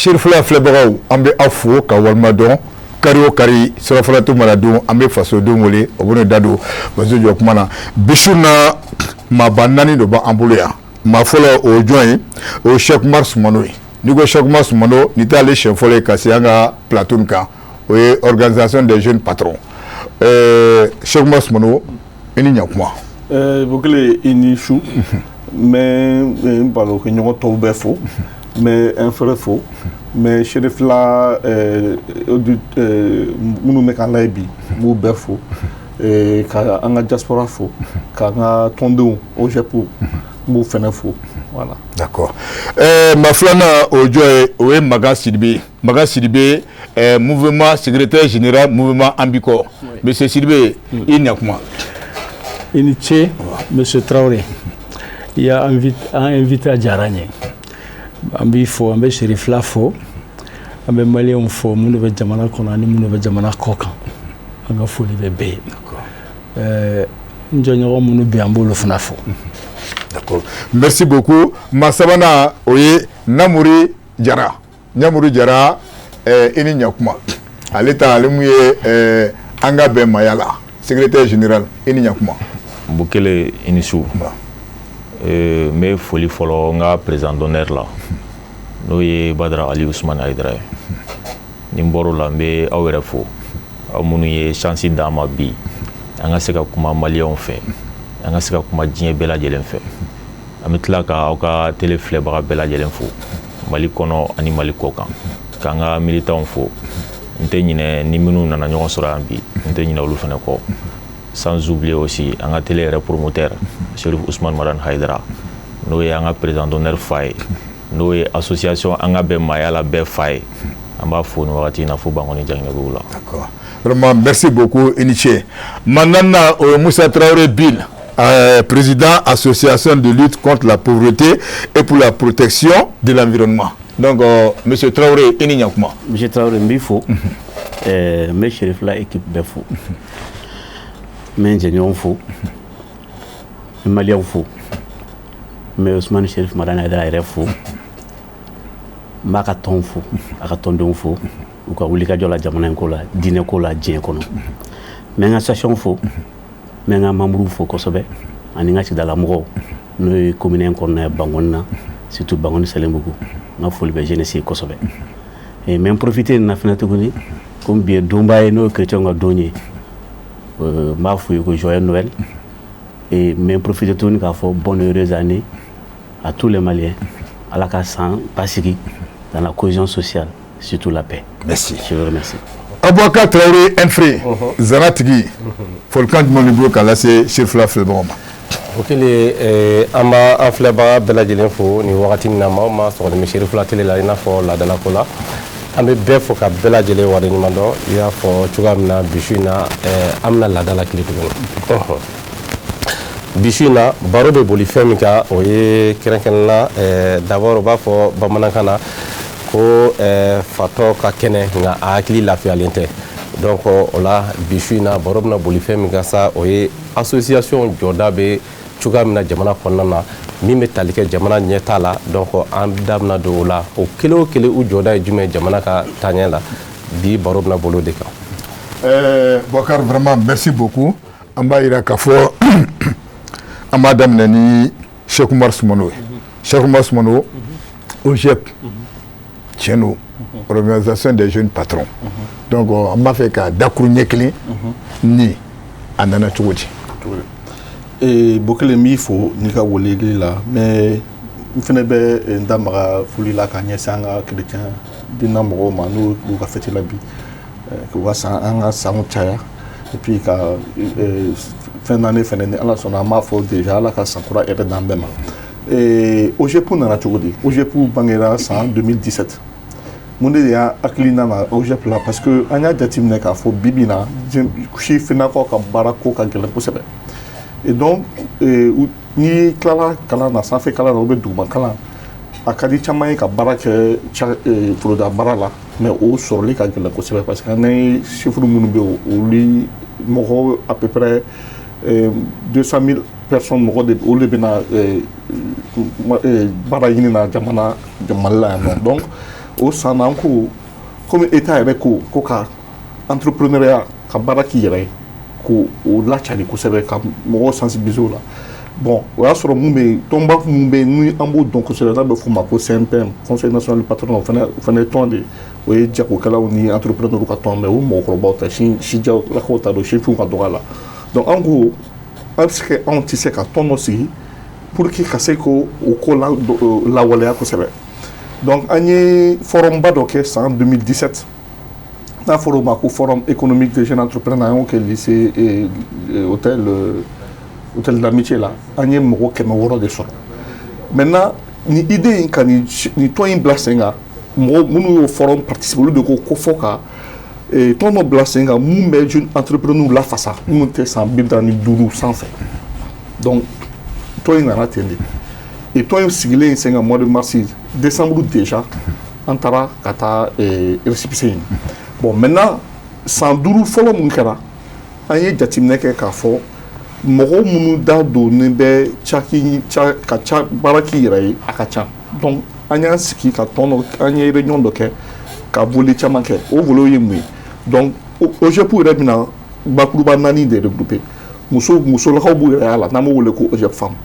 Cherifila filɛbagaw, an bɛ aw fo ka walima dɔn. Kari o kari, surafana mana dun, an bɛ fasodenw wele, o bɛ da don faso jɔ kuma na. Bi su na, maaba naani de b'an bolo yan. Maa fɔlɔ, o ye jɔn ye? O ye Cheikh Oumar Soumano ye. N'i ko Cheikh Oumar Soumano, nin t'ale siɲɛ fɔlɔ ye ka se an ka plateau nin kan. O ye Organisation des jeunes patrons. Cheikh Oumar Soumano, i ni ɲakuma. Bokele, i ni su. N bɛ n barokɛɲɔgɔn tɔw bɛɛ fo, n bɛ n frère fo, n bɛ Cherifila minnu bɛ k'an lajɛ bi, n b'u bɛɛ fo, ka an ka diaspora fo, k'an ka tɔndenw OJEP, n b'u fɛnɛ fo, voilà. D'accord. Maa filanan, o ye jɔn ye? O ye Makan Sidibe. Makan Sidibe, mouvement secrétaire général mouvement Ambikɔ. Monsieur Sidibe, i ni ɲakuma. I ni ce, monsieur Traoré. I y'a an invité, a diyara n ye. An b'i fo, an bɛ Cherifila fo, an bɛ maliyɛnw fo, minnu bɛ jamana kɔnɔ ani minnu bɛ jamana kɔ kan. An ka foli bɛ bɛɛ ye. N jɔɲɔgɔn minnu bɛ yan, an b'olu fana fo. D'accord. Merci beaucoup. Maa sabanan, o ye Namuri Jara. Namuri Jara, i ni ɲakuma. Ale ta, ale mun ye an ka bɛn maaya la secrétaire général, i ni ɲakuma. Bukele, i ni su. N bɛ foli fɔlɔ n ka président d'honneur la, n'o ye Badara Ali Usumani Hayidara ye. Ni n bɔr'o la, n bɛ aw yɛrɛ fo, aw minnu ye chance d'an ma bi an ka se ka kuma maliyɛnw fɛ, an ka se ka kuma diɲɛ bɛɛ lajɛlen fɛ. An bɛ tila ka aw ka télé filɛbaga bɛɛ lajɛlen fo, Mali kɔnɔ ani Mali kɔ kan, k'an ka militants fo. N tɛ ɲinɛ ni minnu nana ɲɔgɔn sɔrɔ yan bi, n tɛ ɲinɛ olu fana kɔ. Sans oublier aussi an ka télé yɛrɛ promoteur, Chérif Ousmane Madani Haidara, n'o ye an ka président d'honneur fa ye, n'o ye association an ka bɛn maaya la bɛɛ fa ye. An b'a fo nin wagati in na fo Bankoni Jaginɛbugu la. D'accord. Vraiment, merci beaucoup, i ni ce. Maintenant, o ye Moussa Traoré Bill, président association de lutte contre la pauvreté et pour la protection de l'environnement. Donc, monsieur Traoré, i ni ɲakuma. Monsieur Traoré, n b'i fo. N bɛ Cherifila équipe bɛɛ fo. N bɛ n jɛɲɔgɔn fo. N bɛ maliyɛnw fo. N bɛ Usumani Cherif Madani Hayidara yɛrɛ fo. N b'a ka tɔn fo, a ka tɔndenw fo, u ka wulikajɔ la jamana in ko la, diinɛ ko la, diɲɛ kɔnɔ. N bɛ n ka association fo, n bɛ n ka membre fo kosɛbɛ, ani n ka sigidala mɔgɔw, n'o ye commune in kɔnɔna ye, Bankoni na, surtout Bankoni Sɛlɛnbugu. N ka foli bɛ jeunesse ye kosɛbɛ. N bɛ n profiter nin na fɛnɛ tuguni, komi bi ye donba ye, n'o ye chrétien ka don ye, n b'a f'u ye ko joyeux Noël, et n bɛ n profiter tuguni k'a fɔ bonne heureuse année à tous les Maliens. Ala ka san basigi dans la cohésion sociale, surtout la paix. Merci. Je vous remercie. Aboubacar Traoré Enfré, Zana tigi, folikan jumɛn b'i bolo k'a lase Cherifila filɛbagaw ma? Bukele, an b'a an filɛbaga bɛɛ lajɛlen fo nin wagati in na. Maa o maa sɔgɔlen bɛ Cherifila télé la, i n'a fɔ laadalako la, an bɛ bɛɛ fo ka bɛɛ lajɛlen waleɲuman dɔn. I y'a fɔ cogoya min na, bi su in na, an bɛna laada la tile tuguni. Bi su in na, baro bɛ boli fɛn min kan, o ye kɛrɛnkɛrɛnnenya, d'abord u b'a fɔ bamanankan na ko fatɔ ka kɛnɛ, nka a hakili lafiyalen tɛ. Donc o la, bi su in na, baro bɛna boli fɛn min kan sa, o ye association jɔda bɛ cogoya min na jamana kɔnɔna na, min bɛ tali kɛ jamana ɲɛtaa la. Donc an da bɛna don o la, o kelen o kelen, u jɔda ye jumɛn ye jamana ka taaɲɛ la? Bi baro bɛna boli o de kan. Boubacar, vraiment, merci beaucoup. An b'a yira k'a fɔ an b'a daminɛ ni Cheikh Oumar Soumano ye. Cheikh Oumar Soumano, OJEP, tiɲɛ don, Organisation des jeunes patrons. Donc an b'a fɛ ka dakuru ɲɛ kelen ni a nana cogo di? Bokele, n b'i fo n'i ka weleli la, mais n fɛnɛ bɛ n da maga foli la ka ɲɛsin an ka chrétien diinɛ mɔgɔw ma, n'u b'u ka fête la bi, k'u ka san, an ka sanw caya, et puis ka fin d'année fɛnɛ, ni Ala sɔnna, an b'a fɔ déjà Ala ka san kura hɛrɛ d'an bɛɛ ma. OJEP nana cogo di? OJEP bangera san 2017. Mun de y'a hakilina na OJEP la? Parce que an y'a jateminɛ k'a fɔ bi bi in na, sifinnakaw ka baara ko ka gɛlɛn kosɛbɛ. Et donc n'i tilala kalan na, sanfɛ kalan na ou bien duguma kalan, a ka di caman ye ka baara kɛ foroda baara la, mais o sɔrɔli ka gɛlɛn kosɛbɛ, parce que an ye chiffre minnu bɛ yen, olu mɔgɔ à peu près 200 000 personnes, mɔgɔ de olu de bɛna baara ɲini na jamana Mali la yan nɔ. Donc O san na, an ko komi État yɛrɛ ko ka entrepreneuriat, ka baara k'i yɛrɛ ye, k'o o lacari kosɛbɛ, ka mɔgɔw sensibiliser o la. Bon, o y'a sɔrɔ mun bɛ yen, tɔnba mun bɛ yen ni an b'o dɔn kosɛbɛ, n'a bɛ f'o ma ko CNPM, Conseil national du patronat, o fana ye tɔn de ye. O ye jagokɛlaw ni entrepreneurs ka tɔn, mais o mɔgɔkɔrɔbaw ta, si sijawlakaw ta don, sifinw ka dɔgɔ a la. Donc an ko an bɛ se ka, anw tɛ se ka tɔn dɔ sigi pour que ka se k'o o ko la lawaleya kosɛbɛ. Donc an ye forum ba dɔ kɛ san 2017, n'a fɔra o ma ko Forum économique des jeunes entrepreneurs. An y'o kɛ lycée, hôtel d'amitié la. An ye mɔgɔ 600 de sɔrɔ. Maintenant, ni idée in ka nin tɔn in bila sen kan, mɔgɔ minnu y'o forum participer, olu de ko fɔ ka tɔn dɔ bila sen kan mun bɛ jeune entrepreneur lafasa, minnu tɛ san 45 sanfɛ. Donc tɔn in nana ten de. Et tɔn in sigilen sen kan mois de mars, décembre déjà an taara ka taa récépissé ɲini. Bon, maintenant, san 5 fɔlɔ mun kɛra, an ye jateminɛ kɛ k'a fɔ mɔgɔ minnu da donnen bɛ caki ca ka ca baara k'i yɛrɛ ye, a ka ca. Donc an y'an sigi ka tɔn dɔ, an ye réunion dɔ kɛ ka volet caman kɛ. O volet ye mun ye? Donc OJEP yɛrɛ bɛna bakuruba naani de regrouper. Muso, musolakaw b'u yɛrɛ y'a la, n'an b'o wele ko OJEP femme.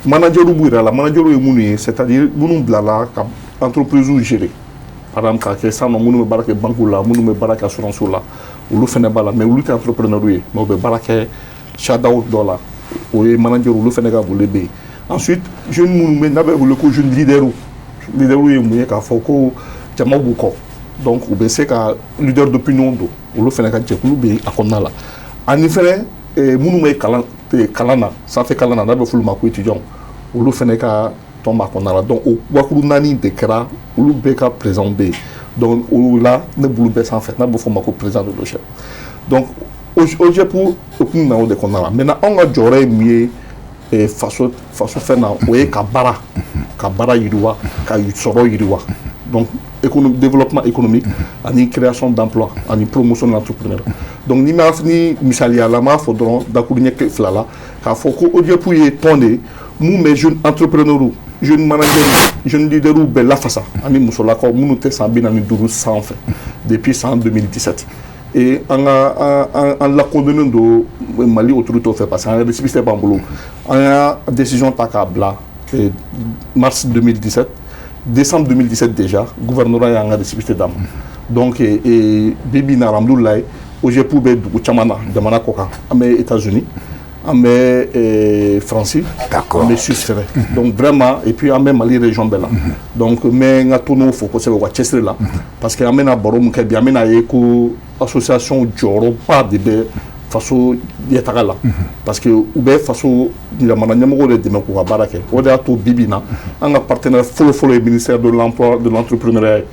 Manager b'u yɛrɛ la. Manager ye minnu ye, c'est à dire minnu bilala ka entreprise gérer, par exemple k'a kɛ sisan nɔ minnu bɛ baara kɛ banque la, minnu bɛ baara kɛ assurance la, olu fana b'a la, mais olu tɛ entrepreneur ye, mais u bɛ baara kɛ cadaw dɔ la, o ye manager, olu fana ka volet bɛ yen. Ensuite, jeune minnu bɛ n'a bɛ wele ko jeune leader. Leader ye mun ye? K'a fɔ ko jama b'u kɔ, donc u bɛ se ka leader d'opinion don, olu fana ka jɛkulu bɛ yen a kɔnɔna la. Ani fɛnɛ minnu bɛ kalan na, sanfɛ kalan na, n'a bɛ f'olu ma ko étudiant, olu fana ka tɔn b'a kɔnɔna la. Donc o bakuru naani de kɛra, olu bɛɛ ka président bɛ yen. Donc o la ne bolo bɛɛ sanfɛ, n'a bɛ f'o ma ko président de l'OJEP. Donc OJEP hukumu na, o de kɔnɔna la. Maintenant, anw ka jɔyɔrɔ ye mun ye faso fɛn na? O ye ka baara yiriwa, ka sɔrɔ yiriwa, donc développement économique ani création d'emploi ani promotion de l'entrepreneuriat. Donc ni ma ni misaliya la, n b'a fɔ dɔrɔn dakuruɲɛ fila la k'a fɔ ko OJEP ye tɔn de ye mun bɛ jeune entrepreneur, jeune manager, jeune leader bɛɛ lafasa, ani musolakaw minnu tɛ san 45 sanfɛ, depuis san 2017. Et an ka an lakodɔnnen don Mali autorité fɛ, parce que an récépissé b'an bolo. An y'a décision ta k'a bila mars 2017, décembre 2017 déjà gouvernorat y'an ka récépissé d'an ma. Donc bi bi in na, alhamdulilayi, OJEP bɛ dugu caman na jamana kɔ kan. An bɛ États-Unis, an bɛ Faransi, an bɛ Suisse fɛnɛ. Donc vraiment, et puis an bɛ Mali région bɛɛ la. Donc n bɛ n ka tɔnɔw fo kosɛbɛ u ka cɛsiri la, parce que an bɛna baro mun kɛ bi, an bɛna ye ko association jɔyɔrɔba de bɛ faso ɲɛtaga la, parce que u bɛ faso jamana ɲɛmɔgɔw de dɛmɛ k'u ka baara kɛ. O de y'a to bi bi in na, an ka partenaire fɔlɔ-fɔlɔ ye ministère de l'Emploi, de l'Entrepreneuriat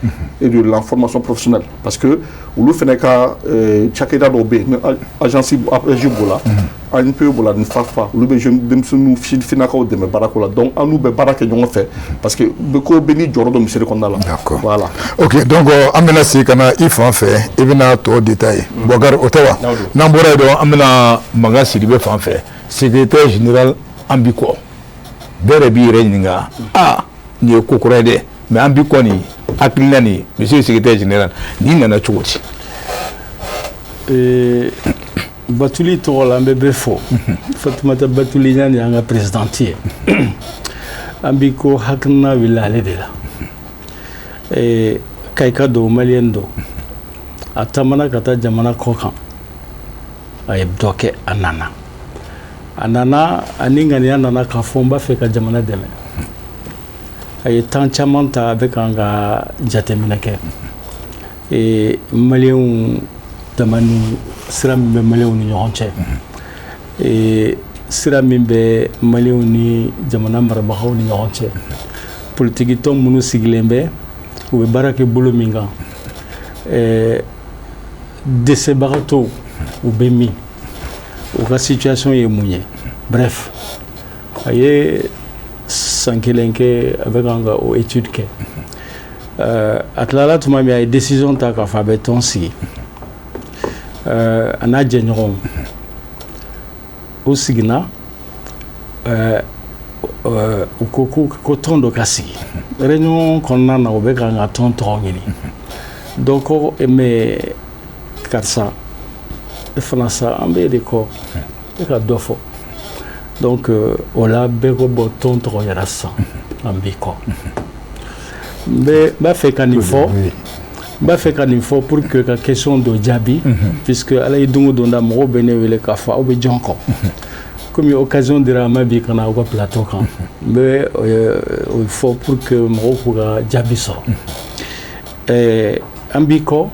et de la Formation professionnelle, parce que olu fɛnɛ ka cakɛda dɔw bɛ yen, ni agence APJ b'o la, ANPE b'o la, ni FAFPA, olu bɛ jeune denmisɛnninw sifinnakaw dɛmɛ baarako la. Donc an n'u bɛ baara kɛ ɲɔgɔn fɛ, parce que ko bɛ ni jɔyɔrɔ dɔ misiri kɔnɔna la. D'accord. Voilà. Ok, donc an bɛna segin ka na i fan fɛ, i bɛna tɔ détailler. Bɔkari, o tɛ wa? N'an bɔra yen dɔrɔn, an bɛna Makan Sidibe fan fɛ, secrétaire général. An bi kɔ, bɛɛ de b'i yɛrɛ ɲininka, aa, nin ye ko kura ye dɛ, mais an bi kɔ nin hakilina nin, monsieur secrétaire général, nin nana cogo di? Batuli tɔgɔ la, an bɛ bɛɛ fo. Fatumata Batuli ɲani y'an ka présidente ye. An bi ko hakilina wulila ale de la. Kayika don, maliyɛn don, a taamana ka taa jamana kɔ kan, a ye dɔ kɛ, a nana ani ŋaniya nana k'a fɔ n b'a fɛ ka jamana dɛmɛ. A ye temps caman ta, a bɛ kan ka jateminɛ kɛ maliyɛnw dama ni sira min bɛ maliyɛnw ni ɲɔgɔn cɛ, sira min bɛ maliyɛnw ni jamana marabagaw ni ɲɔgɔn cɛ, politiki tɔn minnu sigilen bɛ, u bɛ baara kɛ bolo min kan, dɛsɛbagatɔw u bɛ min, u ka situation ye mun ye. Bref, a ye san kelen kɛ a bɛ kan ka o étude kɛ. A tilala tuma min, a ye décision ta k'a fɔ a bɛ tɔn sigi, a n'a jɛɲɔgɔnw. O siginna. U ko tɔn dɔ ka sigi. Réunion kɔnɔna na, u bɛ ka n ka tɔn tɔgɔ ɲini. Dɔ ko: "Mais karisa, e fana sa, an b'e de kɔ, e ka dɔ fɔ." Donc o la, bɛɛ ko: "Bon, tɔn tɔgɔ yɛrɛ sisan, an b'i kɔ." N b'a fɛ ka nin fɔ, n b'a fɛ ka nin fɔ pour que ka question dɔ jaabi, puisque ala ye don o don da, mɔgɔw bɛ ne wele k'a fɔ: "Aw bɛ jɔn kɔ?" Komi occasion dira an ma bi ka na aw ka plateau kan, n bɛ o fɔ pour que mɔgɔw k'u ka jaabi sɔrɔ. An b'i kɔ,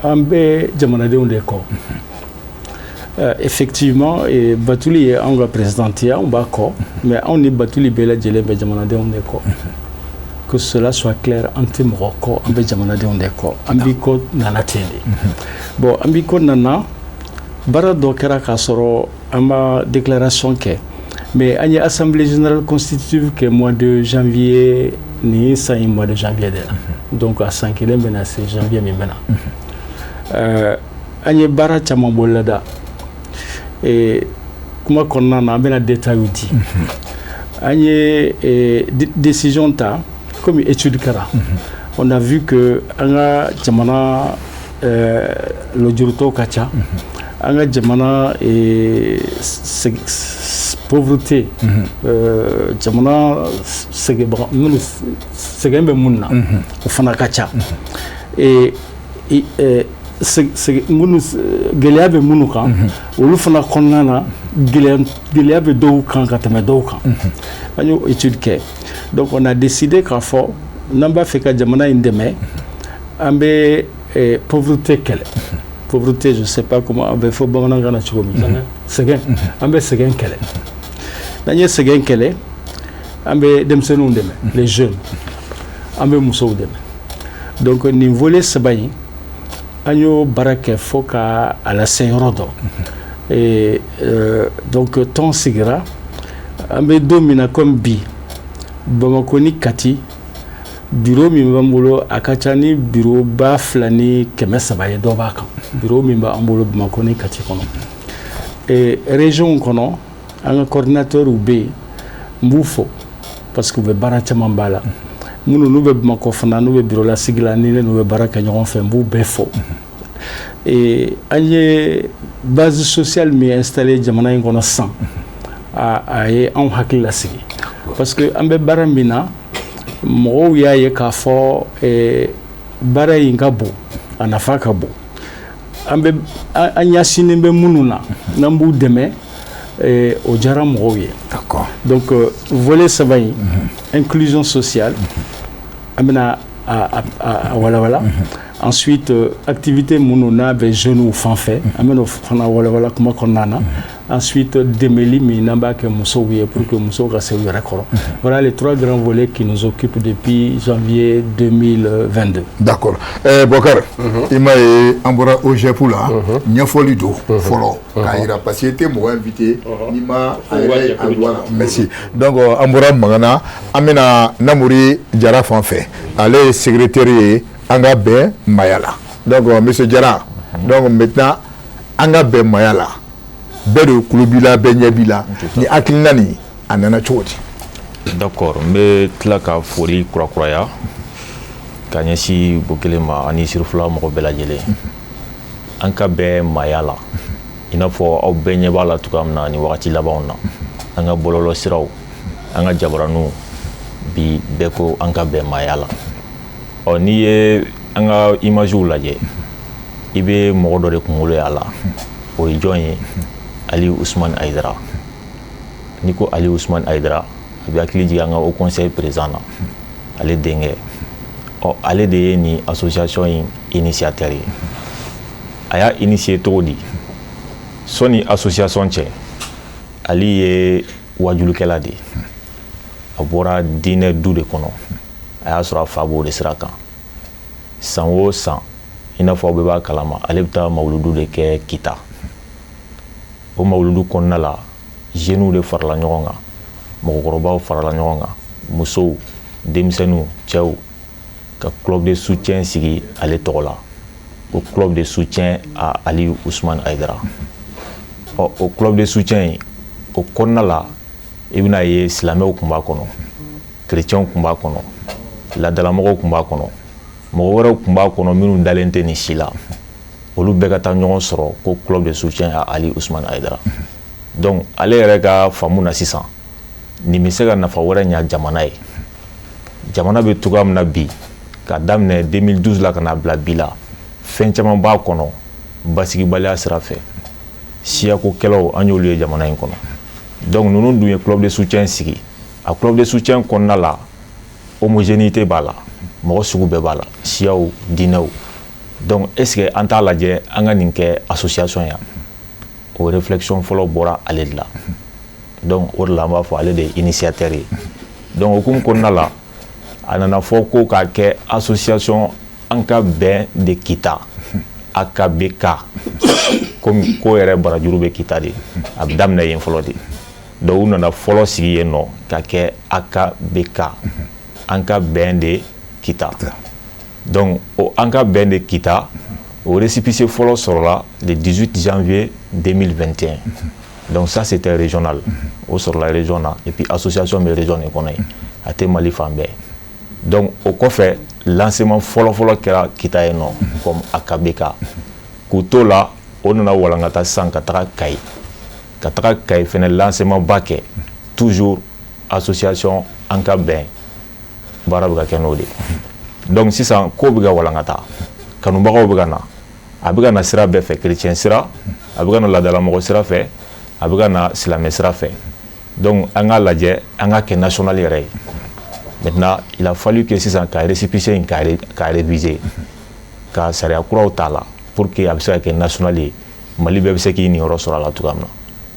an bɛ jamanadenw de kɔ. Effectivement, Batuli ye anw ka présidente ye, anw b'a kɔ, mais anw ni Batuli bɛɛ lajɛlen bɛ jamanadenw de kɔ. Que cela soit clair, an tɛ mɔgɔ kɔ, an bɛ jamanadenw de kɔ. An b'i kɔ nana ten de. Bon, an b'i kɔ nana, baara dɔ kɛra k'a sɔrɔ an ma déclaration kɛ, mais an ye assemblée générale constitutive kɛ mois de janvier, nin san in mois de janvier de la. Donc a san kelen bɛna se janvier min bɛna. An ye baara caman bololada. Kuma kɔnɔna na, an bɛna détails di. An ye décision ta comme étude kɛra. On a vu que an ka jamana lujurutɔw ka ca, an ka jamana pauvreté, jamana sɛgɛnbaga minnu, sɛgɛn bɛ mun na, o fana ka ca. Minnu gɛlɛya bɛ minnu kan, olu fana kɔnɔna na, gɛlɛya bɛ dɔw kan ka tɛmɛ dɔw kan. An y'o étude kɛ. Donc on a décidé k'a fɔ n'an b'a fɛ ka jamana in dɛmɛ, an bɛ pauvreté kɛlɛ. Pauvreté, je sais pas comment an bɛ fɔ bamanankan na cogo min, sɛgɛn. An bɛ sɛgɛn kɛlɛ. N'an ye sɛgɛn kɛlɛ, an bɛ denmisɛnninw dɛmɛ, les jeunes, an bɛ musow dɛmɛ. Donc nin volet saba in, an y'o baara kɛ fo ka a lase yɔrɔ dɔ. Et donc tɔn sigira. An bɛ don min na comme bi, Bamakɔ ni Kati, bureau min b'an bolo, a ka ca ni bureau 2300 ye, dɔ b'a kan, bureau min b'an bolo Bamakɔ ni Kati kɔnɔ. Et région kɔnɔ, an ka coordinateur bɛ yen, n b'u fo parce que u bɛ baara caman b'a la. Minnu n'u bɛ Bamakɔ fana, n'u bɛ bureau lasigi la, ni ne n'u bɛ baara kɛ ɲɔgɔn fɛ, n b'u bɛɛ fo. Et an ye base sociale min installé jamana in kɔnɔ sisan, a ye anw hakili lasigi, parce que an bɛ baara min na, mɔgɔw y'a ye k'a fɔ baara in ka bon, a nafa ka bon. An bɛ an ɲɛsinnen bɛ minnu na, n'an b'u dɛmɛ, o diyara mɔgɔw ye. Donc volet saba in, inclusion sociale, an bɛna a walawala. Ensuite, activité minnu n'a bɛ jeunes fan fɛ, an bɛna o fana walawala kuma kɔnɔna na. Ensuite, dɛmɛli min n'an b'a kɛ musow ye pour que musow ka se u yɛrɛ kɔrɔ. Voilà les trois grands volets qui nous occupent depuis janvier 2022. D'accord. Bɔkari, i m'a ye, an bɔra OJEP la, ɲɛfɔli don fɔlɔ k'a yira, parce que i tɛ mɔgɔ invité n'i ma a yɛrɛ a. Voilà, merci. Donc an bɔra Magana, an bɛna Namori Jara fan fɛ. Ale ye secrétaire ye an ka bɛn Maya la. Donc monsieur Jara, donc maintenant an ka bɛn Maya la, bɛɛ de kulo b'i la, bɛɛ ɲɛ b'i la. Ni hakilina nin, a nana cogo di? D'accord, n bɛ tila ka foli kurakuraya ka ɲɛsin Bokele ma ani Sirifila mɔgɔ bɛɛ lajɛlen. An ka bɛn Maya la, i n'a fɔ aw bɛɛ ɲɛ b'a la cogoya min na nin wagati labanw na, an ka bɔlɔlɔ siraw, an ka jabaraninw, bi bɛɛ ko an ka bɛn Maya la. Ɔ, n'i ye an ka imagew lajɛ, i bɛ mɔgɔ dɔ de kunkolo ye a la. O ye jɔn ye? Ali Usumani Ayidara. N'i ko Ali Usumani Ayidara, a bɛ hakili jigin an ka haut conseil président na, ale denkɛ. Ɔ, ale de ye nin association in initiateur ye. A y'a initier cogo di? Sɔnni association cɛ, Ali ye wajulikɛla de ye. A bɔra diinɛ du de kɔnɔ, a y'a sɔrɔ a fa b'o de sira kan. San o san, i n'a fɔ aw bɛɛ b'a kalama, ale bɛ taa mawuludu de kɛ Kita. O mawuludu kɔnɔna la, jeunes de farala ɲɔgɔn kan, mɔgɔkɔrɔbaw farala ɲɔgɔn kan, musow, denmisɛnninw, cɛw, ka club de soutien sigi ale tɔgɔ la, ko club de soutien à Ali Ousmane Aïdara. Ɔ, o club de soutien in, o kɔnɔna la I bɛna ye, silamɛw tun b'a kɔnɔ, chrétienw tun b'a kɔnɔ, laadalamɔgɔw tun b'a kɔnɔ, mɔgɔ wɛrɛw tun b'a kɔnɔ minnu dalen tɛ nin si la. Olu bɛɛ ka taa ɲɔgɔn sɔrɔ ko club de soutien à Ali Ousmane Haidara. Donc ale yɛrɛ ka faamu na sisan, nin bɛ se ka nafa wɛrɛ ɲa jamana ye. Jamana bɛ cogoya min na bi, ka daminɛ 2012 la ka n'a bila bi la, fɛn caman b'a kɔnɔ basigibaliya sira fɛ, siyako kɛlɛw, an y'olu ye jamana in kɔnɔ. Donc ninnu dun ye club de soutien sigi. A club de soutien kɔnɔna la, homogénéité b'a la, mɔgɔ sugu bɛɛ b'a la, siyaw, diinɛw. Donc est ce que an t'a lajɛ an ka nin kɛ association ya? O réflexion fɔlɔ bɔra ale de la. Donc o de la an b'a fɔ ale de ye initiateur ye. Donc hukumu kɔnɔna la, a nana fɔ ko k'a kɛ association An ka bɛn de Kita, AKBK. Komi ko yɛrɛ barajuru bɛ Kita de, a bɛ daminɛ yen fɔlɔ de. Donc u nana fɔlɔ sigi yen nɔ ka kɛ AKBK, An ka bɛn de Kita. Donc o An ka bɛn de Kita, o récépissé fɔlɔ sɔrɔla le 18 janvier 2021. Donc ça, c'était régional. O sɔrɔla région na, et puis association bɛ région de kɔnɔ yen, a tɛ Mali fan bɛɛ. Donc o kɔfɛ, lancement fɔlɔ-fɔlɔ kɛra Kita yen nɔ comme AKBK. K'u to la, o nana walankata sisan ka taga Kayi, ka taga Kayi fɛnɛ lancement ba kɛ, toujours association An ka bɛn, baara bɛ ka kɛ n'o de. Donc sisan ko bɛ ka walankata, kanubagaw bɛ ka na, a bɛ ka na sira bɛɛ fɛ: chrétien sira, a bɛ ka na laadalamɔgɔ sira fɛ, a bɛ ka na silamɛ sira fɛ. Donc an k'a lajɛ an ka kɛ national yɛrɛ ye. Maintenant, il a fallu que sisan ka récépissé in ka réviser, ka sariya kuraw t'a la pour que a bɛ se ka kɛ national ye, Mali bɛɛ bɛ se k'i niyɔrɔ sɔrɔ a la cogoya min na.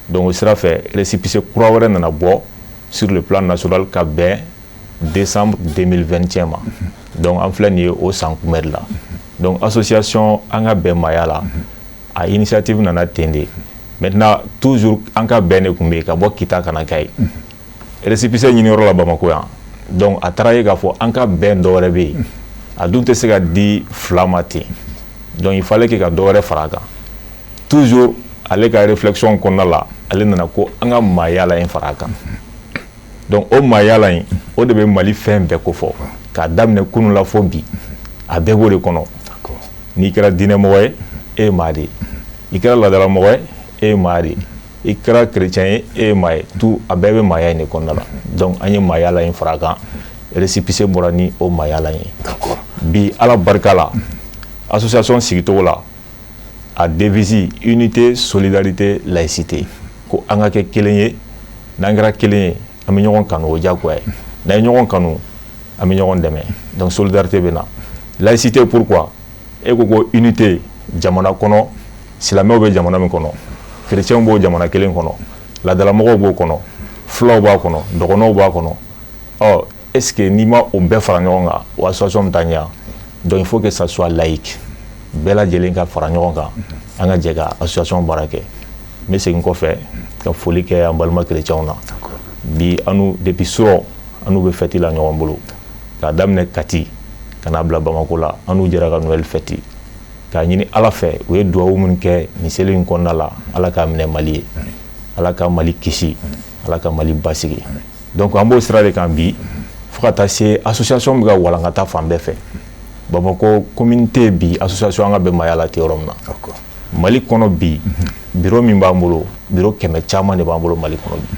Donc o sira fɛ, récépissé kura wɛrɛ nana bɔ sur le plan national ka bɛn décembre 2021 ma. Donc an filɛ nin ye o san kunbɛ de la. Donc association An ka bɛn maaya la, a initiative nana ten de. Maintenant, toujours An ka bɛn de tun bɛ yen ka bɔ Kita ka na Kayi récépissé ɲiniyɔrɔ la Bamako yan. Donc a taara ye k'a fɔ An ka bɛn dɔ wɛrɛ bɛ yen, a dun tɛ se ka di fila ma ten. Donc il fallait que ka dɔ wɛrɛ fara a kan. Toujours ale ka réflexion kɔnɔna la, ale nana ko an ka maaya in fara a kan. Donc o maaya in, o de bɛ Mali fɛn bɛɛ ko fɔ, k'a daminɛ kunun la fo bi, a bɛɛ b'o de kɔnɔ. N'i kɛra diinɛmɔgɔ ye, e ye maa de ye. I kɛra laadalamɔgɔ ye, e ye maa de ye. I kɛra chrétien ye, e ye maa ye. Tout, a bɛɛ bɛ maaya in de kɔnɔna la. Donc an ye maaya la in fara a kan, récépissé bɔra ni o maaya la in ye. Bi, Ala barika la, association sigicogo la, a devise unité, solidarité, laïcité, ko an ka kɛ kelen ye. N'an kɛra kelen ye, an bɛ ɲɔgɔn kanu, o diyagoya ye. N'an ye ɲɔgɔn kanu, an bɛ ɲɔgɔn dɛmɛ. Donc solidarité bɛ na. Laïcité, pourquoi? E ko ko unité jamana kɔnɔ, silamɛw bɛ jamana min kɔnɔ, chrétiens b'o jamana kelen kɔnɔ, laadalamɔgɔw b'o kɔnɔ, fulaw b'a kɔnɔ, dɔgɔnɔw b'a kɔnɔ. Ɔ est ce que n'i ma o bɛɛ fara ɲɔgɔn kan, o association bɛ taa ɲɛ? Donc il faut que ça soit laïque, bɛɛ lajɛlen ka fara ɲɔgɔn kan, an ka jɛ ka association baara kɛ. N bɛ segin kɔfɛ ka foli kɛ an balima chrétiens na. Bi an n'u, depuis surɔ, an n'u bɛ fête la ɲɔgɔn bolo, k'a daminɛ Kati ka n'a bila Bamako la. An n'u jɛra ka Noël fête, k'a ɲini Ala fɛ, u ye duwawu minnu kɛ nin seli in kɔnɔna la, Ala k'a minɛ Mali ye, Ala ka Mali kisi, Ala ka Mali basigi. Donc an b'o sira de kan bi, fo ka taa se association bɛ ka walankata fan bɛɛ fɛ. Bamakɔ commune tɛ bi association An ka bɛn maaya la tɛ yɔrɔ min na Mali kɔnɔ. Bi, bureau min b'an bolo, bureau 100 caman de b'an bolo Mali kɔnɔ. Bi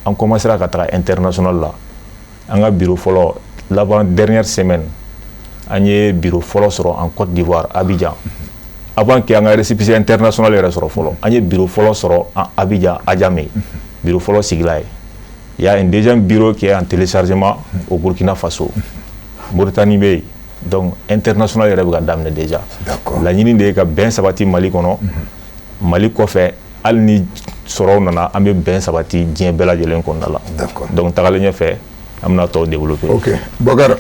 an commencera ka taga international la. An ka bureau fɔlɔ laban, dernière semaine, an ye bureau fɔlɔ sɔrɔ en Côte d'Ivoire, Abidjan. Avant que an ka récépissé international yɛrɛ sɔrɔ fɔlɔ, an ye bureau fɔlɔ sɔrɔ en Abidjan, Adjamé, bureau fɔlɔ sigila yen. Il y a un deuxième bureau qui est en téléchargement au Burkina Faso. Mauritanie bɛ yen. Donc international yɛrɛ bɛ ka daminɛ déjà. Laɲini de ye ka bɛn sabati Mali kɔnɔ, Mali kɔfɛ. Hali ni sɔrɔw nana, an bɛ bɛn sabati diɲɛ bɛɛ lajɛlen kɔnɔna la. Donc tagalen ɲɛfɛ, an bɛna tɔw développer. Ok, Bɔkari,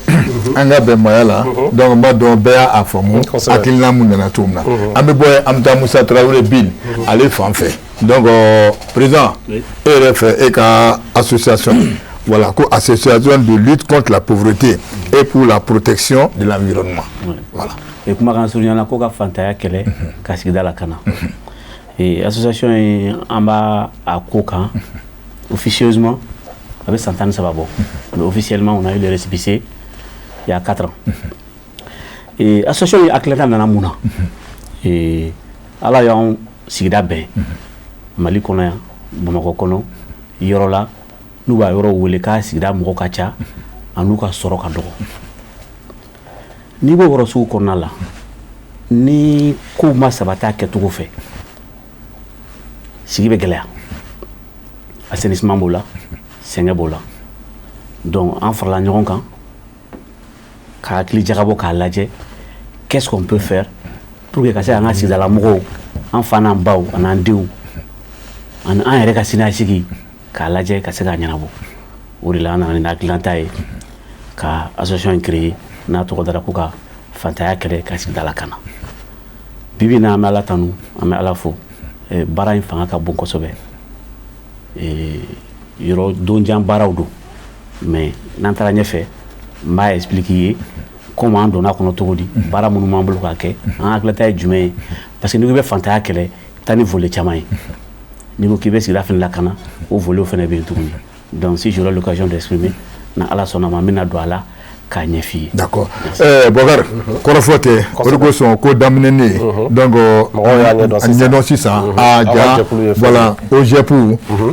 An ka bɛn maaya la, donc n b'a dɔn bɛɛ y'a faamu hakilina mun nana cogo min na. An bɛ bɔ yen, an bɛ taa Musa Tarawele bin ale fan fɛ. Donc président, e yɛrɛ fɛ, e ka association, voilà, ko association de lutte contre la pauvreté et pour la protection de l'environnement, voilà. E kumakan surunyana ko ka fantanya kɛlɛ, ka sigida lakana. Association in, an b'a a ko kan officieusement. A bɛ san 13 bɔ, mais officiellement on a eu le récépissé il y a 4 ans. Et association ye hakilinata nana mun na? Et Ala y'anw sigida bɛn Mali kɔnɔ yan, Bamakɔ kɔnɔ, yɔrɔ la n'u b'a yɔrɔ wele k'a sigida mɔgɔ ka ca a n'u ka sɔrɔ ka dɔgɔ. N'i b'o yɔrɔ sugu kɔnɔna la, ni kow ma sabati a kɛcogo fɛ, sigi bɛ gɛlɛya, assainissement b'o la, sɛgɛn b'o la. Donc an farala ɲɔgɔn kan ka hakili jagabɔ k'a lajɛ qu'est-ce qu'on peut faire pour que ka se k'an ka sigidala mɔgɔw, an fa n'an baw an'an denw ani an yɛrɛ ka siniɲɛsigi k'a lajɛ ka se k'a ɲɛnabɔ. O de la an nana ni hakilinata ye ka association in créer, n'a tɔgɔ dara ko ka fantanya kɛlɛ ka sigida lakana. Bi bi in na, an bɛ Ala tanu, an bɛ Ala fo. Baara in fanga ka bon kosɛbɛ, yɔrɔ donjan baaraw don, mais n'an taara ɲɛfɛ, n b'a expliquer i ye komi an donna kɔnɔ cogo di, baara minnu b'an bolo k'a kɛ, an hakilinata ye jumɛn ye. Parce que n'i ko i bɛ fantanya kɛlɛ, i bɛ taa ni volet caman ye. N'i ko k'i bɛ sigida fana lakana, o volet fana bɛ yen tuguni. Donc si j'aurai l'occasion d'exprimer, na Ala sɔnna ma, n bɛna don a la k'a ɲɛf'i ye. D'accord. Bɔkari, kɔrɔfɔ tɛ, o de kosɔn ko daminɛ ne ye. Donc mɔgɔw y'a ɲɛdɔn sisan. Ɲɛdɔn sisan. Aw A ka ja jɛkulu ye fɛn. Voilà, OJEP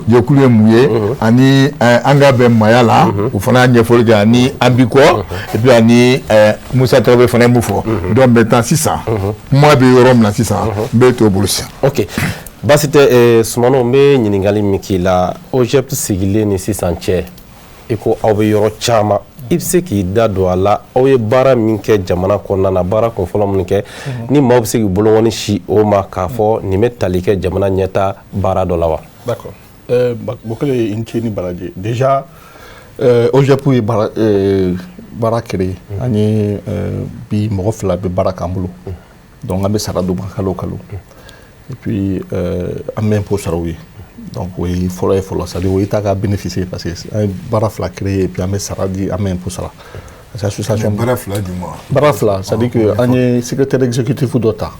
jɛkulu ye mun ye, ani an ka bɛn maya la, o fana y'a ɲɛfɔli kɛ, ani an bi kɔ, et puis ani Musa Tarawele fana ye mun fɔ. Donc maintenant sisan, kuma bɛ yɔrɔ min na sisan, n bɛ t'o bolo sisan. Ok, baasi tɛ. Sumano, n bɛ ɲininkali min k'i la, OJEP sigilen ni sisan cɛ, i ko aw bɛ yɔrɔ caman, i bɛ se k'i da don a la, aw ye baara min kɛ jamana kɔnɔna na, baara kunfɔlɔ minnu kɛ, ni maaw bɛ se k'i bolokɔni si o ma k'a fɔ nin bɛ tali kɛ jamana ɲɛta baara dɔ la wa? D'accord. Bokele, i ni ce ni baraji. Déjà, OJEP ye baara créé. An ye bi mɔgɔ 2 bɛ baara k'an bolo. Donc an bɛ sara d'u ma kalo o kalo. Et puis an bɛ impôt sara u ye. Donc o ye fɔlɔ ye fɔlɔ, c'est à dire o ye ta ka bénéfice ye, parce que an ye baara 2 créé et puis an bɛ sara di, an bɛ impôt sara. Parce que association Baara 2 jumɛn? Baara 2, c'est à dire que an ye secrétaire exécutif dɔ ta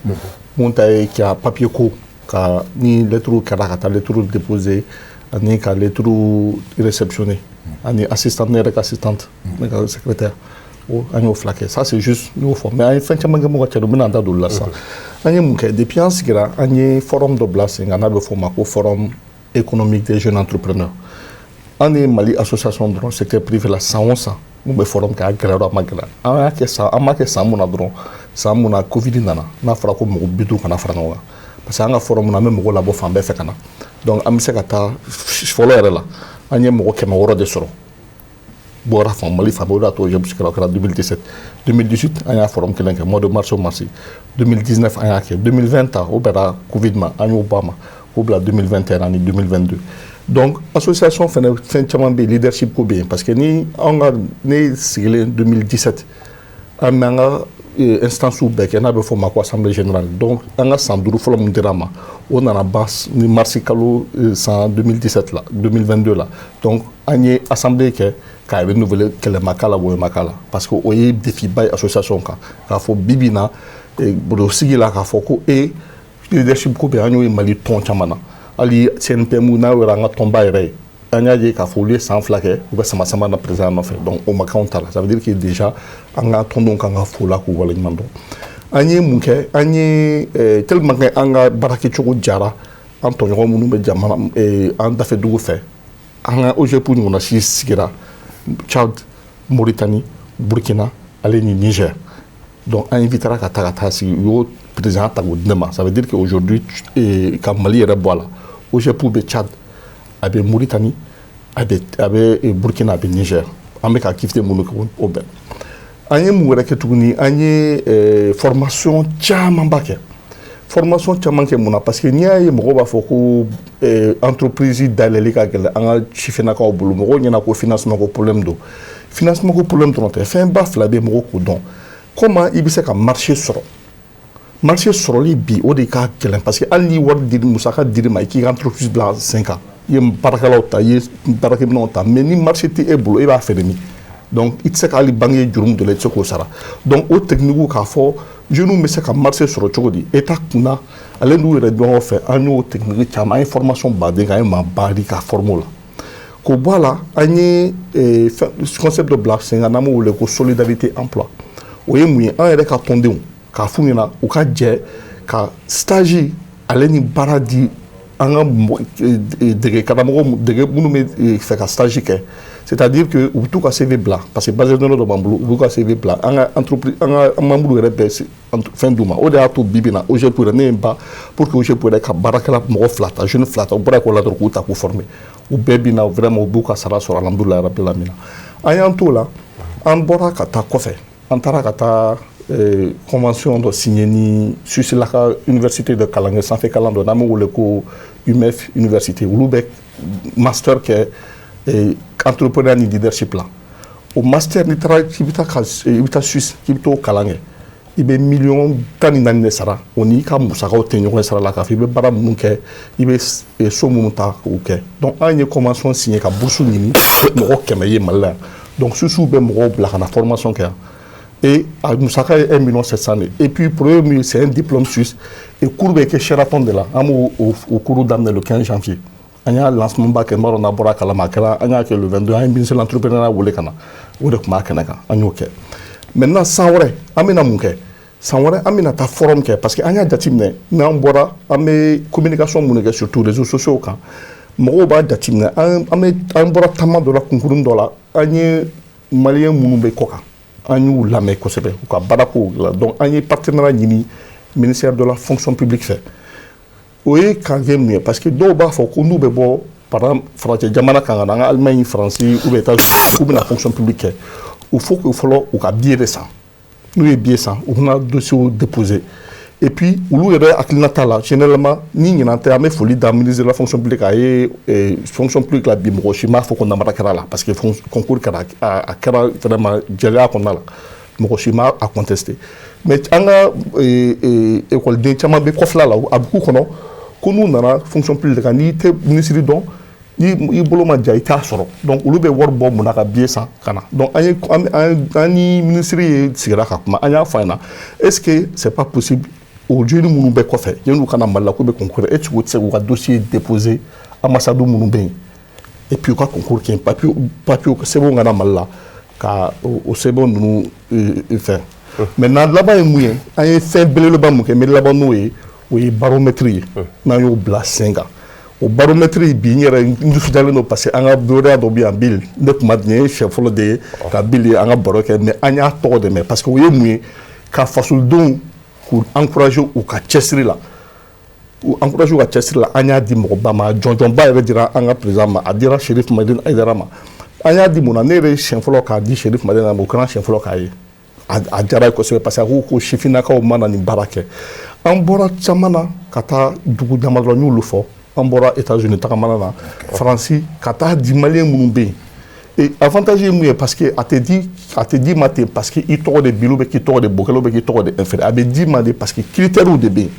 mun ta ye ka papier ko, ka ni lettre kɛra ka taa lettre déposer ani ka lettre réceptionner, ani assistante, ne yɛrɛ ka assistante, ne ka secrétaire, o an y'o 2 kɛ. Ça c'est juste n y'o fɔ, mais an ye fɛn caman kɛ, mɔgɔ cɛ don, n bɛna n da don olu la sisan. An ye mun kɛ? Depuis an sigira, an ye forum dɔ bila sen kan n'a bɛ fɔ o ma ko Forum économique des jeunes entrepreneurs. An ni Mali association dɔrɔn secteur privé la, san o san mun bɛ forum kɛ, a gɛlɛyara a ma gɛlɛya, an y'a kɛ. San an m'a kɛ san mun na dɔrɔn, san mun na Covid nana, n'a fɔra ko mɔgɔ 50 kana fara ɲɔgɔn kan, parce que an ka forum na, an bɛ mɔgɔw labɔ fan bɛɛ fɛ ka na. Donc an bɛ se ka taa fɔlɔ yɛrɛ la, an ye mɔgɔ 600 de sɔrɔ bɔra fan Mali fan bɛɛ. O de y'a to OJEP sigira. O kɛra 2017. 2018, an y'a forum kelen kɛ mois de mars o mars. 2019, an y'a kɛ. 2020 ta, o bɛnna Covid ma, an y'o bɔ a ma k'o bila 2021 ani 2022. Donc association fɛnɛ, fɛn caman bɛ yen, leadership ko bɛ yen, parce que ni anw ka ne sigilen 2017, an bɛ an ka instance bɛɛ kɛ n'a bɛ fɔ o ma ko assemblée générale. Donc an ka san 5 fɔlɔ mun dira an ma, o nana ban ni mars kalo san 2017 la, 2022 la. Donc an ye assemblée kɛ k'a renouveler, kɛlɛ ma k'a la, woyo ma k'a la, parce que o ye défi ba ye association kan, k'a fɔ bi bi in na sigi la, k'a fɔ ko e leadership ko bɛ. An y'o ye Mali tɔn caman na, hali CNPM n'a yɛrɛ, an ka tɔnba yɛrɛ ye, an y'a ye k'a fɔ olu ye san 2 kɛ, u bɛ sama sama na président nɔfɛ. Donc o ma k'anw ta la. Ça veut dire que déjà an ka tɔndenw kan ka fo la k'u waleɲuman dɔn. An ye mun kɛ? An ye tellement que an ka baarakɛcogo jara an tɔɲɔgɔn minnu bɛ jamana an dafɛ dugu fɛ, an ka OJEP ɲɔgɔnna si sigira Tchad, Mauritanie, Burkina ale ni Niger. Donc an invitera ka taa sigi, u y'o président ta k'o di ne ma. Ça veut dire que aujourd'hui ka Mali yɛrɛ bɔ a la, OJEP bɛ Tchad, a bɛ Mauritanie, a bɛ Burkina, a bɛ Niger. An bɛ ka activité minnu kɛ, o bɛn. An ye mun wɛrɛ kɛ tuguni? An ye formation camanba kɛ, formation caman kɛ. Mun na? Parce que n'i y'a ye mɔgɔw b'a fɔ ko entreprise dayɛlɛli ka gɛlɛn an ka sifinnakaw bolo, mɔgɔw ɲɛna ko financement ko problème don. Financement ko problème dɔrɔn tɛ. Fɛn ba 2 bɛ yen, mɔgɔw k'o dɔn. Comment i bɛ se ka marché sɔrɔ? Marché sɔrɔli bi, o de ka gɛlɛn, parce que hali ni wari di, musaka dir'i ma, i k'i ka entreprise bila sen kan, i ye baarakɛlaw ta, i ye baarakɛminɛnw ta, mais ni marché tɛ e bolo, e b'a feere min? Donc i tɛ se ka hali banque ye juru min don la, i tɛ se k'o sara. Donc o technique k'a fɔ jeunes bɛ se ka marché sɔrɔ cogo di, État kunna ale n'u yɛrɛ ɲɔgɔn fɛ, an y'o technique caman, an ye formation baden kɛ, an ye maa ba di ka former o la. K'o bɔ a la, an ye concept dɔ bila sen kan n'an b'o wele ko solidarité emploi. O ye mun ye? An yɛrɛ ka tɔndenw k'a f'u ɲɛna u ka jɛ ka stage ale ni baara di an ka dege karamɔgɔ dege minnu bɛ fɛ ka stage kɛ. C'est-à-dire que u bɛ t'u ka CV bila, parce que base de données dɔ b'an bolo, u b'u ka CV bila, an ka entreprise, an ka membre yɛrɛ bɛɛ fɛn d'u ma. O de y'a to bi bi in na, OGEP yɛrɛ, ne ye n ba pour que OGEP yɛrɛ ka baarakɛla mɔgɔ fila ta, jeune fila ta, u bɔra école la dɔrɔn k'u ta k'u former. U bɛɛ bi na, vraiment, u b'u ka sara sɔrɔ, alhamdulilayi rabil alamina. An y'an t'o la, an bɔra ka taa kɔfɛ, an taara ka taa convention dɔ signé ni Suisse la ka université de kalan kɛ, sanfɛ kalan dɔ n'an b'o wele ko UMF université. Olu bɛ master kɛ entrepreneuriat ni leadership la. O master, n'i taara k'i bɛ taa ka i bɛ taa Suisse k'i bɛ t'o kalan kɛ, i bɛ miliyɔn 14 de sara. O n'i ka musakaw tɛ ɲɔgɔn sara la, k'a fɔ i bɛ baara minnu kɛ, i bɛ so minnu ta k'o kɛ. Donc an ye convention signé ka bourse ɲini mɔgɔ 100 ye Mali la yan. Donc Suisse bɛ mɔgɔw bila ka na formation kɛ yan, et a musaka ye 1 million 700 de. Et puis premier min, c'est un diplôme suisse, et cours bɛ kɛ Sheraton de la. An b'o o cours daminɛ le 15 janvier. An y'a lancement ba kɛ, n b'a dɔn n'a bɔra a kalama, a kɛra, an y'a kɛ le 22. An ye ministre de l'entrepreneuriat wele ka na, o de tun b'a kɛnɛ kan, an y'o kɛ. Maintenant, san wɛrɛ an bɛna mun kɛ? San wɛrɛ an bɛna taa forum kɛ, parce que an y'a jateminɛ, n'an bɔra, an bɛ communication minnu kɛ, surtout réseaux sociaux kan, mɔgɔw b'a jateminɛ. An bɛ an bɔra taama dɔ la, kunkuruni dɔ la, an ye maliyɛn minnu bɛ kɔ kan, an y'u lamɛn kosɛbɛ u ka baarako la. Donc an ye partenariat ɲini ministère de la fonction publique fɛ. O ye k'an kɛ mun ye? Parce que dɔw b'a fɔ ko n'u bɛ bɔ, par exemple, farajɛ jamana kan ka na, an ka Allemagne, Faransi ou bien États-Unis, k'u bɛna fonction publique kɛ, il faut que fɔlɔ u ka billet de san. N'u ye billet san, u bɛna dossier déposer. Et puis olu yɛrɛ hakilina t'a la. Généralement, ni ɲinan tɛ, an bɛ foli da ministre de la fonction publique, a ye fonction publique la bi, mɔgɔ si m'a fɔ ko namara kɛra la, parce que concours kɛra, a kɛra vraiment jɛlenya kɔnɔna la, mɔgɔ si m'a a contesté. Mais an ka écoleden caman bɛ kɔfɛla la, a bɛ k'u kɔnɔ ko n'u nana fonction publique kan, n'i tɛ ministre dɔn, ni i bolo ma ja, i t'a sɔrɔ. Donc olu bɛ wari bɔ mun na ka billet san ka na? Donc an ye an ni ministre ye sigira ka kuma, an y'a fɔ a ɲɛna: est ce que c'est pas possible, o jeunes minnu bɛ kɔfɛ, yan'u ka na Mali la k'u bɛ concours, est ce que u tɛ se k'u ka dossier déposer ambassade minnu bɛ yen, et puis u ka concours kɛ, papier sɛbɛnw ka na Mali la ka o sɛbɛnw ninnu fɛn. Maintenant, laban ye mun ye? An ye fɛn belebeleba mun kɛ, n bɛ laban n'o ye, o ye baromètre ye n'an y'o bila sen kan. O baromètre, bi n yɛrɛ n nisɔndiyalen don, parce que an ka bureau dɔ bɛ yan, Bill, ne kuma nin ye siɲɛ fɔlɔ de ye ka Bill ye an ka baro kɛ, mais an y'a tɔgɔ de mɛn, parce que o ye mun ye? Ka fasodenw k'u encourager u ka cɛsiri la, u encourager u ka cɛsiri la. An y'a di mɔgɔba ma, jɔnjɔnba yɛrɛ dira an ka président ma, a dira Cherif Madani Haidara ma. An y'a di mun na? Ne yɛrɛ ye siɲɛ fɔlɔ k'a di Cherif Madani ma, o kɛra siɲɛ fɔlɔ k'a ye, a diyara ye kosɛbɛ, parce que a ko ko sifinnakaw ma na nin baara kɛ. An bɔra caman na ka taa dugu damadɔ, n y'olu fɔ, an bɔra États-Unis tagamana na, Faransi, ka taa di maliyɛn minnu bɛ yen. Et avantage ye mun ye? Parce que a tɛ di ma ten parce que i tɔgɔ de Bill, ou bien k'i tɔgɔ de Bokele, ou bien k'i tɔgɔ de inférieur. A bɛ di ma de parce que critères de bɛ yen.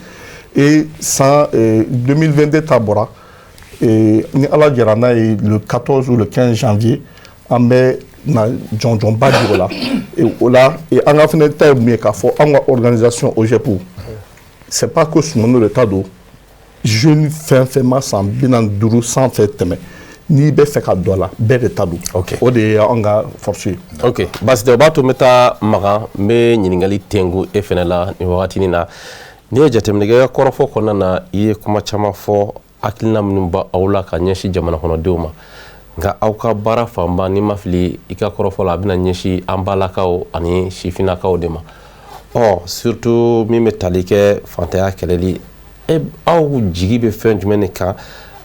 Et san 2022 ta bɔra, ni Ala jɛra n'a ye, le 14 ou le 15 janvier, an bɛ na jɔnjɔnba di o la. Et o la, an ka fɛnɛ ta ye mun ye? K'a fɔ an ka organisation OGEP, c'est pas que Sumano de ta don. Jeune fɛn fɛn ma san 45 sanfɛ tɛmɛ, n'i bɛ fɛ ka don a la, bɛɛ de ta don. O de ye an ka force ye. Ok, baasi tɛ. O b'a to n bɛ taa Makan, n bɛ ɲininkali tengu e fɛnɛ la nin wagatinin na. N'i ye jateminɛ kɛ, i ka kɔrɔfɔ kɔnɔna na, i ye kuma caman fɔ, hakilina minnu b'aw aw la ka ɲɛsin jamana kɔnɔdenw ma. Nka aw ka baara fanba, n'i ma fili i ka kɔrɔfɔ la, a bɛna ɲɛsin an balakaw ani sifinnakaw de ma. Ɔ surtout min bɛ tali kɛ fantanya kɛlɛli e, aw jigi bɛ fɛn jumɛn de kan?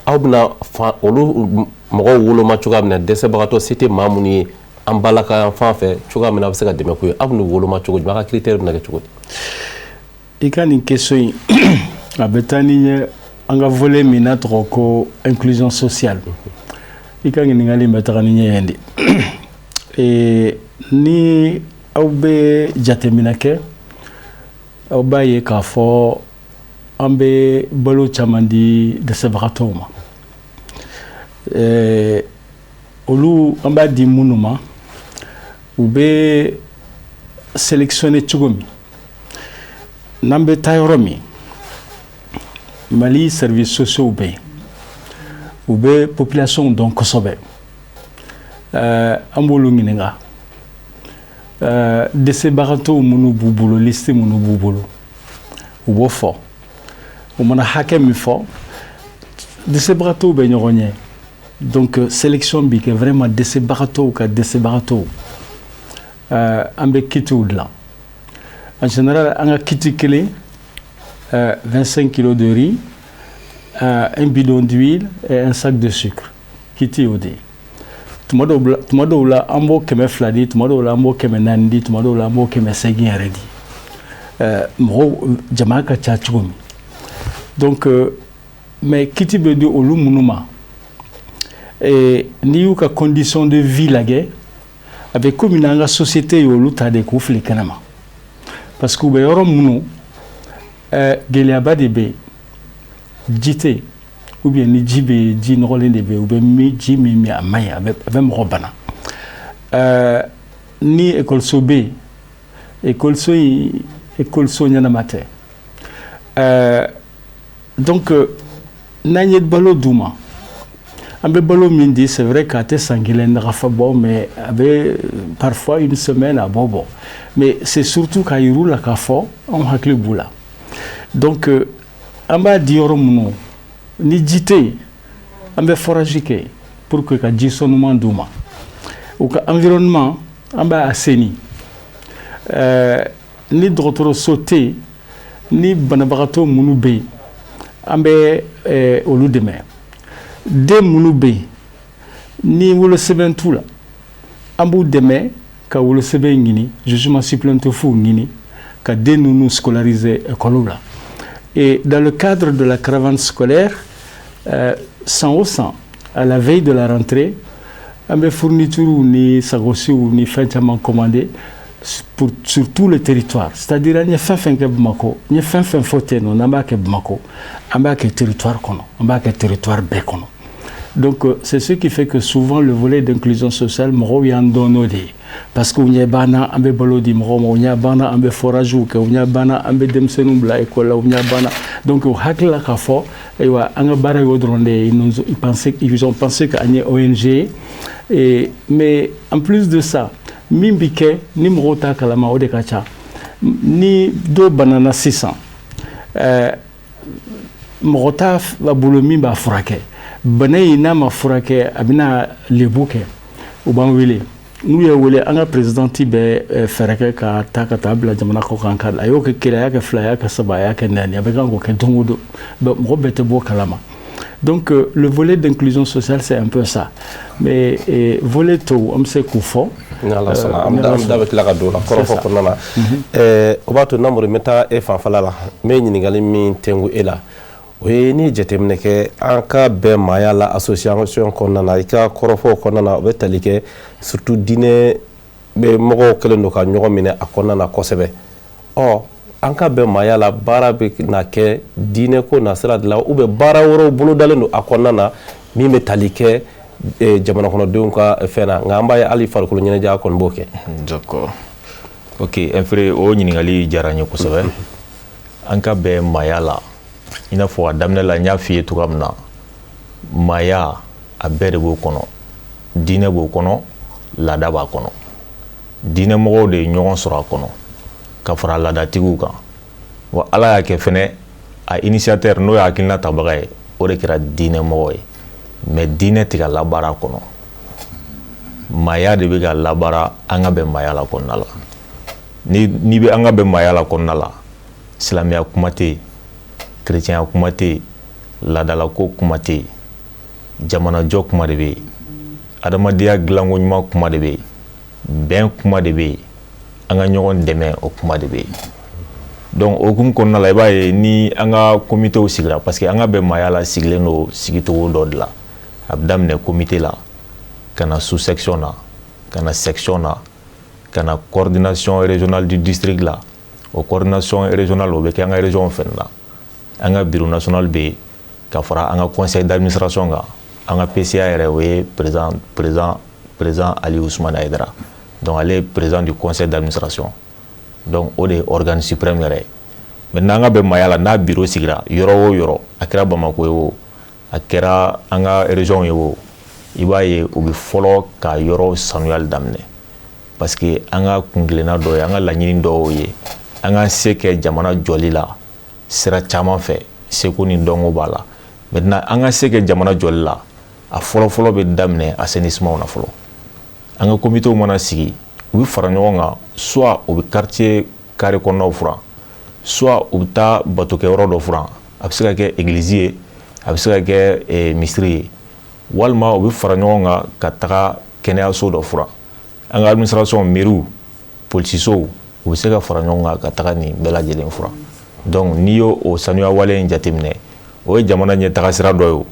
Aw bɛna fa olu mɔgɔw woloma cogoya min na, dɛsɛbagatɔ se tɛ maa minnu ye an balaka yan fan fɛ, cogoya min na a bɛ se ka dɛmɛ k'u ye, aw bɛn'u woloma cogo jumɛn? Aw ka critère bɛna kɛ cogo di? I ka nin question in, a bɛ taa ni ye an ka volet min n'a tɔgɔ ko inclusion sociale. I ka ɲininkali in bɛ taga ni ɲɛ yen de. Ni aw bɛ jateminɛ kɛ, aw b'a ye k'a fɔ an bɛ balo caman di dɛsɛbagatɔw ma. Olu, an b'a di minnu ma, u bɛ sélectionner cogo min n'an bɛ taa yɔrɔ min, Mali services sociaux bɛ yen, u bɛ population dɔn kosɛbɛ. An b'olu ɲininka dɛsɛbagatɔw minnu b'u bolo, liste minnu b'u bolo, u b'o fɔ. U mana hakɛ min fɔ, dɛsɛbagatɔw bɛ ɲɔgɔn ɲɛ. Donc sélection bi kɛ vraiment, dɛsɛbagatɔw ka dɛsɛbagatɔw. An bɛ kitiw dilan. En général, an ka kit kelen, 25 kilos de riz, un bidon d'huile et un sac de sucre. Kit y'o de ye. Tuma dɔw la, an b'o 200 di, tuma dɔw la, an b'o 400 di, tuma dɔw la, an b'o 800 yɛrɛ di, mɔgɔw jama ka ca cogo min. Donc mais kit bɛ di olu minnu ma, n'i y'u ka condition de vie lajɛ, a bɛ komi n'an ka société y'olu ta de k'u fili kɛnɛ ma, parce que u bɛ yɔrɔ minnu, gɛlɛyaba de bɛ yen. Ji tɛ yen, ou bien ni ji bɛ yen, ji nɔgɔlen de bɛ yen. U bɛ min, ji min min, a man ɲi, a bɛ mɔgɔ bana. Ni ekɔliso bɛ yen, ekɔliso in, ekɔliso ɲɛnama tɛ. Donc n'an ye balo d'u ma, an bɛ balo min di, c'est vrai k'a tɛ san kelen nagafa bɔ, mais a bɛ parfois une semaine a b'o bɔ. Mais c'est surtout k'a yir'u la k'a fɔ anw hakili b'u la. Donc an b'a di yɔrɔ minnu, ni ji tɛ yen, an bɛ forage kɛ pour que ka ji sɔnuman d'u ma. U ka environnement, an b'a assainir. Ni dɔgɔtɔrɔso tɛ yen, ni banabagatɔ minnu bɛ yen, an bɛ olu dɛmɛ. Den minnu bɛ yen ni wolosɛbɛn t'u la, an b'u dɛmɛ ka wolosɛbɛn ɲini, jugement supplétif ɲini, ka den ninnu scolariser école la. Et dans le cadre de la caravane scolaire, san o san, à la veille de la rentrée, an bɛ fourniture ni sagosiw ni fɛn caman commandé sur tout le territoire. C'est-à-dire, an ye fɛn fɛn kɛ Bamakɔ, n ye fɛn fɛn fɔ ten nɔ, n'an b'a kɛ Bamakɔ, an b'a kɛ territoire kɔnɔ, an b'a kɛ territoire bɛɛ kɔnɔ. Donc c'est ce qui fait que souvent le volet d'inclusion sociale, mɔgɔw y'an dɔn n'o de ye, parce que u ɲɛ b'an na, an bɛ balo di mɔgɔw ma, u ɲɛ b'an na, an bɛ forage kɛ, u ɲɛ b'an na, an bɛ denmisɛnninw bila école la, u ɲɛ b'an na. Donc u hakili la k'a fɔ ayiwa, an ka baara y'o dɔrɔn de ye. Ils ont pensé qu'an ye ONG ye. Et mais en plus de ça, min bi kɛ ni mɔgɔw t'a kalama, o de ka ca. Ni dɔ banana sisan, mɔgɔ t'a bolo min b'a furakɛ. Bana in, n'a ma furakɛ, a bɛna lebu kɛ. U b'an wele. N'u ye wele, an ka présidente bɛ fɛɛrɛ kɛ ka taa ka taa bila jamana kɔ kan. Ka a y'o kɛ kelen, a y'a kɛ fila, a y'a kɛ saba, a y'a kɛ naani, a bɛ kan k'o kɛ don o don. Mɔgɔ bɛɛ tɛ bɔ kalama. Donc le volet d'inclusion sociale, c'est un peu ça. Mais volet tɔw, an bɛ se k'o fɔ. Ni Ala sɔnna, an da bɛ tila ka don o la kɔrɔfɔ kɔnɔna na. O b'a to, Namori, n bɛ taa e fanfɛla la. N bɛ ɲininkali min tɛnku e la, o ye n'i ye jateminɛ kɛ an ka bɛn maaya la association kɔnɔna na, i ka kɔrɔfɔw kɔnɔna na, o bɛ tali kɛ surtout diinɛ bɛ mɔgɔw kɛlen don ka ɲɔgɔn minɛ a kɔnɔna na kosɛbɛ. Ɔ, an ka bɛn maaya la, baara bɛ na kɛ diinɛ ko nasira de la, ou bien baara wɛrɛw bolodalen don a kɔnɔna na min bɛ tali kɛ jamana kɔnɔdenw ka fɛn na? Nka an b'a ye hali farikolo ɲɛnajɛ kɔni b'o kɛ. D'accord, ok, Infré, o ɲininkali diyara n ye kosɛbɛ. An ka bɛn maaya la, i n'a fɔ a daminɛ la n y'a f'i ye cogoya min na, maaya a bɛɛ de b'o kɔnɔ. Diinɛ b'o kɔnɔ, laada b'a kɔnɔ. Diinɛmɔgɔw de ye ɲɔgɔn sɔrɔ a kɔnɔ ka fara laadatigiw kan. Wa Ala y'a kɛ fɛnɛ, a initiateur, n'o ye hakilina tabaga ye, o de kɛra diinɛmɔgɔ ye. Mais diinɛ tɛ ka labaara a kɔnɔ, maaya de bɛ ka labaara an ka bɛn maaya la kɔnɔna la. Ni n'i bɛ an ka bɛn maaya la kɔnɔna la, silamɛya kuma tɛ yen, kerecɛnya kuma tɛ yen, laadalako kuma tɛ yen, jamanajɔ kuma de bɛ yen, adamadenya dilanko ɲuman kuma de bɛ yen, bɛn kuma de bɛ yen, an ka ɲɔgɔn dɛmɛ, o kuma de bɛ yen. Donc o hukumu kɔnɔna la, i b'a ye ni an ka komitew sigira, parce que an ka bɛn maaya la sigilen don sigicogo dɔ de la. A bɛ daminɛ comité la, ka na sous section na, ka na section na, ka na coordination régionale du district la. O coordination régionale, o bɛ kɛ an ka région fɛnɛ na. An ka bureau national bɛ yen ka fara an ka conseil d'administration kan. An ka PCA yɛrɛ, o ye président Ali Ousmane Aïdara. Donc ale ye président du conseil d'administration. Donc o de ye organe suprême yɛrɛ ye. Maintenant, an ka bɛn maaya la, n'a bureau sigira yɔrɔ o yɔrɔ, a kɛra Bamako ye o, a kɛra an ka région ye o. I b'a ye, u bɛ fɔlɔ ka yɔrɔ sanuyali daminɛ, parce que an ka kunkilenna dɔ ye, an ka laɲini dɔw ye, an k'an se kɛ jamana jɔli la sira caman fɛ, seko ni dɔnko b'a la. Maintenant, an ka se kɛ jamana jɔli la, a fɔlɔ-fɔlɔ bɛ daminɛ assainissement na fɔlɔ. An ka comitéw mana sigi, u bɛ fara ɲɔgɔn kan, soit u bɛ quartier carré kɔnɔnaw furan, soit u bɛ taa batokɛyɔrɔ dɔ furan, a bɛ se ka kɛ église ye, a bɛ se ka kɛ misiri ye, walima u bɛ fara ɲɔgɔn kan ka taga kɛnɛyaso dɔ furan. An ka administration, mairie, polisisow, u bɛ se ka fara ɲɔgɔn kan ka taga nin bɛɛ lajɛlen furan. Donc n'i y'o o sanuya wale in jateminɛ, o ye jamana ɲɛtaga sira dɔ ye o,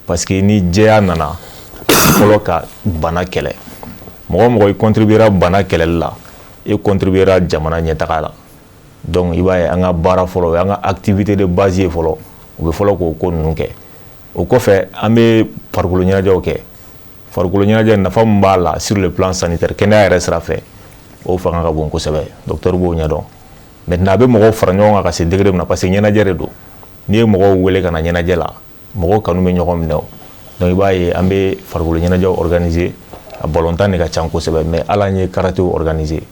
parce que ni jɛya nana fɔlɔ ka bana kɛlɛ, mɔgɔ mɔgɔ i contribuera bana kɛlɛli la, e contribuera jamana ɲɛtaga la. Donc i b'a ye, an ka baara fɔlɔ, o y'an ka activité de base ye fɔlɔ. U bɛ fɔlɔ k'o ko ninnu kɛ. O kɔfɛ, an bɛ farikolo ɲɛnajɛw kɛ. Farikolo ɲɛnajɛ, nafa min b'a la sur le plan sanitaire, kɛnɛya yɛrɛ sira fɛ, o fanga ka bon kosɛbɛ, docteur b'o ɲɛdɔn. Maintenant, a bɛ mɔgɔw fara ɲɔgɔn kan ka se degré min na, parce que ɲɛnajɛ de don, n'i ye mɔgɔw wele ka na ɲɛnajɛ la, mɔgɔw kanu bɛ ɲɔgɔn minɛ o. Donc i b'a ye, an bɛ farikolo ɲɛnajɛw organiser. A balontan de ka ca kosɛbɛ, mais hali an ye karatéw organiser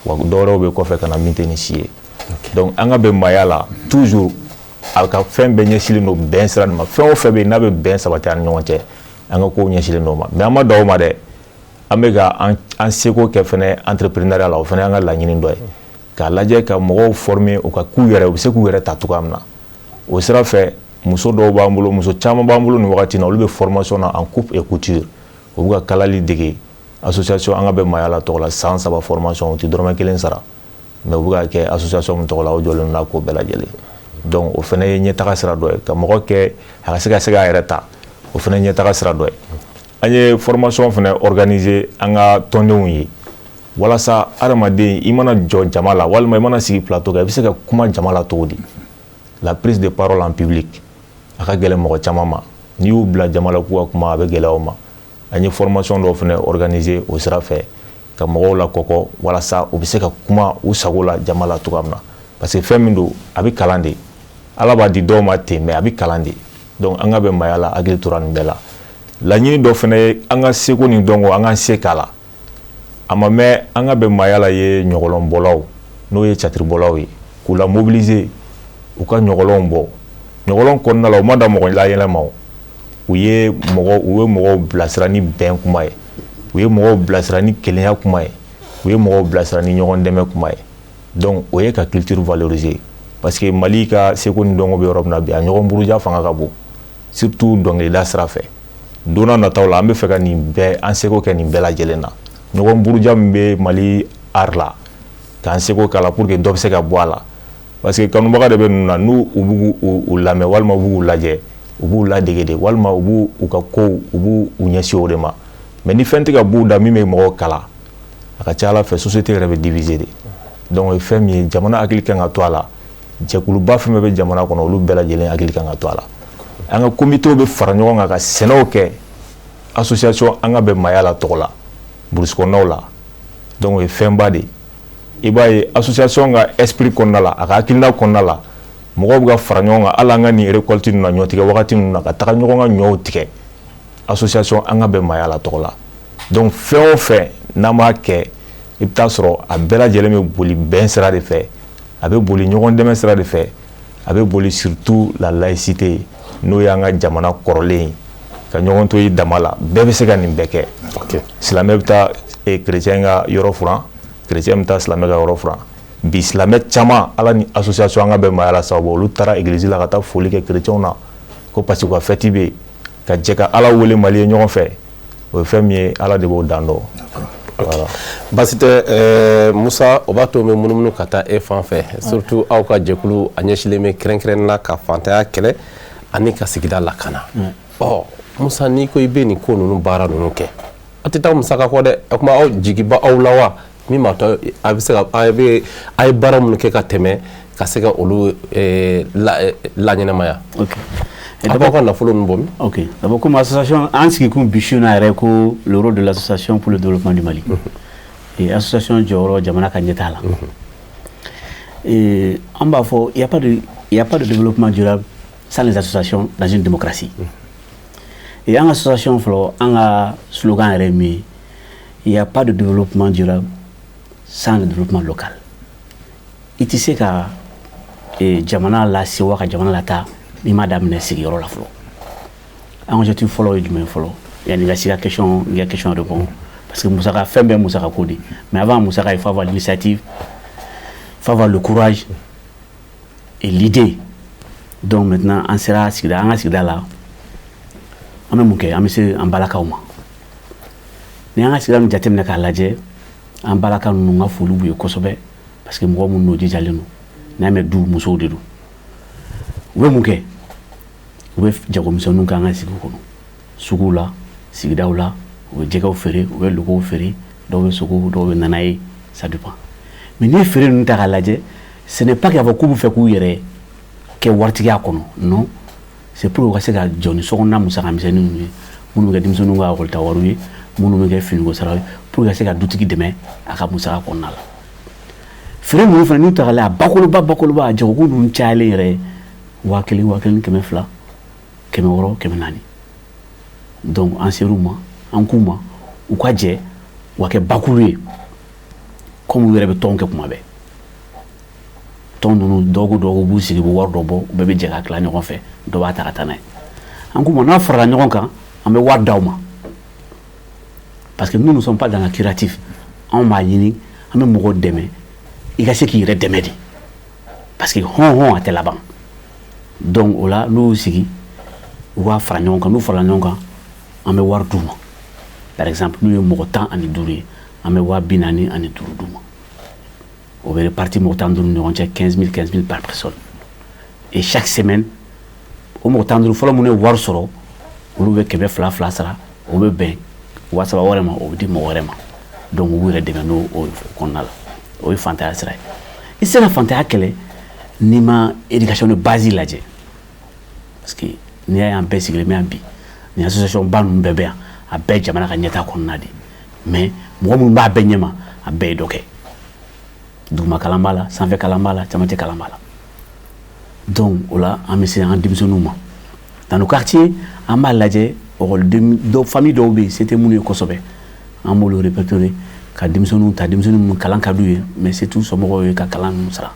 wa, dɔwɛrɛw bɛ kɔfɛ ka na min tɛ nin si ye. Donc an ka bɛn maaya la, toujours a ka fɛn bɛɛ ɲɛsinnen don bɛn sira nin ma. Fɛn o fɛn bɛ yen n'a bɛ bɛn sabati an ni ɲɔgɔn cɛ, an ka kow ɲɛsinnen don o ma. Mais an ma dan o ma dɛ, an bɛ ka an seko kɛ fɛnɛ entrepreneuriat la. O fana y'an ka laɲini dɔ ye, k'a lajɛ ka mɔgɔw former, u ka k'u yɛrɛ, u bɛ se k'u yɛrɛ ta cogoya min na. O sira fɛ, muso dɔw b'an bolo, muso caman b'an bolo nin wagati in na, olu bɛ formation na en coupe et couture, u bɛ ka kalali dege association an ka bɛn maaya la tɔgɔ la. San 3 formation, u tɛ dɔrɔmɛ kelen sara, mais u bɛ ka kɛ association min tɔgɔ la, o jɔlen n'a ko bɛɛ lajɛlen. Donc o fana ye ɲɛtaga sira dɔ ye, ka mɔgɔ kɛ a ka se k'a yɛrɛ ta, o fana ye ɲɛtaga sira dɔ ye. An ye formation fana organiser an ka tɔndenw ye, walasa adamaden, i mana jɔ jama la, walima i mana sigi plateau kan, i bɛ se ka kuma jama la cogo di. La prise de parole en public, a ka gɛlɛn mɔgɔ caman ma. N'i y'u bila jama la k'u ka kuma, a bɛ gɛlɛya u ma. An ye formation dɔw fana organiser o sira fɛ, ka mɔgɔw la kɔkɔ, walasa u bɛ se ka kuma u sago la jama la cogoya min na, parce que fɛn min don, a bɛ kalan de. Ala b'a di dɔw ma ten, mais a bɛ kalan de. Donc an ka bɛn maaya la, hakili tora nin bɛɛ la. Laɲini dɔ fana ye an ka seko ni dɔnko, an k'an se k'a la. A ma mɛn, an ka bɛn maaya la ye ɲɔgɔlɔnbɔlaw, n'o ye catiribɔlaw ye, k'u la mobiliser, u ka ɲɔgɔlɔnw bɔ. Ɲɔgɔlɔn kɔnɔna la, u ma da mɔgɔ layɛlɛ ma o. U ye mɔgɔw bilasira ni bɛn kuma ye, u ye mɔgɔw bilasira ni kelenya kuma ye, u ye mɔgɔw bilasira ni ɲɔgɔn dɛmɛ kuma ye. Donc o ye ka culture valoriser, parce que Mali ka seko ni dɔnko bɛ yɔrɔ min na bi, a ɲɔgɔn buruja fanga ka bon, surtout dɔnkilida sira fɛ. Don n'a nataw la, an bɛ fɛ ka nin bɛɛ, an seko kɛ nin bɛɛ lajɛlen na, ɲɔgɔn buruja min bɛ Mali art la, k'an seko k'a la pour que dɔ bɛ se ka bɔ a la, parce que kanubaga de bɛ ninnu na. N'u u b'u u lamɛn, walima u b'u lajɛ, u b'u ladege de, walima u b'u u ka kow, u b'u u ɲɛsin o de ma. Mais ni fɛn tɛ ka b'u da min bɛ mɔgɔw kala, a ka ca ala fɛ, société yɛrɛ bɛ diviser de. Donc o ye fɛn min ye, jamana hakili kan ka to a la. Jɛkuluba fɛn fɛn bɛ jamana kɔnɔ, olu bɛɛ lajɛlen hakili kan ka to a la. An ka comitéw bɛ fara ɲɔgɔn kan ka sɛnɛw kɛ association an ka bɛn maaya la tɔgɔ la, brousse kɔnɔnaw la. Donc o ye fɛnba de ye. I b'a ye, association ka esprit kɔnɔna la, a ka hakilina kɔnɔna la, mɔgɔw bɛ ka fara ɲɔgɔn kan. Hali an ka nin récolte ninnu na, ɲɔtigɛ wagati ninnu na, ka taga ɲɔgɔn ka ɲɔw tigɛ association an ka bɛn maaya la tɔgɔ la. Donc fɛn o fɛn n'an b'a kɛ, i bɛ taa sɔrɔ a bɛɛ lajɛlen bɛ boli bɛn sira de fɛ, a bɛ boli ɲɔgɔn dɛmɛ sira de fɛ, a bɛ boli surtout la laïcité, n'o y'an ka jamana kɔrɔlen ye, ka ɲɔgɔn to i dama la. Bɛɛ bɛ se ka nin bɛɛ kɛ. Silamɛ bɛ taa chrétien ka yɔrɔ furan, chrétien bɛ taa silamɛ ka yɔrɔ furan. Bi, silamɛ caman, ala ni association an ka bɛn maaya la sababu, olu taara église la ka taa foli kɛ chrétienw na, ko parce que u ka fête bɛ yen, ka jɛ ka Ala wele Mali ye ɲɔgɔn fɛ. O ye fɛn min ye, Ala de b'o dan dɔn. Voilà. Baasi tɛ. Musa, o b'a to n bɛ munumunu ka taa e fan fɛ, surtout aw ka jɛkulu, a ɲɛsinnen bɛ kɛrɛnkɛrɛnnen na ka fantanya kɛlɛ ani ka sigida lakana. Ɔ Musa, n'i ko i bɛ nin ko ninnu baara ninnu kɛ, aw tɛ taa musaka kɔ dɛ. O tuma, aw jigi ba aw la wa, min b'a to a bɛ se ka a bɛ a ye baara minnu kɛ ka tɛmɛ, ka se ka olu laɲɛnamaya? Ok. A b'aw ka nafolo ninnu bɔ min? Ok. D'abord, comme association, an sigikun bi su in na yɛrɛ, ko le rôle de l'association pour le développement du Mali. Et association jɔyɔrɔ jamana ka ɲɛtaa la. Et an b'a fɔ, il y a pas de développement durable sans les associations dans une démocratie. Et an ka association fɔlɔ, an ka slogan yɛrɛ ye min ye, il y a pas de développement durable sans le développement local. I tɛ se ka jamana lasewa, ka jamana lataa, n'i m'a daminɛ sigiyɔrɔ la fɔlɔ. An ka objectif fɔlɔ ye jumɛn fɔlɔ? Yanni ka se ka question, i ka question répond, parce que musaka, fɛn bɛɛ musaka ko de. Mais avant musaka, il faut avoir l'initiative, il faut avoir le courage et l'idée. Donc maintenant, an sera sigida, an ka sigida la, an bɛ mun kɛ? An bɛ se an balakaw ma. Ni an ka sigida ninnu jateminɛ k'a lajɛ, an balaka ninnu, ka foli b'u ye kosɛbɛ, parce que mɔgɔ minnu n'o jijalen don, n'i y'a mɛn du, musow de don. U bɛ mun kɛ? U bɛ jagomisɛnninw kɛ an ka sigiw kɔnɔ, suguw la, sigidaw la. U bɛ jɛgɛw feere, u bɛ logow feere, dɔw bɛ sogo, dɔw bɛ nana ye, ça dépend. Mais n'i ye feere ninnu ta k'a lajɛ, ce n'est pas k'a fɔ k'u bɛ fɛ k'u yɛrɛ kɛ waritigiya kɔnɔ. Non, c'est pour u ka se ka jɔ ni sokɔnɔna musaka misɛnnin ninnu ye, minnu bɛ kɛ denmisɛnninw ka ekɔli ta wariw ye, minnu bɛ kɛ finiko saraw ye, pour que ka se ka dutigi dɛmɛ a ka musaka kɔnɔna la. Feere ninnu fana, n'u ta k'a lajɛ, a bakuruba bakuruba, a jagoko ninnu cayalen yɛrɛ, 1000, 1200, 600, 400. Donc an ser'u ma, an k'u ma u ka jɛ, u ka kɛ bakuru ye, komi u yɛrɛ bɛ tɔn kɛ kuma bɛɛ. Tɔn ninnu, dɔgɔkun dɔgɔkun, u b'u sigi, u bɛ wari dɔ bɔ, u bɛɛ bɛ jɛ ka tila ɲɔgɔn fɛ, dɔ b'a ta ka taa n'a ye. An k'u ma, n'a farala ɲɔgɔn kan, an bɛ wari d'aw ma, parce que nous ne sommes pas dans la curatif. Anw b'a ɲini, an bɛ mɔgɔw dɛmɛ i ka se k'i yɛrɛ dɛmɛ de, parce que hɔn hɔn a tɛ laban. Donc o la, n'u y'u sigi, u b'a fara ɲɔgɔn kan. N'u farala ɲɔgɔn kan, an bɛ wari d'u ma. Par exemple, n'u ye mɔgɔ 15 ye, an bɛ 45 000 d'u ma. O bɛ répartir mɔgɔ 15 ni ɲɔgɔn cɛ, 15 000, 15 000 par personne. Et chaque semaine, o mɔgɔ 15 fɔlɔ minnu ye wari sɔrɔ, olu bɛ kɛmɛ fila fila sara, o bɛ bɛn 3000 wɛrɛ ma, o bɛ di mɔgɔ wɛrɛ ma. Donc u b'u yɛrɛ dɛmɛ n'o o kɔnɔna la. O ye fantanya sira ye. I tɛ se ka fantanya kɛlɛ n'i ma éducation de base lajɛ, parce que n'i y'a ye an bɛɛ sigilen bɛ yan bi, nin association ba ninnu bɛɛ bɛ yan, a bɛɛ jamana ka ɲɛtaa kɔnɔna de. Mais mɔgɔ minnu b'a bɛɛ ɲɛma, a bɛɛ ye dɔ kɛ. Duguma kalan b'a la, sanfɛ kalan b'a la, camancɛ kalan b'a la. Donc o la, an bɛ se an denmisɛnninw ma dans nos quartiers. An b'a lajɛ, ekɔliden dɔw, famille dɔw bɛ yen, se tɛ minnu ye kosɛbɛ, an b'olu répertorier ka denmisɛnninw ta, denmisɛnnin minnu kalan ka d'u ye, mais se t'u somɔgɔw ye ka kalan ninnu sara.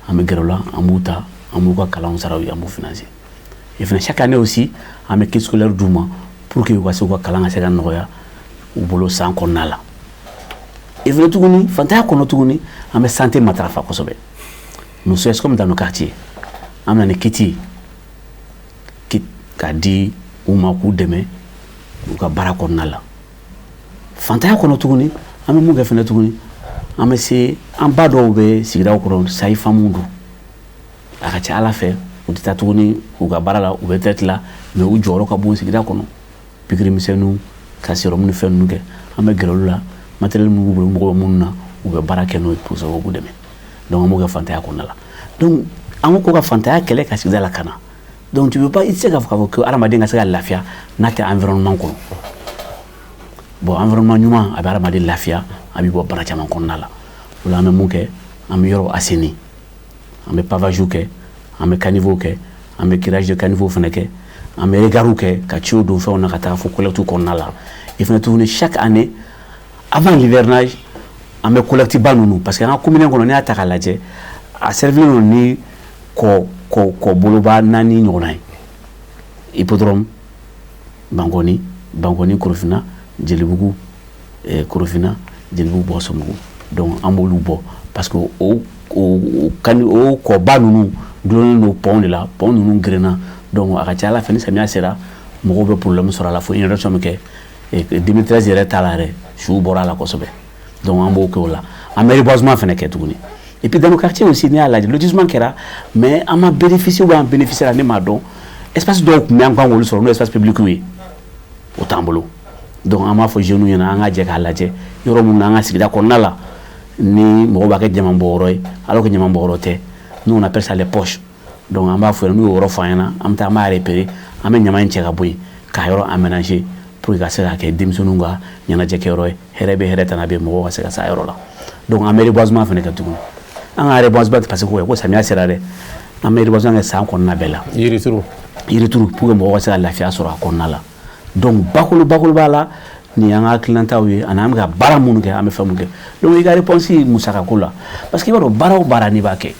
An bɛ gɛrɛ u la, an b'u ta, an b'u ka kalanw sara u ye, an b'u financer. Et fana, chaque année aussi, an bɛ kit scolaire d'u ma pour que u ka se u ka kalan ka se ka nɔgɔya u bolo san kɔnɔna la. Et fana tuguni, fantanya kɔnɔ tuguni, an bɛ santé matarafa kosɛbɛ. Nous sommes comme dans nos quartiers, an bɛ na ni kit ye, kit k'a di u ma k'u dɛmɛ u ka baara kɔnɔna la. Fantanya kɔnɔ tuguni, an bɛ mun kɛ fɛnɛ tuguni? An bɛ se an ba dɔw bɛ sigidaw kɔnɔ, sage-femme don. A ka ca ala fɛ, u tɛ taa tuguni u ka baara la, u bɛ retraite la, mais u jɔyɔrɔ ka bon sigida kɔnɔ. Pikiri misɛnninw ka sérum ni fɛn ninnu kɛ, an bɛ gɛrɛ olu la. Matériel minnu b'u bolo, mɔgɔ bɛ minnu na, u bɛ baara kɛ n'o ye pour que u b'u dɛmɛ. Donc an b'o kɛ fantanya kɔnɔna la. Donc an ko ka fantanya kɛlɛ, ka sigida lakana. Donc tu peux pas, i tɛ se k'a fɔ ko hadamaden ka se ka lafiya n'a tɛ environnement kɔnɔ. Bon, environnement ɲuman, a bɛ hadamaden lafiya, a bɛ bɔ bana caman kɔnɔna la. O la, an bɛ mun kɛ? An bɛ yɔrɔ assainir, an bɛ pavage kɛ, an bɛ caniveau kɛ, an bɛ curage de caniveau fana kɛ, an bɛ regard kɛ ka tuyau don fɛnw na ka taa fo collecte kɔnɔna la. Et fana tuguni, chaque année avant l'hivernage, an bɛ collecte ba ninnu, parce que an ka commune kɔnɔ, n'i y'a ta k'a lajɛ, a servilen don ni kɔ kɔ kɔ boloba naani ɲɔgɔnna ye: Hippodrome, Bankoni, Bankoni Korofina, Jelibugu, Korofina, Jelibugu, Bɔsɔmugu. Donc an b'olu bɔ, parce que o kan, o kɔba ninnu dulonnen don pont de la, pont ninnu gerenna. Donc a ka ca ala fɛ, ni samiya sera, mɔgɔw bɛ problème sɔrɔ a la, fo inondation bɛ kɛ. 2013 yɛrɛ t'a la yɛrɛ, suw bɔra a la kosɛbɛ. Donc an b'o kɛ o la. An bɛ reboisement fana kɛ tuguni. Et puis dans nos quartiers aussi, n'i y'a lajɛ, lotissement kɛra, mais an ma bénéficier ou an bénéficier la, ne m'a dɔn. Espace dɔw tun bɛ, an kan k'olu sɔrɔ, n'o espace public ye, o t'an bolo. Donc an b'a fɔ jeunes ɲɛna, an ka jɛ k'a lajɛ yɔrɔ minnu na an ka sigida kɔnɔna la, ni mɔgɔw b'a kɛ ɲamanbɔyɔrɔ ye, alors que ɲamanbɔyɔrɔ tɛ. Nous, on appelle ça les poches. Donc an b'a fɔ, n'u y'o yɔrɔ fɔ an ɲɛna, an bɛ taa, an b'a repérer, an bɛ ɲaman in cɛ ka bɔ yen, k'a yɔrɔ aménager pour que ka se ka kɛ denmisɛnninw ka ɲɛnajɛkɛyɔrɔ ye. Hɛrɛ bɛ hɛrɛ, tana bɛ, mɔgɔw ka se ka s'a yɔrɔ la. Donc an bɛ reboisement fana kɛ tuguni. An ka reboisement tɛ parce que ko samiya sera dɛ, an bɛ reboisement kɛ san kɔnɔna bɛɛ la. Yirituru. Yiri turu pour que mɔgɔw ka se ka lafiya sɔrɔ a kɔnɔna la. Donc bakuruba la, nin y'an ka hakilinataw ye ani an bɛ ka baara minnu kɛ, an bɛ fɛn minnu kɛ. Donc i ka réponse musakako la, parce que i b'a dɔn, baara o baara n'i b'a kɛ,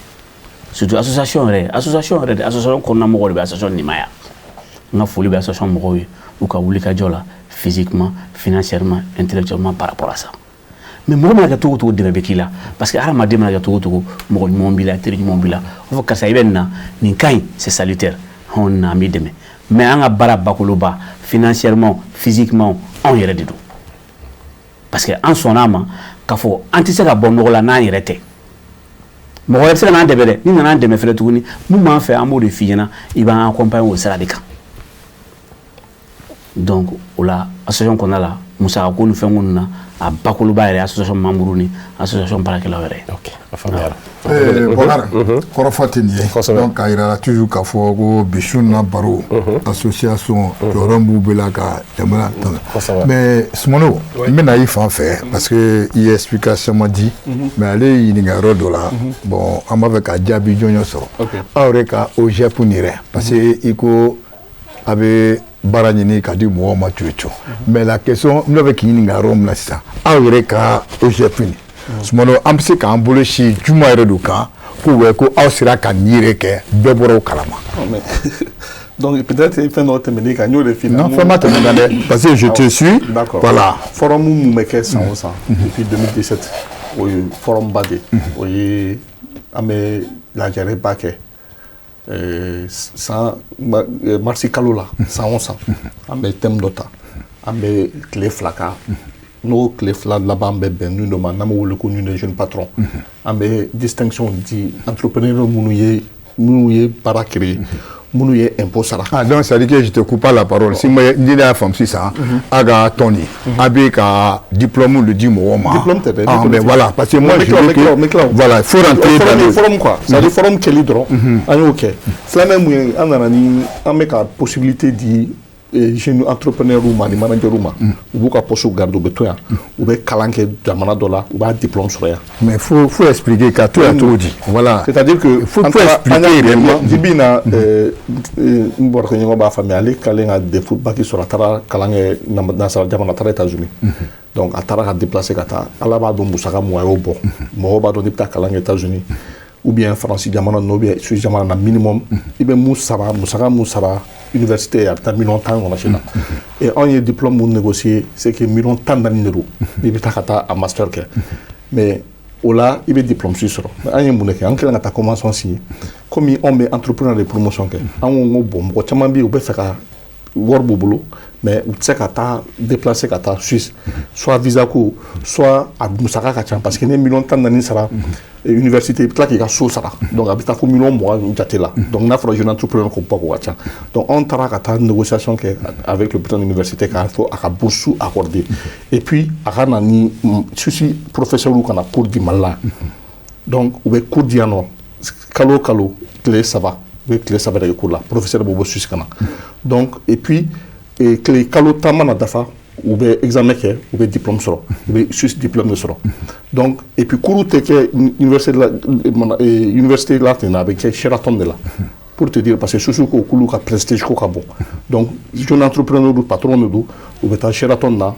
surtout association yɛrɛ, association yɛrɛ de, association kɔnɔna mɔgɔw de bɛ association nimaya. N ka foli bɛ association mɔgɔw ye u ka wuli ka jɔ la, physiquement, financièrement, intellectuellement, par rapport à ça. Mais mɔgɔ mana kɛ cogo o cogo, dɛmɛ bɛ k'i la, parce que hadamaden mana kɛ cogo o cogo, mɔgɔ ɲuman b'i la, teri ɲuman b'i la, o fɔ karisa i bɛ nin na, nin ka ɲi, c'est salutaire, anw na an b'i dɛmɛ. Mais an ka baara bakuruba, financièrement, physiquement, anw yɛrɛ de don, parce que an sɔnna a ma k'a fɔ an tɛ se ka bɔ nɔgɔ la n'an yɛrɛ tɛ. Mɔgɔ wɛrɛ bɛ se ka n'an dɛmɛ dɛ, ni nana an dɛmɛ fɛnɛ tuguni, mun b'an fɛ, an b'o de f'i ɲɛna, i b'an accompagner o sira de kan. Donc o la, association kɔnɔna la, musaka ko ni fɛn minnu na, a bakuruba yɛrɛ, association membre ni association baarakɛlaw yɛrɛ. Ok, a faamuyara. Bɔkari, kɔrɔfɔ tɛ nin ye. Donc k'a yira la toujours k'a fɔ ko bi su na baro, association jɔyɔrɔ b'u bɛ la ka jamana. Mais Sumano, n bɛna i fan fɛ, parce que i ye explication ma di, mais ale ye ɲininka yɔrɔ dɔ la. Bon, an b'a fɛ ka jaabi jɔnjɔn sɔrɔ aw yɛrɛ ka OGEP nin yɛrɛ, parce que i ko a bɛ baara ɲini ka di mɔgɔw ma cogo cogo. Mais la question, n bɛ fɛ k'i ɲininka yɔrɔ min na sisan, aw yɛrɛ ka OGEP nin, Sumano, an bɛ se k'an bolo si juma yɛrɛ do kan ko wɛ, ko aw sera ka nin yɛrɛ kɛ, bɛɛ bɔra o kalama? Donc peut-être fɛn dɔ tɛmɛn'i kan, n y'o de f'i ɲɛna. Non, fɛn ma tɛmɛ kan dɛ, parce que je te suis. D'accord. Voilà. Forum mun bɛ kɛ san o san depuis 2017, o ye forum ba de ye. O ye an bɛ lajɛrɛba kɛ san marisi kalo la, san o san an bɛ thème dɔ ta, an bɛ tile 2 kan. N'o tile 2 laban bɛ bɛn nuit dɔ ma n'an b'o wele ko Nuit des jeunes patrons. An bɛ distinction di entrepreneur minnu ye baara créer, minnu ye impôt sara. Ah, donc ça dit que je te coupe pas la parole. Si moi ni y'a faamu sisan, a ka tɔn nin, a bɛ ka diplôme de di mɔgɔw ma. Diplôme tɛ dɛ. Ah, mais voilà, parce que moi je veux que, voilà, il faut rentrer dans le forum quoi. C'est à dire forum kɛli dɔrɔn, an y'o kɛ. Filanan mun ye, an nana ni an bɛ ka possibilité di jeunes entrepreneurs ma ni managers ma, u b'u ka poste garder, u bɛ to yan, u bɛ kalan kɛ jamana dɔ la, u b'a diplôme sɔrɔ yan. Mais faut expliquer ka to yan cogo di? Voilà. C'est-à-dire que faut expliquer réellement. Bi na n bɔra ɲɔgɔn b'a faamuya, ale kɛlen ka DEF bac sɔrɔ, a taara kalan kɛ nasara jamana, a taara États-Unis. Donc a taara ka déplacer ka taa, Ala b'a dɔn musaka mun a y'o bɔ. Mɔgɔw b'a dɔn n'i bɛ taa kalan kɛ États-Unis ou bien Faransi jamana ninnu ou bien Suisse jamana na, minimum i bɛ mun sara, musaka mun sara université, a bɛ taa miliyɔn 10 ɲɔgɔnna si la. Et anw ye diplôme mun négocier, c'est que miliyɔn 14 de don n'i bɛ taa ka taa a master kɛ. Mais o la, i bɛ diplôme si sɔrɔ. An ye mun de kɛ? An kɛlen ka taa convention signer, komi anw bɛ entrepreneur de promotion kɛ, an ko bon, mɔgɔ caman bɛ yen, u bɛ fɛ ka wari b'u bolo, mais u tɛ se ka taa déplacer ka taa Suisse, soit visa ko, soit a musaka ka ca, parce que ni ye miliyɔn 14 sara université, i bɛ tila k'i ka so sara, donc a bɛ taa fo miliyɔn 20 jate la. Donc n'a fɔra jeune entrepreneur ko bɔ, ko ka ca. Donc anw taara ka taa négociation kɛ avec le président de l'université k'a fɔ a ka bourse accordé, et puis a ka na ni Suisse professeur ka na cours di Mali la. Donc u bɛ cours di yan nɔ kalo o kalo, tile 3, u bɛ tile 3 de kɛ cours la, professeur bɛ bɔ Suisse ka na. Donc et puis tile kalo 10 mana dafa, u bɛ examen kɛ, u bɛ diplôme sɔrɔ, u bɛ Suisse diplôme de sɔrɔ. Donc et puis cours tɛ kɛ université la, université la ten, a bɛ kɛ Sheraton de la, pour te dire, parce que Suisse ko k'olu ka prestige ko ka bon. Donc jeune entrepreneur du patron de don, u bɛ taa Sheraton na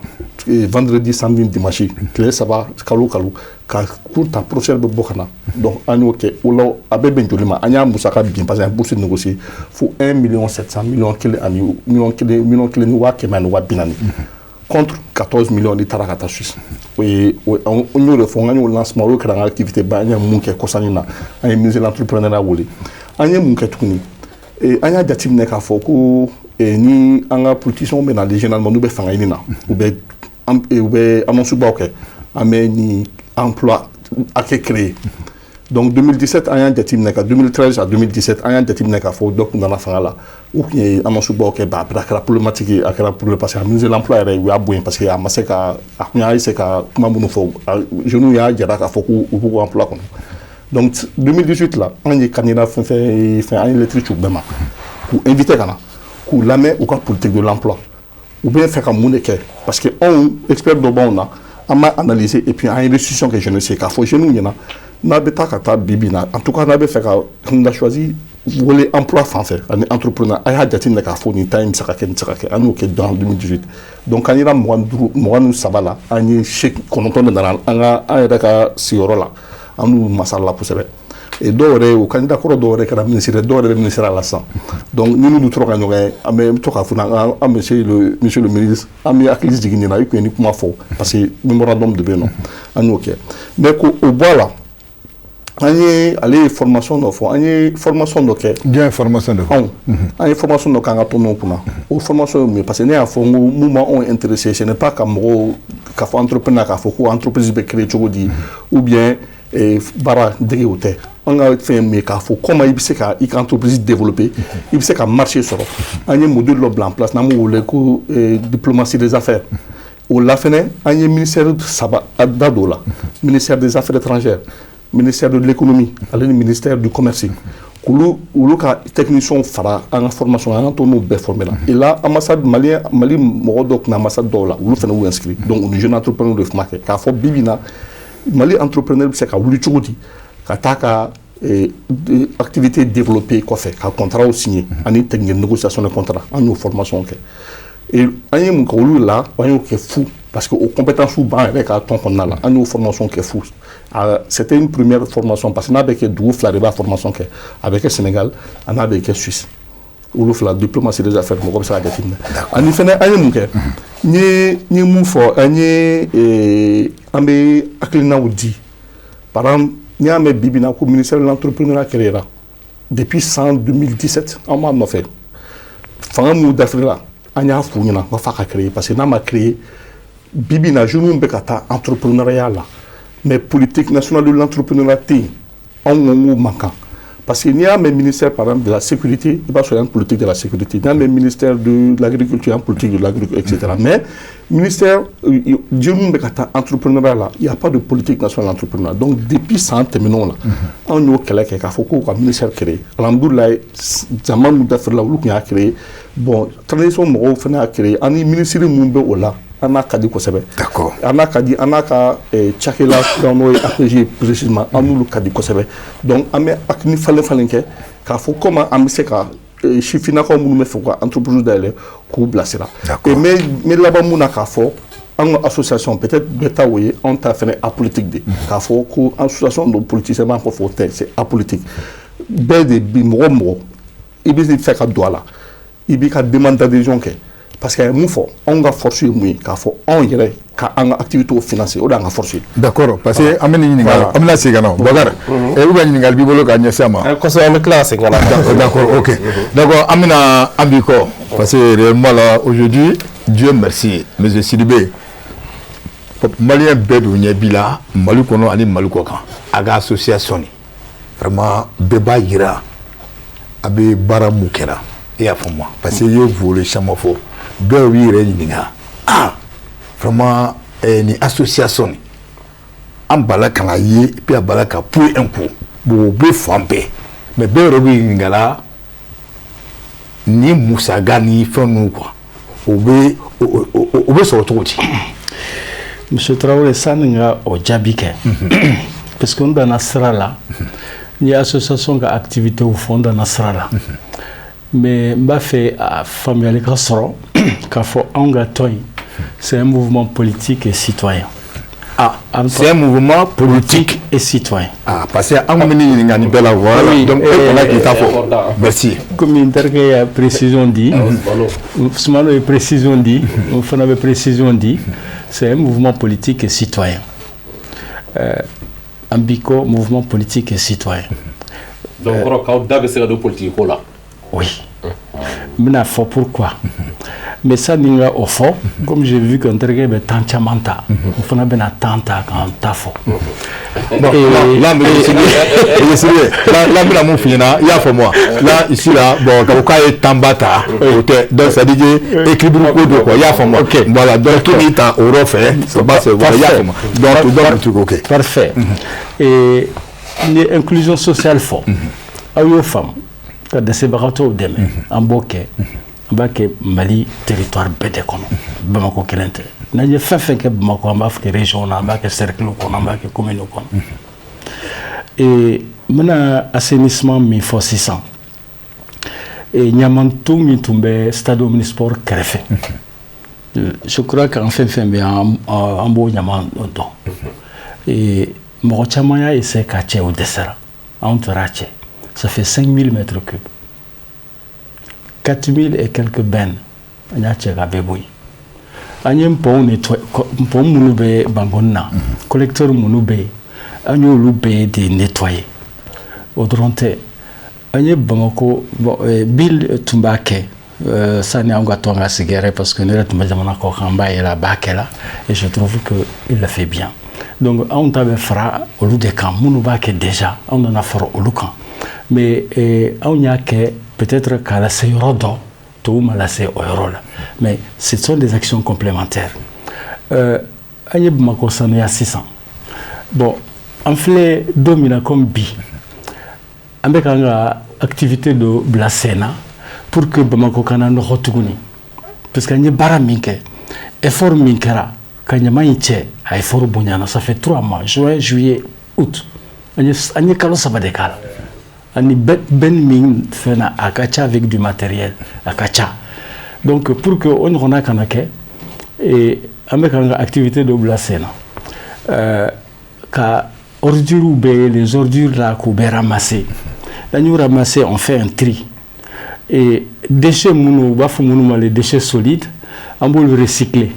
vendredi, samedi, dimanche, tile 3 kalo kalo, ka cours ta, professeur bɛ bɔ ka na. Donc an y'o kɛ o la, a bɛ bɛn joli ma? An y'a musaka bin, parce que an ye bourse négocier fo 1 million 700, miliyɔn kelen ani miliyɔn 1, miliyɔn 1 ni waa 140, contre 14 millions n'i taara ka taa Suisse. O ye an y'o de fɔ, an y'o lancement, o kɛra an ka activité ba. An ye mun kɛ kɔsani na? An ye ministre de l'entrepreneuriat wele. An ye mun kɛ tuguni? An y'a jateminɛ k'a fɔ ko ni an ka politiciens bɛ na, généralement n'u bɛ fanga ɲini na, u bɛ annonce baw kɛ, an bɛ nin emploi hakɛ créer. Donc 2017, an y'a jateminɛ ka 2013 à 2017, an y'a jateminɛ k'a fɔ dɔ kun nana fanga la, u tun ye annonce baw kɛ ba, après a kɛra problématique ye, a kɛra problème, parce que a ministre de l'emploi yɛrɛ, u y'a bɔ yen, parce que a ma se ka, a kun y'a essayer ka kuma minnu fɔ, jeunes y'a jira k'a fɔ k'u b'u ka emploi kɔnɔ. Donc 2018 la, an ye candidat fɛn fɛn fɛn, an ye lettre ci u bɛɛ ma k'u inviter ka na k'u lamɛn u ka politique de l'emploi, u bɛ fɛ ka mun de kɛ, parce que anw expert dɔ b'anw na, an b'a analyser, et puis an ye restitution kɛ jeunesse ye k'a fɔ jeunes ɲɛna n'a bɛ taa ka taa bi bi in na, en tout cas n'a bɛ fɛ ka candidat choisi Volet emploi fan fɛ ani entrepreneur, a y'a jateminɛ k'a fɔ nin ta in bɛ se ka kɛ, nin tɛ se ka kɛ. An y'o kɛ dans 2018. Donc an yera 25, 23 la, an ye 9 de nana an ka an yɛrɛ ka sigiyɔrɔ la, an n'u masala kosɛbɛ. Et dɔw yɛrɛ, o candidat kɔrɔ dɔw yɛrɛ kɛra ministre, dɔw yɛrɛ bɛ ministère la sisan. Donc ni n'olu tora ka ɲɔgɔn ye, an bɛ to k'a fɔ an monsieur le ministre, an bɛ hakili jigin nin na, i tun ye nin kuma fɔ, parce que mémorandum de bɛ yen nɔ, an y'o kɛ. Mais ko o bɔ a la, an ye, ale ye formation dɔ fɔ, an ye formation dɔ kɛ. Jɔn ye formation dɔ fɔ? Anw, an ye formation dɔ k'an ka tɔndenw kunna. O formation ye mun ye? Parce que ne y'a fɔ n ko mun b'anw intéressé, ce n'est pas ka mɔgɔw k'a fɔ entrepreneur, k'a fɔ ko entreprise bɛ créer cogo di ou bien baara dege, o tɛ. An ka fɛn ye mun ye? K'a fɔ comment i bɛ se ka i ka entreprise développer, i bɛ se ka marché sɔrɔ. An ye modèle dɔ bila en place n'an b'o wele ko diplomatie des affaires. O la fɛnɛ, an ye ministère saba da don o la: ministère des Affaires étrangères, ministère de l'Économie ale ni ministère du Commerce, k'olu olu ka techniciens fara an ka formation, an ka tɔnw bɛɛ formé la. Et là, ambassade malien, Mali mɔgɔ dɔw tun bɛ ambassade dɔw la, olu fana y'u inscrit. Donc u ni jeune entrepreneur de kuma kɛ k'a fɔ bi bi in na, Mali entrepreneur bɛ se ka wuli cogo di ka taa ka activité développer kɔfɛ, ka contrat signer ani technique négociation de contrat. An y'o formation kɛ. Et an ye mun kɛ olu la? An y'o kɛ fu, parce que o compétence b'an yɛrɛ ka tɔn kɔnɔna la. An y'o formation kɛ fu. C'était une première formation, parce que n'a bɛ kɛ dugu fila de b'a formation kɛ, a bɛ kɛ Sénégal, a n'a bɛ kɛ Suisse, olu fila. Diplomatie des affaires, mɔgɔ bɛ se ka jateminɛ. Ani fɛnɛ, an ye mun kɛ? N ye mun fɔ? An ye an bɛ hakilinaw di. Par exemple, n'i y'a mɛn bi bi in na ko ministère de l'Entrepreneuriat créera depuis san 2017, an b'a nɔfɛ. Fanga mun dafirila, an y'a f'u ɲɛna ko f'a ka créer, parce que n'a ma créer, bi bi in na, jeunes bɛ ka taa entrepreneuriat la, mais politique nationale de l'entrepreneuriat tɛ yen. Anw ko k'o man kan, parce que n'i y'a mɛn ministère, par exemple, de la Sécurité, i b'a sɔrɔ une politique de la sécurité. N'i y'a mɛn ministère de l'Agriculture, une politique de l'agriculture, etc. Mais ministère jeunes bɛ ka taa entrepreneuriat la, il y a pas de politique nationale d'entrepreneuriat. Donc depuis san tɛmɛnenw la, anw y'o kɛlɛ kɛ k'a fɔ k'u ka ministère créer. Alhamdulilayi, jama mun dafirila, olu tun y'a créer. Bon, transition mɔgɔw fana y'a créer. Ani ministre mun bɛ o la, an n'a ka di kosɛbɛ. An n'a ka di, an n'a ka cakɛla n'o ye APG précisément, an n'olu ka di kosɛbɛ. Donc an bɛ hakili falen falen kɛ k'a fɔ comment an bɛ se ka sifinnakaw minnu bɛ fɛ k'u ka entreprise dayɛlɛ, k'u bilasira. Et n bɛ laban mun na k'a fɔ, an ka association, peut-être bɛɛ ta o ye, anw ta fɛnɛ apolitique de. K'a fɔ ko association don politicien b'an kɔfɛ, o tɛ, c'est apolitique. Bɛɛ de bi, mɔgɔ mɔgɔ i bɛ fɛ ka don a la, i b'i ka demande d'adhésion kɛ. Parce que a ye mun fɔ? Anw ka force ye mun ye? K'a fɔ anw yɛrɛ ka an ka activité financer, o de y'an ka force ye. D'accord, parce que an bɛ nin ɲininkali, an bɛna segin ka na. Bakari, ou bien ɲininkali b'i bolo ka ɲɛsin a ma? Kosɛbɛ, an bɛ tila ka segin ka na. D'accord, ok, d'accord. An bɛna an b'i kɔ, parce que réellement là, aujourd'hui, Dieu merci, monsieur Sidibé, malien bɛɛ dun ɲɛ b'i la, Mali kɔnɔ ani Mali kɔ kan. A ka association nin, vraiment, bɛɛ b'a yira a bɛ baara mun kɛra, i y'a faamu? Parce que i ye volet caman fɔ, dɔw b'i yɛrɛ ɲininka: ah, vraiment, nin association nin, an b'a la ka na ye, et puis a b'a la ka pour un coup. Bon, o bɛ fan bɛɛ, mais bɛɛ yɛrɛ bɛ ɲininka la ni musaka ni fɛn ninnu quoi, o bɛ sɔrɔ cogo di? Monsieur Traoré, sani n ka o jaabi kɛ, parce que n danna sira la, n ye association ka activité fɔ, n danna sira la, mais n b'a fɛ a faamuyali ka sɔrɔ k'a fɔ anw ka tɔn in, c'est un mouvement politique et citoyen. Ah, c'est un mouvement politique et citoyen. Ah, parce que an bɛ nin ɲininka nin bɛɛ la, voilà. Oui, donc e kɔnna k'i ta fɔ. Merci. Comme n terikɛ ye précision di, Soumano ye précision di, o fana bɛ précision di, c'est un mouvement politique et citoyen. An b'i ko mouvement politique et citoyen. Donc kɔrɔ k'aw da bɛ se ka don politique ko la? Oui. N bɛna fɔ pourquoi. Mais sani n ka o fɔ, comme j'ai vu que n terikɛ bɛ temps caman ta, n fana bɛna temps ta k'an ta fɔ. Bon, là, monsieur Sidibé, là, n bɛna mun f'i ɲɛna, i y'a faamu wa? Là, ici, là, bon, k'a fɔ k'a ye temps ba ta, o tɛ. Donc, c'est à dire que équilibre ko don, quoi, i y'a faamu wa? Voilà, donc k'i b'i ta o yɔrɔ fɛ, c'est pas, c'est, voilà, i y'a faamu. Donc, ok. Parfait. Et n ye inclusion sociale fɔ, aw y'o faamu, ka dɛsɛbagatɔw dɛmɛ, an b'o kɛ. An b'a kɛ Mali territoire bɛɛ de kɔnɔ, Bamakɔ kelen tɛ. N'an ye fɛn fɛn kɛ Bamakɔ, an b'a kɛ région na, an b'a kɛ cercle kɔnɔ, an b'a kɛ commune kɔnɔ. Et n bɛna assainissement min fɔ sisan. Ɲamanton min tun bɛ stade omnisport kɛrɛfɛ, je crois qu'an fɛn fɛn bɛ yan, an b'o ɲaman dɔn. Mɔgɔ caman y'a essayé k'a cɛ, o dɛsɛra. Anw taara cɛ, ça fait 5000 mètres cubes, 4000 et quelques bennes. An y'a cɛ ka bɛɛ bɔ yen. An ye pont nettoyé, pont minnu bɛ Bankoni na, collecteur minnu bɛ yen, an y'olu bɛɛ de nettoyé. O dɔrɔn tɛ, an ye Bamakɔ, bon, Bill tun b'a kɛ sani an ka to an ka sigi yɛrɛ, parce que ne yɛrɛ tun bɛ jamana kɔ kan, an b'a yɛrɛ a b'a kɛ la, et je trouve que il le fait bien. Donc anw ta bɛ fara olu de kan minnu b'a kɛ déjà, anw nana fara olu kan. Mais anw y'a kɛ peut-être k'a lase yɔrɔ dɔ, tɔw ma lase o yɔrɔ la, mais ce sont des actions complémentaires. An ye Bamakɔ sanuya sisan. Bon, an filɛ don min na comme bi, an bɛ k'an ka activité dɔ bila sen na pour que Bamakɔ kana nɔgɔ tuguni, parce que an ye baara min kɛ, effort min kɛra ka ɲama in cɛ, a effort bonyana. Ça fait 3 mois, juin, juillet, août, an ye kalo 3 de k'a la. Ani bɛn min fɛn na, a ka ca, avec du matériel, a ka ca. Donc pour que o ɲɔgɔnna kana kɛ, an bɛ k'an ka activité dɔ bila sen na ka ordures bɛɛ, les ordures là, k'u bɛɛ ramasser. N'an y'u ramasser, on fait un tri, et déchets minnu u b'a fɔ minnu ma les déchets solides, an b'olu recycler.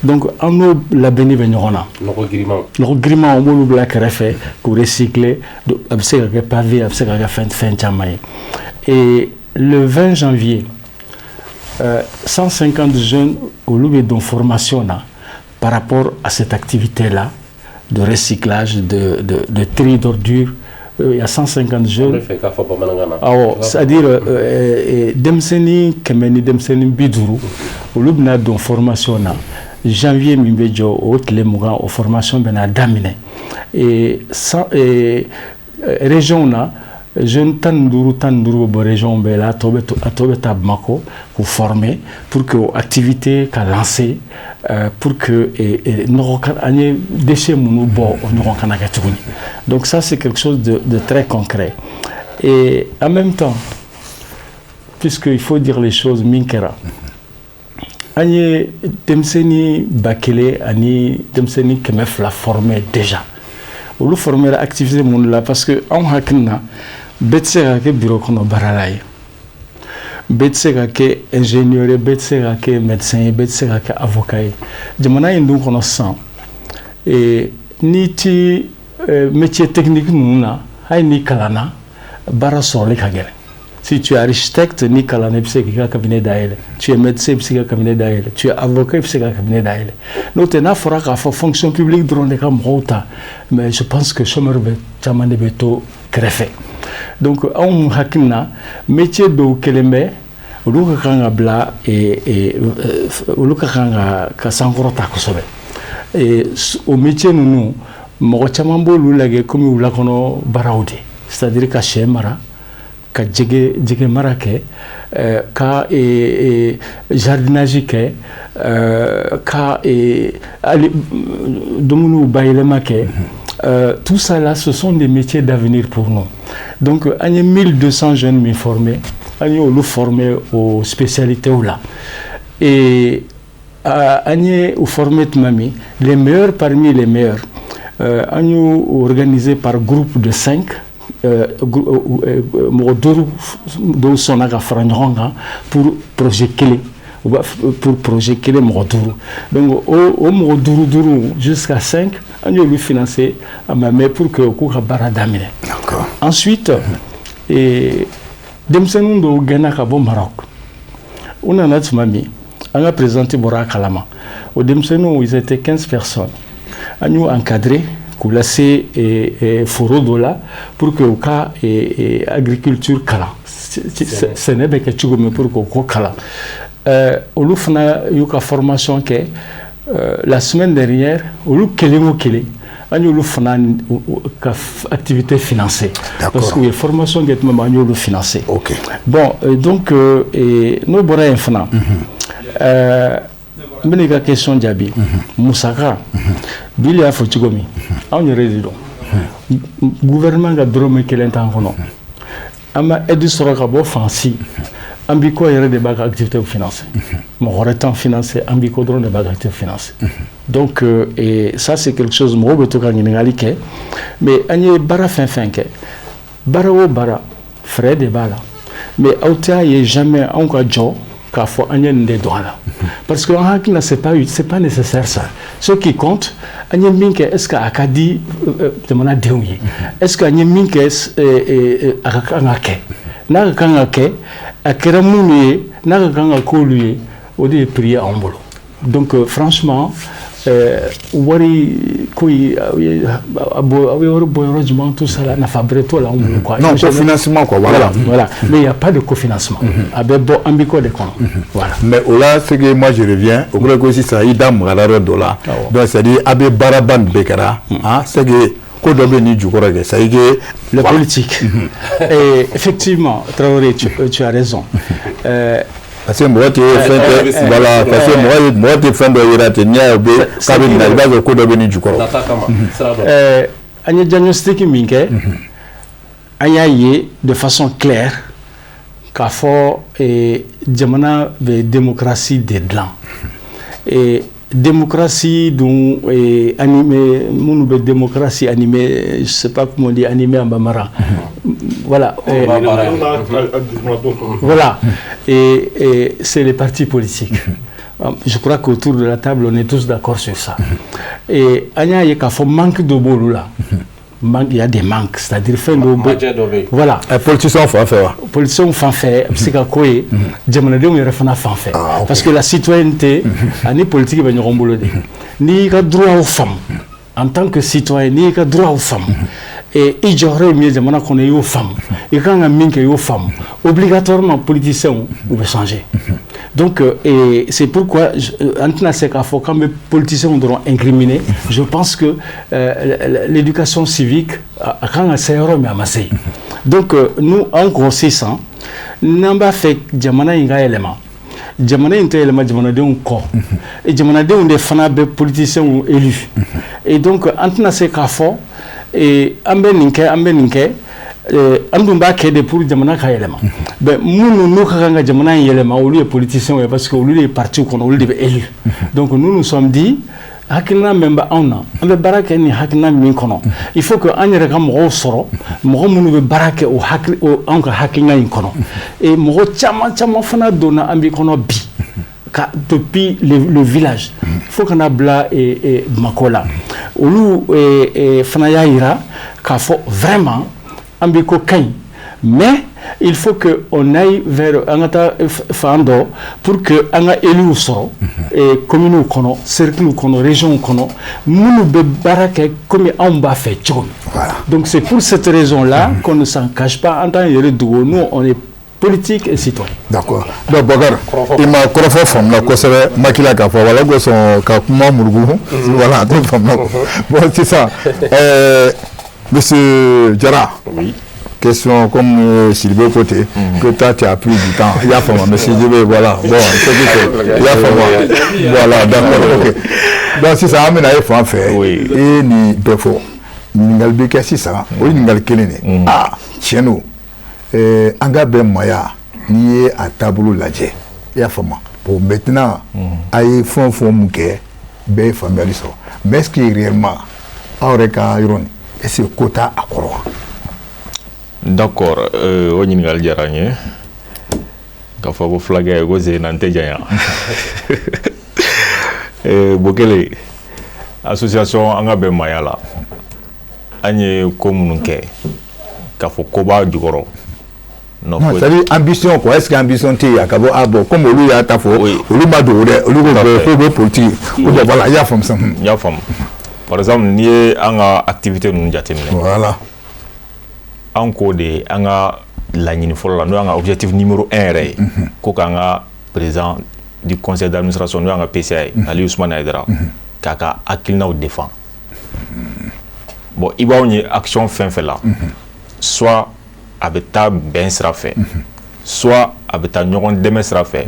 Donc an n'o labɛnni bɛ ɲɔgɔn na. Nɔgɔ girimanw. Nɔgɔ girimanw, an b'olu bila kɛrɛfɛ k'u recycler. A bɛ se ka kɛ pavé, a bɛ se ka kɛ fɛn caman ye. Et le 20 janvier, 150 jeunes olu bɛ don formation na par rapport à cette activité là de recyclage, de tri d'ordures. Il y a 150 jeunes. An bɛ fɛ k'a fɔ bamanankan na. Awɔ, c'est-à-dire denmisɛnnin 100 ni denmisɛnnin 50, olu bɛna don formation na janvier min bɛ jɔ, o tile 20, o formation bɛna daminɛ. Et région na, jeune 15 15 bɛ bɔ région bɛɛ la, a tɔ bɛ taa Bamakɔ k'u former pour que o activité ka lancer, pour que nɔgɔ an ye déchets minnu bɔ, o ɲɔgɔn kana kɛ tuguni. Donc ça, c'est quelque chose de très concret. Et en même temps, puisqu'il faut dire les choses, min kɛra, an ye denmisɛnnin 1000 ani denmisɛnnin 200 formé déjà. Olu formé activité minnu la, parce que anw hakili na, bɛɛ tɛ se ka kɛ bureau kɔnɔ baarala ye, bɛɛ tɛ se ka kɛ ingénieur ye, bɛɛ tɛ se ka kɛ médecin ye, bɛɛ tɛ se ka kɛ avocat ye. Jamana in dun kɔnɔ sisan, n'i ti métier technique ninnu na, hali n'i kalanna, baara sɔrɔli ka gɛlɛn. Si tu es architecte, n'i kalanna, i bɛ se k'i ka cabinet dayɛlɛ. Tu es médecin, i bɛ se k'i ka cabinet dayɛlɛ. Tu es avocat, i bɛ se ka cabinet dayɛlɛ. N'o tɛ, n'a fɔra k'a fɔ fonction publique dɔrɔn de ka mɔgɔw ta, mais je pense que chômeur bɛ caman de bɛ to kɛrɛfɛ. Donc anw hakili na, métier dɔw kelen bɛ, olu ka kan ka bila, olu ka kan ka sankɔrɔta kosɛbɛ. O métier ninnu, mɔgɔ caman b'olu lajɛ komi wula kɔnɔ baaraw de, c'est à dire ka sɛ mara, ka jɛgɛ mara kɛ, ka jardinage kɛ, ka hali dumuniw bayɛlɛma kɛ. Tout ça là, ce sont des métiers d'avenir pour nous. Donc an ye 1200 jeunes min formés, an y'olu formés aux spécialités la. Et an ye u formé tuma min, les meilleurs parmi les meilleurs, an y'u organisé par groupe de 5, mɔgɔ duuru dɔw sɔnna ka fara ɲɔgɔn kan pour projet kelen, pour projet kelen mɔgɔ duuru. Donc o mɔgɔ duuru duuru jusqu'à 5, an y'olu financer a ma mɛn pour que u k'u ka baara daminɛ. Ensuite, denmisɛnnin dɔw gɛnna ka bɔ Maroc, u nana tuma min, an ka présidente bɔra a kalama. O denmisɛnninw, ils étaient 15 personnes, an y'u encadré k'u lase foro dɔ la pour que u ka agriculture kalan, sɛnɛ bɛ kɛ cogo min, pour que u k'o kalan. Olu fana y'u ka formation kɛ la semaine dernière. Olu kelen o kelen, an y'olu fana ka activité financée, parce que u ye formation kɛ tuma min, an y'olu financé. Bon, donc n'o bɔra yen fana, n bɛna i ka question jaabi. Musaka, Bill y'a fɔ cogo min, anw yɛrɛ de don, gouvernement ka dɔrɔmɛ kelen t'an kɔnɔ. An ma aide sɔrɔ ka bɔ fan si. An b'i ko yɛrɛ de b'a ka activité financer. Mɔgɔ wɛrɛ t'an financer, an b'i ko dɔrɔn de b'a ka activité financer. Donc et ça, c'est quelque chose, mɔgɔw bɛ to ka ɲininkali kɛ. Mais an ye baara fɛn fɛn kɛ, baara o baara, frais de b'a la. Mais aw t'a ye jamais anw ka jɔ k'a fɔ an ye nin de don a la, parce que an hakili la, c'est pas nécessaire, ça. Ce qui compte, an ye min kɛ, est ce que a ka di jamanadenw ye? Est ce que an ye min kɛ, a ka kan ka kɛ? N'a ka kan ka kɛ, a kɛra minnu ye, n'a ka kan ka k'olu ye, o de ye prix ye anw bolo. Donc franchement, wari ko in, aw ye aw ye wari bɔ yɔrɔ jumɛn, tout ça la, nafa bɛrɛ t'o la anw bolo, quoi. Non, cofinancement, quoi, voilà. Voilà, mais il y a pas de cofinancement. A bɛ bɔ an b'i ko de kɔnɔ, voilà. Mais o la, c'est que moi je reviens o kɔrɔ ko sisan i da magara yɔrɔ dɔ la. Donc c'est à dire a bɛ baaraba nin bɛɛ kɛra, ah, c'est que ko dɔ bɛ nin jukɔrɔ kɛ, c'est à dire que Le politique. Et effectivement, Traoré, tu as raison. Parce que mɔgɔ tɛ fɛn tɛ, voilà, parce que mɔgɔ ye mɔgɔ tɛ fɛn dɔ yira ten, n'i y'a ye u bɛ k'a bɛ nin na, i b'a sɔrɔ ko dɔ bɛ nin jukɔrɔ. Nata kama sira dɔ. An ye diagnostic min kɛ, an y'a ye de façon claire k'a fɔ jamana bɛ démocratie de dilan. Et démocratie dun animé, minnu bɛ démocratie animé, je sais pas comment on dit animé en bambara. Voilà. Voilà. Et c'est les partis politiques. Je crois qu'autour de la table, on est tous d'accord sur ça. Et an y'a ye k'a fɔ manque dɔ b'olu la. Manque, il y a des manques, c'est-à-dire fɛn dɔw bɛ. Majɛ dɔ bɛ yen. Voilà. Politiciens fan fɛ wa? Politiciens fan fɛ, a bɛ se ka k'o ye, jamanadenw yɛrɛ fana fan fɛ. Ah, ok. Parce que la citoyenneté ani politique bɛ ɲɔgɔn bolo de. N'i y'i ka droit faamu en tant que citoyen, n'i y'i ka droit faamu, et i jɔyɔrɔ ye min ye jamana kɔnɔ, i y'o faamu, i kan ka min kɛ, i y'o faamu, obligatoirement politiciens u bɛ changer. Donc et c'est pourquoi an tɛna se k'a fɔ k'an bɛ politiciens dɔrɔn incriminer. Je pense que l'éducation civique, a kan ka se yɔrɔ min, a ma se yen. Donc nous, an ko sisan n'an b'a fɛ jamana in ka yɛlɛma, jamana in tɛ yɛlɛma jamanadenw kɔ, et jamanadenw de fana bɛ politiciens élus. Et donc an tɛna se k'a fɔ an bɛ nin kɛ, an bɛ nin kɛ, an dun b'a kɛ de pour jamana ka yɛlɛma. Ben, minnu n'u ka kan ka jamana in yɛlɛma, olu ye politiciens ye, parce que olu de ye parti kɔnɔ, olu de bɛ élu. Donc nous nous sommes dit, hakilina min bɛ anw na, an bɛ baara kɛ nin hakilina min kɔnɔ, il faut que an yɛrɛ ka mɔgɔw sɔrɔ, mɔgɔ minnu bɛ baara kɛ o hakili o anw ka hakilina in kɔnɔ. Et mɔgɔ caman caman fana donna an b'i kɔnɔ bi ka depuis le village fo kana bila Bamakɔ la, olu fana y'a yira k'a fɔ vraiment an bɛ ko ka ɲi, mais il faut que on aille vers an ka taa fan dɔ pour que an ka élus sɔrɔ communes kɔnɔ, cercles kɔnɔ, régions kɔnɔ, minnu bɛ baara kɛ komi anw b'a fɛ cogo min. Donc c'est pour cette raison là qu'on ne s'en cache pas, an t'an yɛrɛ dogo, nous, on est politique et citoyen. D'accord. Donc Bokar, i ma kɔrɔfɔ faamuna kosɛbɛ, Makila k'a fɔ wala kosɔn ka kuma murugu, voilà, a t'o faamuna. Bon, sisan monsieur Jara. Oui. Question comme Sidibé côté, que toi tu as pris du temps. Il y a faamu, monsieur Sidibé, voilà. Bon, c'est que il y a faamu. Voilà, d'accord, ok. Donc sisan an bɛna e fan fɛ. Oui. I ye nin bɛɛ fɔ. Ɲininkali bɛ kɛ sisan, o ye ɲininkali kelen de ye. Ah, tiɲɛ don. An ka bɛn maaya, n'i ye a taabolo lajɛ, i y'a faamu. Bon, maintenant, a ye fɛn o fɛn mun kɛ, bɛɛ ye faamuyali sɔrɔ. Mais est-ce que réellement, aw yɛrɛ ka yɔrɔ nin, est-ce que ko t'a a kɔrɔ wa? D'accord, o ɲininkali diyara n ye. K'a fɔ ko fulakɛ ko sen na n tɛ janya. Bokele, association an ka bɛn maaya la, an ye ko minnu kɛ, k'a fɔ ko b'a jukɔrɔ. Non, Non, c'est-à-dire ambition quoi. Est-ce que ambition tɛ yen a ka bɔ, ah bon, comme olu y'a ta fɔ, olu ma dogo dɛ, olu ko k'u bɛ politique ou bien, voilà, i y'a faamu sisan. N y'a faamu. Par exemple, n'i ye an ka activité ninnu jateminɛ, an k'o de an ka laɲini fɔlɔ la, n'o y'an ka objectif numéro 1 yɛrɛ ye, ko k'an ka président du conseil d'administration, n'o y'an ka PCA ye, Ali Ousmane Haidara, k'a ka hakilinaw défend. Bon, i b'anw ye action fɛn fɛn la, soit a bɛ taa bɛn sira fɛ, soit a bɛ taa ɲɔgɔn dɛmɛ sira fɛ,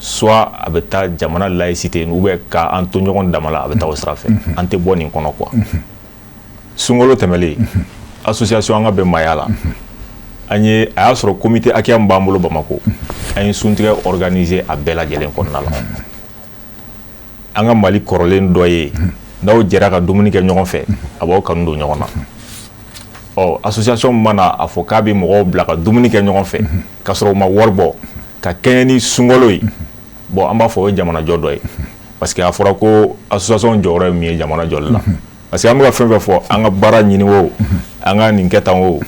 soit a bɛ taa jamana laïcité ou bien k'an to ɲɔgɔn dama la, a bɛ taa o sira fɛ. An tɛ bɔ nin kɔnɔ, quoi. Sunkalo tɛmɛlen, association an ka bɛn maaya la, An ye a y'a sɔrɔ comité hakɛya min b'an bolo Bamakɔ, an ye suntigɛ organiser a bɛɛ lajɛlen kɔnɔna la. An ka Mali kɔrɔlen dɔ ye, n'aw jɛra ka dumuni kɛ ɲɔgɔn fɛ, a b'aw kanu don ɲɔgɔn na. Ɔ, association mana a fɔ k'a bɛ mɔgɔw bila ka dumuni kɛ ɲɔgɔn fɛ k'a sɔrɔ u ma wari bɔ, ka kɛɲɛ ni sunkalo ye, bon, an b'a fɔ o ye jamanajɔ dɔ ye, parce que a fɔra ko association jɔyɔrɔ ye min ye jamana jɔli la. Parce que an bɛ ka fɛn fɛn fɔ, an ka baara ɲini o, an ka nin kɛ tan o,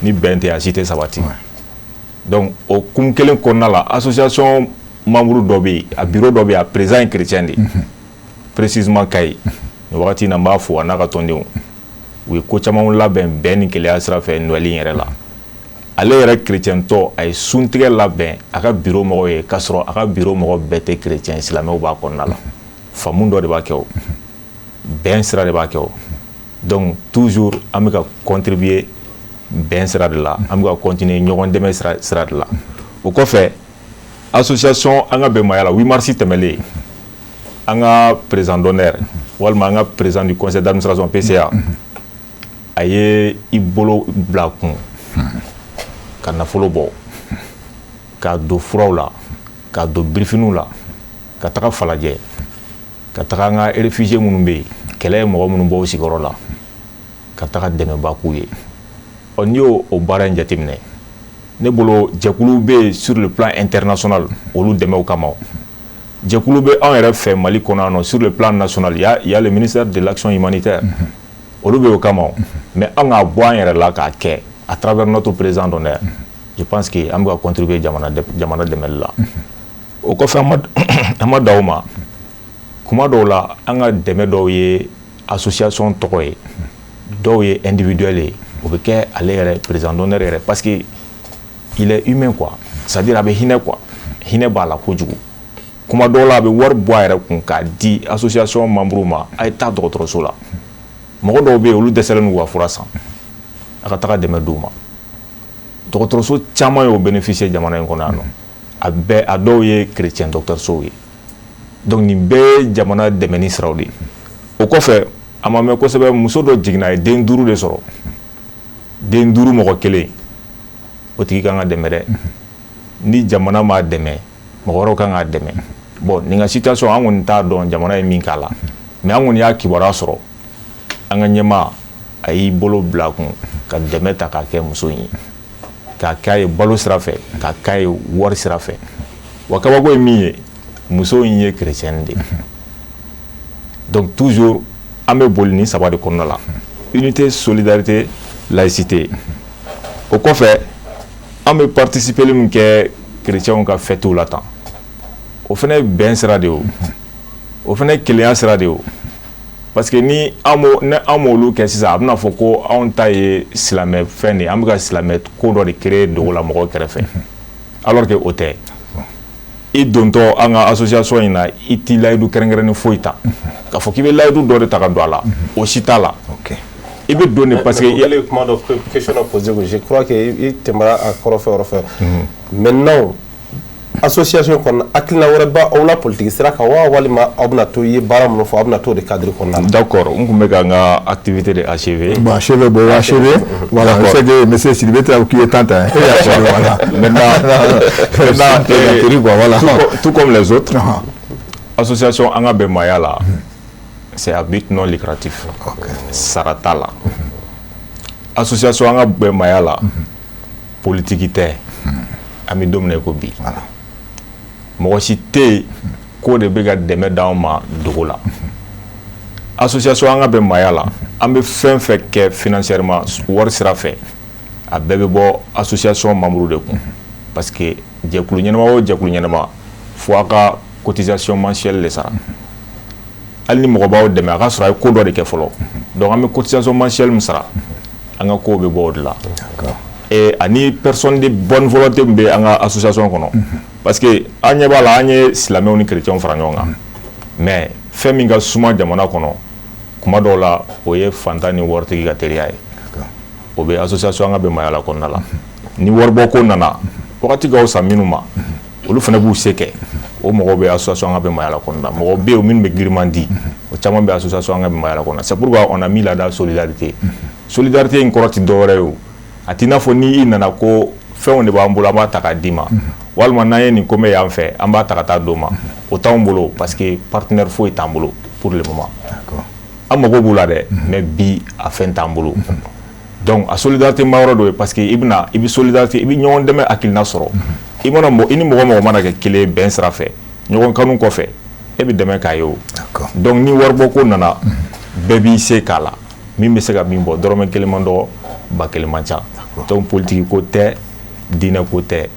ni bɛn tɛ, a si tɛ sabati. Donc o kun kelen kɔnɔna la, association membre dɔ bɛ yen, a bureau dɔ bɛ yen, a président ye chrétien de ye, précisément Kayi. Nin wagati in na, n b'a fo, a n'a ka tɔndenw. U ye ko camanw labɛn bɛn ni kelenya sira fɛ Noël in yɛrɛ la. Ale yɛrɛ chrétien tɔ, a ye suntigɛ labɛn a ka bureau mɔgɔw ye, k'a sɔrɔ a ka bureau mɔgɔ bɛɛ tɛ chrétien, silamɛw b'a kɔnɔna la. Faamu dɔ de b'a kɛ, o bɛn sira de b'a kɛ o. Donc toujours an bɛ ka contribuer bɛn sira de la, an bɛ ka continuer ɲɔgɔn dɛmɛ sira de la. O kɔfɛ, association An ka Bɛnbaya la, 8 mars tɛmɛlen, an ka président d'honneur walima an ka président du conseil d'administration, PCA, a ye i bolo bila kun ka nafolo bɔ k'a don furaw la, k'a don birifiniw la, ka taga Falajɛ, ka taga an ka réfugié minnu bɛ yen, kɛlɛ ye mɔgɔ minnu bɔ u sigiyɔrɔ la, ka taga dɛmɛba k'u ye. Ɔ, n'i y'o o baara in jateminɛ, ne bolo jɛkulu bɛ yen sur le plan international olu dɛmɛw kama, jɛkulu bɛ anw yɛrɛ fɛ Mali kɔnɔ yan nɔ sur le plan national, il y a le ministère de l'Action humanitaire, olu bɛ o kama. Mais an k'a bɔ an yɛrɛ la k'a kɛ à travers notre président d'honneur, je pense que an bɛ ka contribuer jamana dɛmɛli la. O kɔfɛ, an ma dan o ma. Kuma dɔw la, an ka dɛmɛ dɔw ye association tɔgɔ ye, dɔw ye individuel ye, o bɛ kɛ ale yɛrɛ président d'honneur yɛrɛ, parce que il est humain quoi, c'est à dire a bɛ hinɛ quoi, hinɛ b'a la kojugu. Kuma dɔw la, a bɛ wari bɔ a yɛrɛ kun k'a di association membre ma: a ye taa dɔgɔtɔrɔso la, mɔgɔ dɔw bɛ yen, olu dɛsɛlen n'u ka fura san, a ka taga dɛmɛ d'u ma. Dɔgɔtɔrɔso caman y'o bénéficier jamana in kɔnɔ yan nɔ, a bɛɛ, a dɔw ye chrétien dɔgɔtɔrɔsow ye. Donc nin bɛɛ ye jamana dɛmɛni siraw de ye. O kɔfɛ, a ma mɛn kosɛbɛ, muso dɔ jiginna, a ye den duuru de sɔrɔ. Den duuru, mɔgɔ kelen, o tigi kan ka dɛmɛ dɛ. Ni jamana m'a dɛmɛ, mɔgɔ wɛrɛw kan k'a dɛmɛ. Bon, nin ka situation, an kɔni t'a dɔn jamana ye min k'a la, mais an kɔni y'a kibaruya sɔrɔ, an ka ɲɛmaa a y'i bolo bila a kun ka dɛmɛ ta k'a kɛ muso in ye, k'a k'a ye balo sira fɛ, k'a k'a ye wari sira fɛ. Wa kabako ye min ye, muso in ye chrétienne de ye. Donc toujours an bɛ boli nin saba de kɔnɔna la: unité, solidarité, laïcité. O kɔfɛ, an bɛ participer min kɛ chrétienw ka fêtew la tan, o fana ye bɛn sira de ye, o fana ye kelenya sira de ye o. Parce que ni an m'olu kɛ sisan, a bɛna fɔ ko anw ta ye silamɛ fɛn de ye, an bɛ ka silamɛ ko dɔ de créer dogo la mɔgɔw kɛrɛfɛ, alors que o tɛ. I dontɔ an ka association in na, i t'i layidu kɛrɛnkɛrɛnnen foyi ta k'a fɔ k'i bɛ layidu dɔ de ta ka don a la, o si t'a la. I bɛ don de parce que O kɛlen, kuma dɔ, question dɔ posé, je crois que i tɛmɛra a kɔrɔfɛ yɔrɔ fɛ. Maintenant, association kɔnɔ, hakilina wɛrɛ b'a aw la politique sira kan wa, walima aw bɛna to i ye baara minnu fɔ, aw bɛna to o de cadre kɔnɔna la? D'accord, n tun bɛ ka n ka activité de achever. Bon, achever, bon, achever. Voilà, je sais que monsieur Sidibé t'a qui est tenté, hein. Et achever, voilà. Maintenant, quoi, voilà. Tout comme les autres, association An ka Bɛnbaya la, c'est à but non lucratif. Sara t'a la. Association An ka Bɛnbaya la, politique tɛ. An bɛ don min na i ko bi, mɔgɔ si tɛ yen k'o de bɛ ka dɛmɛ d'anw ma dogo la. Association An ka Bɛnbaya la, an bɛ fɛn fɛn kɛ financièrement, wari sira fɛ, a bɛɛ bɛ bɔ association membre de kun, parce que jɛkulu ɲɛnama o jɛkulu ɲɛnama, fo a ka cotisation mensuelle de sara. Hali ni mɔgɔ b'aw dɛmɛ, a ka sɔrɔ a ye ko dɔ de kɛ fɔlɔ. Donc an bɛ cotisation mensuelle min sara, an ka kow bɛ bɔ o de la. Et ani personne de bonne volonté min bɛ an ka association kɔnɔ, parce que an ɲɛ b'a la, an ye silamɛw ni chrétiens fara ɲɔgɔn kan, mais fɛn min ka suma jamana kɔnɔ kuma dɔw la, o ye fantan ni waritigi ka teriya ye. O bɛ association An ka Bɛnbaya la kɔnɔna la. Ni waribɔ ko nana, wagati ka fisa minnu ma, olu fana b'u se kɛ. O mɔgɔw bɛ association An ka Bɛnbaya la kɔnɔna la. Mɔgɔw bɛ yen minnu bɛ giriman di, o caman bɛ association An ka Bɛnbaya la kɔnɔna. C'est pourquoi on a mis la solidarité. Solidarité in kɔrɔ tɛ dɔwɛrɛ ye o. A t'i n'a fɔ ni i nana ko fɛnw de b'an bolo, an b'a ta k'a d'i ma, walima n'an ye nin ko mɛn yan fɛ, an b'a ta ka taa d'o ma. O t'anw bolo parce que partenaire foyi t'an bolo pour le moment. An mago b'u la dɛ, mais bi a fɛn t'an bolo. Donc a solidarité ma yɔrɔ dɔ ye, parce que i bɛna, i bɛ solidarité, i bɛ ɲɔgɔn dɛmɛ hakilina sɔrɔ. I mana mɔ, i ni mɔgɔ mɔgɔ mana kɛ kelen ye bɛn sira fɛ, ɲɔgɔn kanu kɔfɛ, e bɛ dɛmɛ k'a ye o. Donc ni waribɔ ko nana, bɛɛ b'i se k'a la. Min bɛ se ka min bɔ, dɔrɔmɛ kelen man dɔgɔ, 1000 man ca. Donc politique ko tɛ, diinɛ ko tɛ.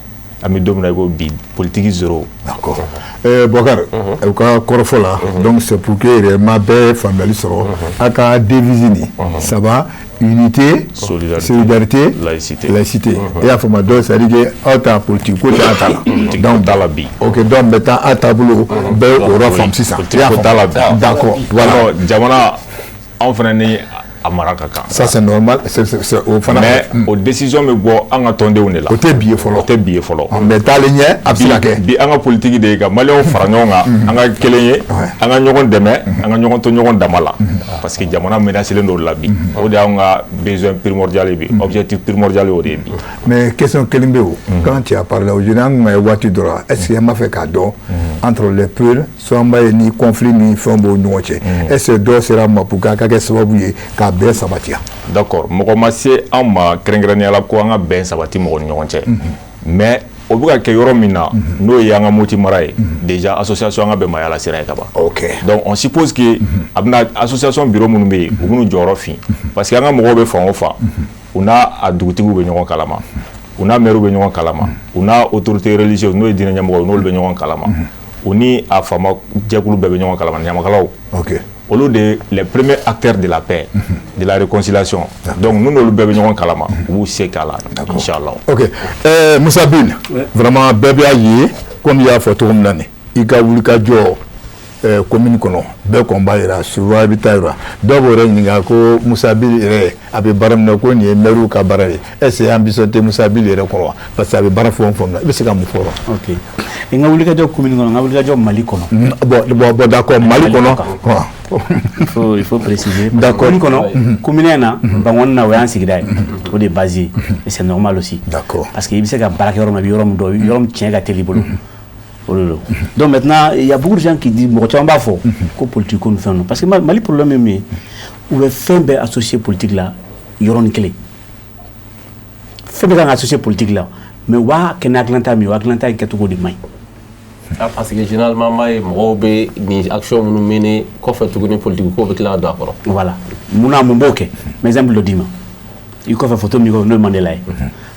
An bɛ don min na i ko bi, politique zéro. D'accord. Bɔkari, u ka kɔrɔfɔ la, donc c'est pour que réellement bɛɛ ye faamuyali sɔrɔ. A ka devise nin saba: unité, solidarité, solidarité, laïcité. Laïcité. I y'a faamu? Donc c'est à dire que aw ta politique ko tɛ a ta la. Donc t'a la bi. Ok, donc maintenant a taabolo bɛɛ o yɔrɔ faamu sisan. I y'a Politique ko t'a la bi. faamu? D'accord, voilà. Non, jamana anw fana ni a mara ka kan. Ça, c'est normal, c'est o fana. Mais o décision bɛ bɔ an ka tɔndenw de la. O tɛ bi ye fɔlɔ. O tɛ bi ye fɔlɔ. Mais taalen ɲɛ, a bɛ se ka kɛ. Bi an ka politique de ye ka maliyɛnw fara ɲɔgɔn kan, an ka kelen ye, an ka ɲɔgɔn dɛmɛ, an ka ɲɔgɔn to ɲɔgɔn dama la, parce que jamana menacelen don o de la bi. O de y'anw ka besoin primordial ye bi, objectif primordial o de ye bi. Mais question kelen bɛ o, quand tu as parlé aujourd'hui, an kun ye waati dɔ la, est ce que an b'a fɛ k'a dɔn entre les peuples, soit an b'a ye ni conflit ni fɛnw b'o ɲɔgɔn cɛ, est ce que dɔw sera a ma pour que a ka kɛ sababu ye k'a bɛɛ sabati? D'accord, mɔgɔ ma se an ma kɛrɛnkɛrɛnnenya la ko an ka bɛn sabati mɔgɔ ni ɲɔgɔn cɛ, mais o bɛ ka kɛ yɔrɔ min na, n'o ye an ka Moti mara ye, déjà association an ka bɛnbaya la sera ye ka ban. Donc on suppose que a bɛna association bureau minnu bɛ yen, u bɛn'u jɔyɔrɔ fin, parce que an ka mɔgɔw bɛ fan o fan, u n'a a dugutigiw bɛ ɲɔgɔn kalama, u n'a maires bɛ ɲɔgɔn kalama, u n'a autorité religieuse, n'o ye diinɛ ɲɛmɔgɔ ye, n'olu bɛ ɲɔgɔn kalama, u ni a faama jɛkulu bɛɛ bɛ ɲɔgɔn kalama, ɲamakalaw. Olu de les premiers acteurs de la paix, de la réconciliation. Donc nous, n'olu bɛɛ bɛ ɲɔgɔn kalama, u b'u se k'a la, inchallah. Ok, Moussa Bin, vraiment bɛɛ b'a ye comme i y'a fɔ cogo min na nin, i ka wulikajɔ commune kɔnɔ, bɛɛ kɔni b'a yira. Souvent i bɛ taa yɔrɔ dɔw b'o yɛrɛ ɲininka ko Moussa Bin yɛrɛ a bɛ baara min na, ko nin ye maire ka baara ye. Est ce que ambition tɛ Moussa Bin yɛrɛ kɔrɔ wa? Parce que a bɛ baara fɛn o fɛn na, i bɛ se ka mun fɔ o la? Ok, n ka wulikajɔ commune kɔnɔ, n ka wulikajɔ Mali kɔnɔ. Bon, d'accord, Mali kɔnɔ. Il faut préciser. D'accord. Commune kɔnɔ, commune na, Bankɔni na, o y'an sigida ye. O de ye base ye. Et c'est normal aussi. Parce que i bɛ se ka baara kɛ yɔrɔ min na, i bɛ yɔrɔ min dɔn, yɔrɔ min tiɲɛ ka teli i bolo. O de don. Donc maintenant, il y a beaucoup de gens qui disent, mɔgɔ caman b'a fɔ ko politique ko ni fɛn ninnu. Parce que Mali problème ye min ye, u bɛ fɛn bɛɛ associer politique la yɔrɔnin kelen. Fɛn bɛɛ kan ka associer politique la, mais u b'a kɛ ni hakilinata min ye, o hakilinata in kɛcogo de man ɲi. Ah, parce que généralement m'a ye mɔgɔw bɛ nin action minnu mener kɔfɛ tuguni, politique ko bɛ tila ka don a kɔrɔ. Voilà. Munna, mun b'o kɛ? N bɛ exemple dɔ d'i ma. I kɔfɛ, photo min kɔfɛ, n'o ye Mandela ye.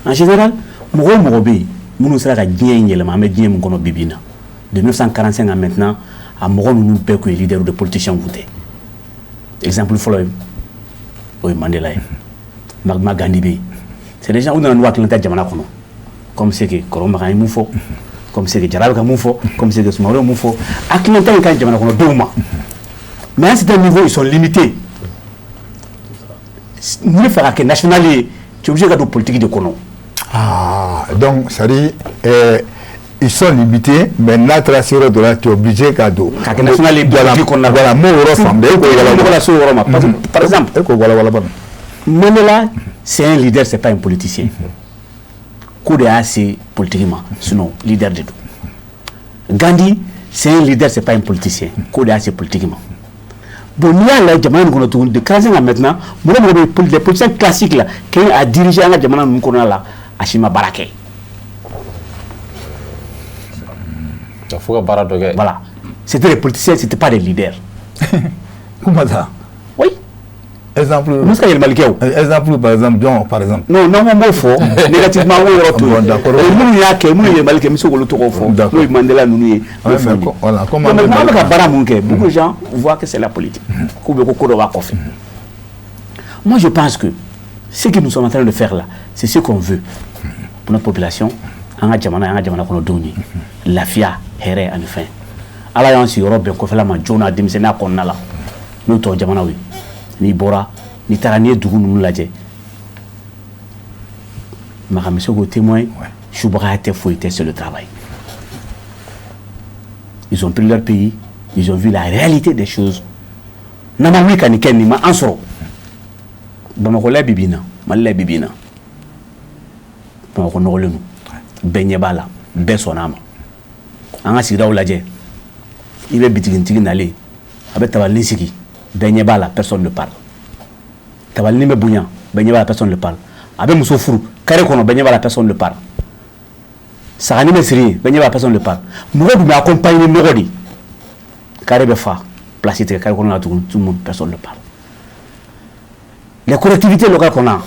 En général, mɔgɔ o mɔgɔ bɛ yen minnu sera ka diɲɛ in yɛlɛma, an bɛ diɲɛ min kɔnɔ bi bi in na, de 1945 à maintenant, a mɔgɔ ninnu bɛɛ tun ye leader de politiciens tun tɛ. Exemple fɔlɔ ye, o ye Mandela ye. Mahatma Gandhi bɛ yen. C'est des gens u nana n'u hakilinata jamana kɔnɔ. Comme ce que Kɔrɔ Makan ye mun fɔ, comme ce que Jara bɛ ka mun fɔ, comme ce que Sumaworo ye mun fɔ, hakilinata in ka ɲi jamana kɔnɔdenw ma. Mais à un certain niveau, ils sont limités. N'i bɛ fɛ ka kɛ national ye, tu es obligé ka don politique de kɔnɔ. Ah, donc c'est-à-dire ils sont limités, mais n'a taara se yɔrɔ dɔ la, tu es obligé ka don. Ka kɛ national ye politique kɔnɔna la. Voilà, m'o yɔrɔ faamu dɛ, e k'o walawala. Mɔgɔ la se o yɔrɔ ma. Parce que, par exemple, E k'o walawala bani. Mandela, c'est un leader, c'est pas un politicien. Ko de y'a se politique ma, sinon leader de don. Gandhi, c'est un leader, c'est pas un politicien. Ko de y'a se politique ma. Bon, n'i y'a lajɛ jamana nin kɔnɔ tuguni, de 45 à maintenant, mɔgɔ mɔgɔ bɛ les politiciens classiques là, qui a dirigé an ka jamana ninnu kɔnɔna la, a si ma baara kɛ. Fo ka baara dɔ kɛ. Voilà. C'était des politiciens, c'était pas des leaders. Comment ça? Oui. Exemple. U ma se ka yɛlɛmali kɛ o. Exemple, par exemple, jɔn, par exemple? Non, n'an ko n b'o fɔ négativement, an k'o yɔrɔ to yen. Bon, d'accord. Minnu y'a kɛ, minnu ye yɛlɛmali kɛ, n bɛ se k'olu tɔgɔw fɔ. D'accord. N'o ye Mandela ninnu ye. Ouais, mais voilà, comme Donc maintenant, an bɛ ka baara mun kɛ, beaucoup de gens voient que c'est la politique. K'u bɛ ko dɔ b'a kɔfɛ. Moi, je pense que ce que nous sommes en train de faire là, c'est ce qu'on veut pour notre population. An ka jamana, an ka jamana kɔnɔdenw ye. Lafiya, hɛrɛ ani fɛn. Ala y'an sigiyɔrɔ bɛn kɔfɛla ma joona denmisɛnninya kɔnɔna la. N'o tɔ jamanaw ye. N'i bɔra, n'i taara, n'i ye dugu ninnu lajɛ, Makan bɛ se k'o témoin, subagaya tɛ, foyi tɛ, c'est le travail. Ils ont pris leur pays, ils ont vu la réalité des choses. N'an ma wuli ka nin kɛ, nin ma an sɔrɔ. Bamakɔ la bi bi in na, Mali la bi bi in na. Bamakɔ nɔgɔlen don, bɛɛ ɲɛ b'a la, bɛɛ sɔnna a ma. An ka sigidaw lajɛ, i bɛ bitigintigi nalen, a bɛ tabalinin sigi, bɛɛ ɲɛ b'a la, personne ne parle. Tabalinin bɛ bonya, bɛɛ ɲɛ b'a la, personne ne parle. A bɛ muso furu carré kɔnɔ, bɛɛ ɲɛ b'a la, personne ne parle. Sagani bɛ siri yen, bɛɛ ɲɛ b'a la, personne ne parle. Mɔgɔ dun bɛ accompagner ni nɔgɔ de, carré bɛ fa, place tigɛ carré kɔnɔ la tuguni, tout le monde, personne ne parle. Les collectivités locales qu'on a,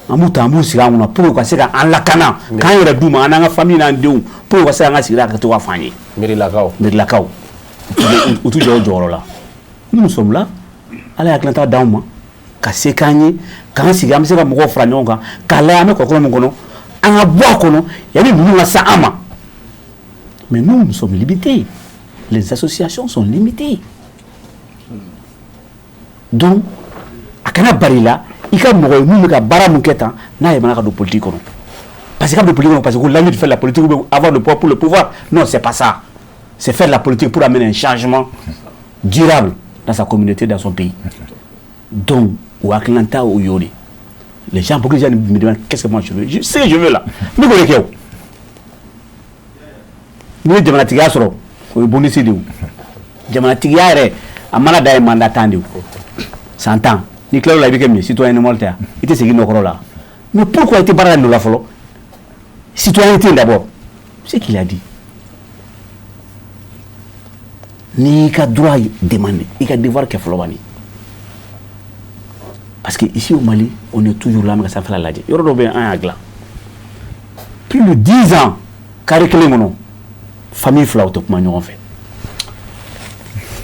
an b'u ta, an b'u sigi an kunna pour que u ka se ka an lakana, k'an yɛrɛ d'u ma, an n'an ka famille n'an denw, pour que u ka se k'an ka sigida kɛ to ka f'an ye. Mirilakaw. Mirilakaw, u t'u jɔ u jɔyɔrɔ la. Nous, nous sommes là, Ala ye hakilinata d'anw ma ka se k'an ye, k'an sigi, an bɛ se ka mɔgɔw fara ɲɔgɔn kan k'a lajɛ an bɛ kɔlɔlɔ min kɔnɔ, an ka bɔ a kɔnɔ yanni ninnu ka se an ma. Mais nous, nous sommes limités, les associations sont limitées, donc a kana bari la i ka mɔgɔ ye mun bɛ ka baara mun kɛ tan, n'a yɛlɛmana ka don politique kɔnɔ, parce que ka don politique kɔnɔ, parce que l'envie de faire la politique ou avoir le pouvoir pour le pouvoir, non, c'est pas ça. C'est faire la politique pour amener un changement durable dans sa communauté, dans son pays. Donc o hakilinata o y'o de. Les gens, beaucoup de gens me demandent qu'est-ce que moi je veux. Je sais que je veux là, ne k'o de kɛ o. N'i ye jamanatigiya sɔrɔ, o ye bonus de ye o. Jamanatigiya yɛrɛ, a mana da ye mandat 10 de ye o, san 10. N'i tilal'o la, i bɛ kɛ min ye? Citoyen normal tɛ yan, i tɛ segin nɔkɔrɔ la. Mais pourquoi i tɛ baara la fɔlɔ? Citoyenneté d'abord, c'est qu'il a dit. N'i y'i ka droit demandé, i ka devoir kɛ fɔlɔ bani. Parce que ici au Mali, on est toujours là, an bɛ ka sanfɛla lajɛ. Yɔrɔ dɔw bɛ yen, an y'a dilan plus de 10 ans, carré kelen kɔnɔ, famille fila, u tɛ kuma ɲɔgɔn fɛ.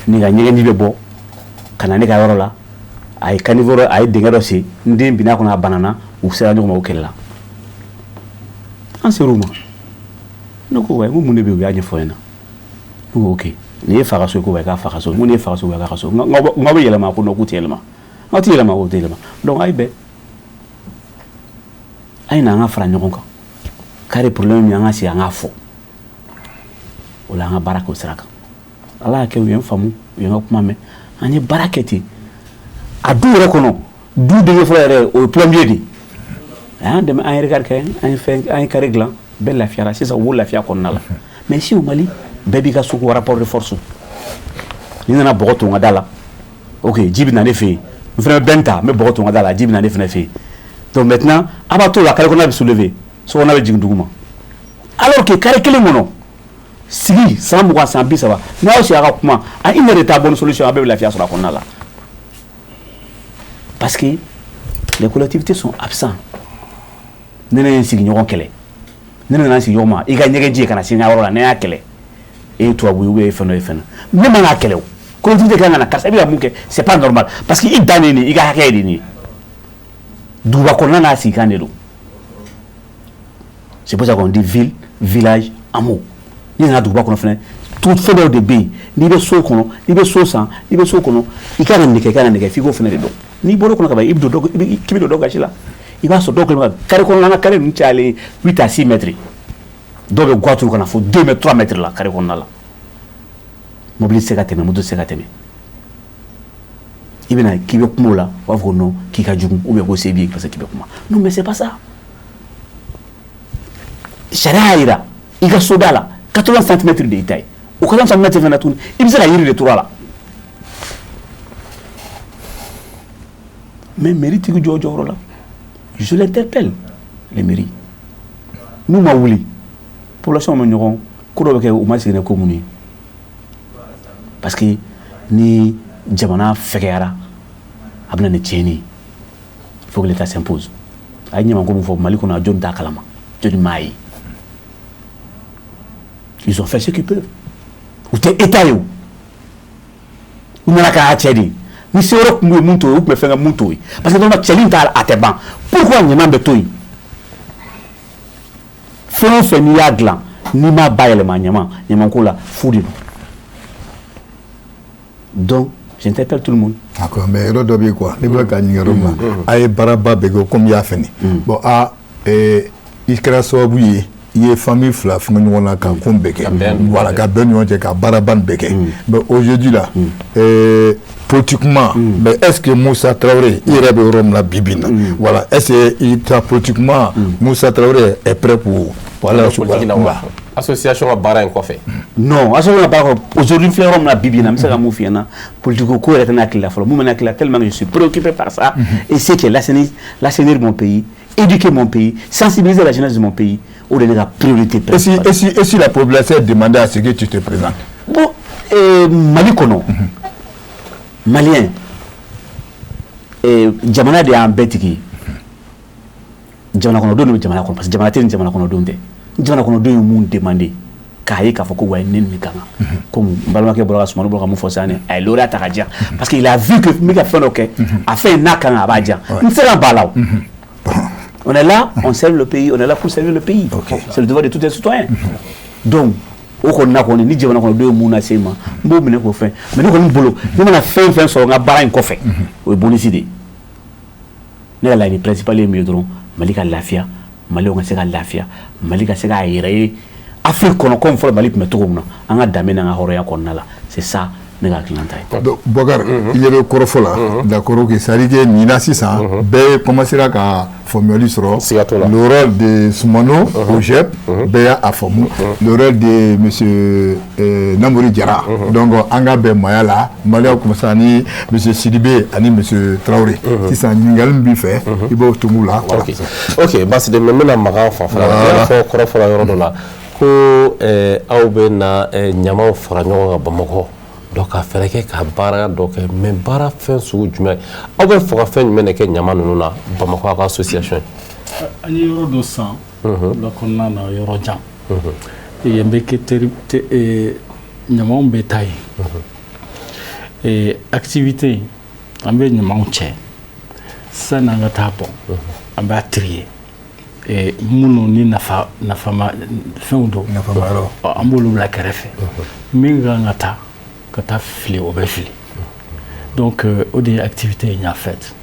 Ni ka ɲɛgɛnji bɛ bɔ ka na ne ka yɔrɔ la, a ye caniveau dɔ, a ye dingɛ dɔ sen, n den binna kɔnɔ, a banana, u sera ɲɔgɔn ma, u kɛlɛla. An ser'u ma, ne ko wa, n ko mun de bɛ yen? U y'a ɲɛfɔ n ɲɛna. Ne ko ok, nin ye fa ka so ye, ko wa k'a fa ka so. N ko nin ye fa ka so, wa k'a ka so. N k'aw bɛ yɛlɛma? Ko non, k'u tɛ yɛlɛma. N k'aw tɛ yɛlɛma? K'u tɛ yɛlɛma. Donc a ye bɛn, a ye na an ka fara ɲɔgɔn kan, carré problème min, an ka sigi, an k'a fɔ. O la, an ka baara kɛ o sira kan. Ala y'a kɛ, u ye n faamu, u ye n ka kuma mɛn, an ye baara kɛ ten. A du yɛrɛ kɔnɔ, du denkɛ fɔlɔ yɛrɛ, o ye plombier de ye. A y'an dɛmɛ, an ye regard kɛ, an ye fɛn, an ye carré dilan, bɛɛ lafiyara. Sisan u b'o lafiya kɔnɔna la. Mais ici au Mali, bɛɛ b'i ka so ko rapport de force. N'i nana bɔgɔ ton n ka da la, ok, ji bɛ na ne fɛ yen. N fana bɛ bɛn ta, n bɛ bɔgɔ ton n ka da la, ji bɛ na ne fana fɛ yen. Donc maintenant, a b'a to la, carré kɔnɔna bɛ soulever, so kɔnɔna bɛ jigin dugu ma, alors que carré kelen kɔnɔ sigi san 20, san 30, n'aw sigi a ka kuma à une heure de temps, bonne solution, a bɛɛ bɛ lafiya sɔrɔ a kɔnɔna la, parce que les collectivités sont absents. Ne ne ye n sigiɲɔgɔn kɛlɛ, ne nana n sigiɲɔgɔn ma, i ka ɲɛgɛnji ye ka na se n ka yɔrɔ la, ne y'a kɛlɛ, e ye tubabu ye ou bien e ye fɛn dɔ ye, fɛn dɔ ne man k'a kɛlɛ. O collectivité kan ka na, karisa, i bɛ ka mun kɛ? C'est pas normal, parce que i dan de ye nin ye, i ka hakɛ ye de nin ye. Duguba kɔnɔna n'a sigikan de don. C'est pour ça qu'on dit ville, village, hameau. N'i nana duguba kɔnɔ fɛnɛ, tout fɛn dɔw de bɛ yen. N'i bɛ so kɔnɔ, n'i bɛ so san, n'i bɛ so kɔnɔ, i kan ka nin kɛ, i kan ka nin kɛ, f'i k'o fɛnɛ de dɔn. N'i bɔra o kɔnɔ ka ban, i bɛ don dɔ, k'i bɛ don dɔ gasi la. I b'a sɔrɔ dɔw kɛlen bɛ ka carré kɔnɔna, an ka carré ninnu cayalen 8 à 6 mètres, dɔw bɛ guwa turu ka na fo 2 mètres, 3 mètres la carré kɔnɔna la. Mobili tɛ se ka tɛmɛ, moto tɛ se ka tɛmɛ. I bɛna k'i bɛ kuma o la, u b'a fɔ ko non, k'i ka jugu, ou bien ko se b'i ye parce que k'i bɛ kuma. Non, mais c'est pas ça. Sariya y'a jira, i ka soda la, 80 centimètres de y'i ta ye. O 80 centimètres fana tuguni, i bɛ se ka yiri de turu a la. Mais mairie tigi jɔ jɔyɔrɔ la, je l'interpelle, les mairies, n'u ma wuli, population bɛ ɲɔgɔn ko dɔ bɛ kɛ, u ma sigi ni ko minnu ye, parce que ni jamana fɛgɛyara, a bɛ na ni tiɲɛni ye. Il faut que l'État s'impose. A ye ɲamanko min fɔ Mali kɔnɔ, a jɔnni t'a kalama, jɔnni m'a ye? Ils ont fait ce qu'ils peuvent. U tɛ État ye o, u nana k'a cɛ de ye. Ni se wɛrɛ tun bɛ yen mun t'o ye, u tun bɛ fɛn kɛ mun t'o ye, parce que normalement cɛli t'a, a tɛ ban. Pourquoi ɲaman bɛ to yen? Fɛn o fɛn n'i y'a dilan, n'i m'a bayɛlɛma, ɲaman ɲamanko la, fu de don. Donc j'interpelle tout le monde. D'accord, mais yɔrɔ dɔ bɛ yen quoi, ne bɛ ka ɲininka yɔrɔ min na, a ye baaraba bɛɛ kɛ komi i y'a fɛ nin. Bon, a i kɛra sababu ye, i ye famille fila fɛngɛ ɲɔgɔn na ka ko bɛɛ kɛ, voilà, ka bɛn ɲɔgɔn cɛ, ka baaraba nin bɛɛ kɛ. Mais aujourd'hui là, Politiquement, mais est-ce que Moussa Traoré i yɛrɛ bɛ yɔrɔ min na bi bi in na, voilà, est-ce que i ta politiquement, Moussa Traoré est prêt pour, voilà, politique la wa, association ka baara in kɔfɛ? Non, association ka baara kɔfɛ, aujourd'hui, n filɛ yɔrɔ min na bi bi in na, n bɛ se ka mun f'i ɲɛna? Politique ko yɛrɛ tɛ ne hakili la fɔlɔ. Mun bɛ ne hakili la, tellement que je suis préoccupé par ça, et c'est que l'assainir mon pays, éduquer mon pays, sensibiliser la jeunesse de mon pays, o de ye ne ka priorité principale. Et si la population demandait à ce que tu te présentes? Bon, Mali kɔnɔ, Malien, jamana de y'an bɛɛ tigi ye. Jamana kɔnɔdenw de bɛ jamana kɔnɔ, parce que jamana tɛ ni jamana kɔnɔdenw tɛ. Ni jamana kɔnɔdenw ye mun demander, k'a ye k'a fɔ ko wa ne nin ka kan, comme n balimakɛ bɔra ka Sumano bɔra ka mun fɔ sisan, a ye lauréat ta ka di yan parce qu'il a vu que n bɛ ka fɛn dɔ kɛ, a fɛn in n'a kan, a b'a di yan, n tɛ se ka ban a la. O, on est là, on sert le pays, on est là pour servir le pays. C'est le devoir de tout un citoyen. Donc o kɔni na kɔni, ni jamana kɔnɔdenw ye mun lase n ma, n b'o minɛ k'o fɛn. Mais ne kɔni bolo, ne mana fɛn fɛn sɔrɔ n ka baara in kɔfɛ, o ye bonus de ye. Ne ka laɲini principal ye min ye dɔrɔn, Mali ka lafiya, Maliyɛnw ka se ka lafiya, Mali ka se k'a yɛrɛ ye Afrique kɔnɔ comme fɔlɔ Mali tun bɛ cogo min na, an ka danbe n'an ka hɔrɔnya kɔnɔna la. C'est ça ne ka hakilinata ye. Donc Bɔkari, i ɲɛ bɛ kɔrɔfɔ la, d'accord, ok, c'est à dire que nin na sisan, bɛɛ commencera ka faamuyali sɔrɔ. Siga t'o la. Le rôle de Soumano au GEP, bɛɛ y'a faamu. Le rôle de monsieur Namori Jara, donc an ka bɛn maaya la, Maliyɛnw commencé ani monsieur Sidibé ani monsieur Traoré. Sisan ɲininkali min b'i fɛ, i b'o tungu la. Voilà. Ok, basi de, mais n bɛna Makan fanfɛla la. I y'a fɔ kɔrɔfɔ la yɔrɔ dɔ la ko aw bɛ na ɲamaw fara ɲɔgɔn kan Bamakɔ, donc ka fɛɛrɛ kɛ ka baara dɔ kɛ. Mais baara fɛn sugu jumɛn? Aw bɛ fɛ ka fɛn jumɛn de kɛ ɲama ninnu na Bamakɔ, aw ka association ye? An ye yɔrɔ dɔ san la kɔnɔna na, yɔrɔ jan yen bɛ kɛ teri ɲamaw bɛ taa yen. Activité in, an bɛ ɲamaw cɛ sanni an ka taa bɔn, an b'a trier, minnu ni nafa nafama fɛnw don, nafama yɔrɔ, an b'olu bila kɛrɛfɛ. Min kan ka taa fili, o bɛ fili. Donc o de ye activité in en fait,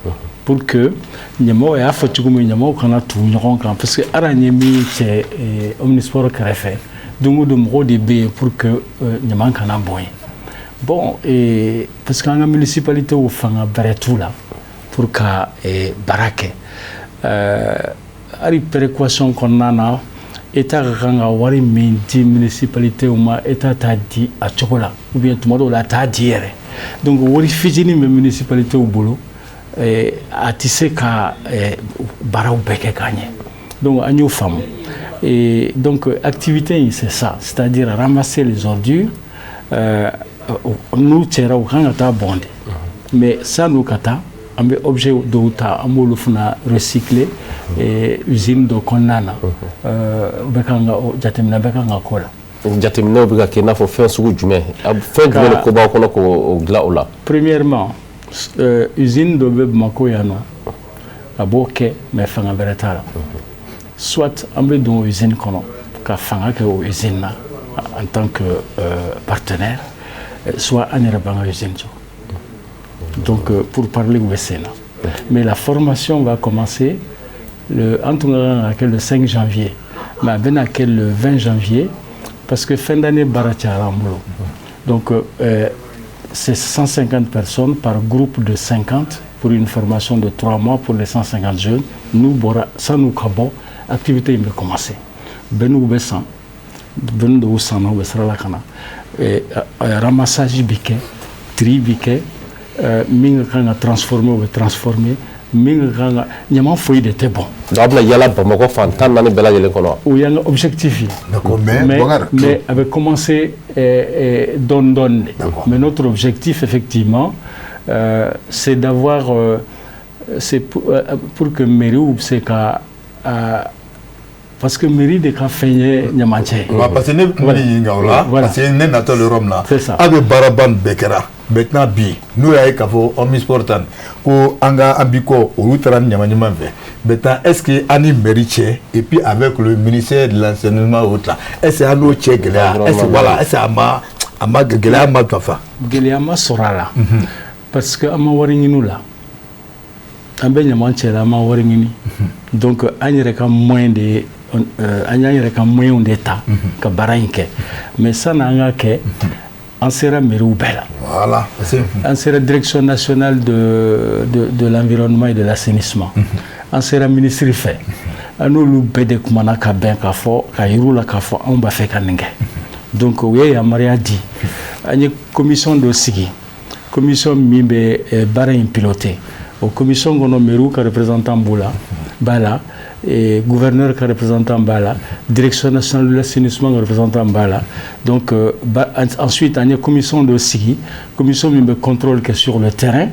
pour que ɲamaw, y'a fɔ cogo min, ɲamaw kana tugu ɲɔgɔn kan, parce que hali an ye min cɛ omnisport kɛrɛfɛ, don o don mɔgɔw de bɛ yen pour que ɲama kana bɔn yen. Bon, parce que an ka municipalité fanga bɛrɛ t'u la pour ka baara kɛ. Hali péréquation kɔnɔna na, État ka kan ka wari min di municipalité ma, État t'a di a cogo la, ou bien tuma dɔw la a t'a di yɛrɛ. Donc wari fitinin bɛ municipalité bolo, a tɛ se ka baaraw bɛɛ kɛ ka ɲɛ. Donc an y'o faamu. Et donc activité in, c'est ça, c'est-à-dire ramasser les ordures. N'u cɛra, u kan ka taa bɔn de, mais san'u ka taa, an bɛ objet dɔw ta, an b'olu fana recycler usine dɔ kɔnɔna na. U bɛ kan ka jateminɛ bɛ kan ka k'o la. Jateminɛw bɛ ka kɛ i n'a fɔ fɛn sugu jumɛn? Fɛn jumɛn de ko b'aw kɔnɔ k'o dilan o la? Premièrement, usine dɔ bɛ Bamakɔ yan nɔ, a b'o kɛ, mais fanga bɛrɛ t'a la. Soit an bɛ don usine kɔnɔ ka fanga kɛ o usine na en tant que partenaire, soit an yɛrɛ b'an ka usine jɔ. Donc pourparlers bɛ sen na, mais la formation va commencer le, an tun ka kan ka kɛ le 5 janvier, mais a bɛna kɛ le 20 janvier parce que fin d'année baara cayara an bolo. Donc c'est 150 personnes par groupe de 50 pour une formation de 3 mois pour les 150 jeunes. N'u bɔra, san'u ka bɔ, activité in bɛ commencer. Bɛɛ n'u bɛ san, bɛɛ dɔw sanna, u bɛ sira la ka na. Ramassage bi kɛ, tri bi kɛ, min ka kan ka transformer, o bɛ transformer, min ka kan ka ɲama foyi de tɛ bɔn. Donc a bɛna yala Bamakɔ fan 14 bɛɛ lajɛlen kɔnɔ wa? O y'an ka objectif ye. D'accord, mais, mais a bɛ commencer dɔɔni dɔɔni de. Mais notre objectif, effectivement, c'est d'avoir c'est pour que mairie bɛ se ka, parce que mairie de ka fɛn ye ɲamancɛ ye. Parce que ne tun bɛ ɲininka o la, parce que ne natɔ yɔrɔ min na. C'est ça. Aw bɛ baaraba nin bɛɛ kɛra. Maintenant bi, n'u y'a ye k'a fɔ omnisport tan ko an ka an bi kɔ, olu taara ni ɲama ɲuman fɛ. Maintenant, est ce que an ni mairie cɛ, et puis avec le ministère de l'enseignement autre là, est ce que an n'o cɛ gɛlɛya, est ce que, voilà, est ce que a ma gɛlɛya ma fa? Gɛlɛya ma sɔrɔ a la, parce que an ma wari ɲini u la. An bɛ ɲama cɛ la, an ma wari ɲini. Donc an yɛrɛ ka moyen de ye, an y'an yɛrɛ ka moyens de ta ka baara in kɛ. Mais sanni an ka kɛ An sera mairie bɛɛ la. Voilà. An sera Direction nationale de l'environnement et de l'assainissement. An sera ministre fɛ. An n'olu bɛɛ de kumana ka bɛn k'a fɔ, ka yir'u la k'a fɔ anw b'a fɛ ka nin kɛ. Donc u ye yamaruya di. An ye commission dɔ sigi, commission min bɛ baara in piloter. O commission kɔnɔ, mairie ka représentant b'u la, b'a la, gouverneur ka représentant b'a la, Direction nationale de l'assainissement ka représentant b'a la. Donc ensuite, an ye commission dɔ sigi, commission min bɛ contrôle kɛ sur le terrain,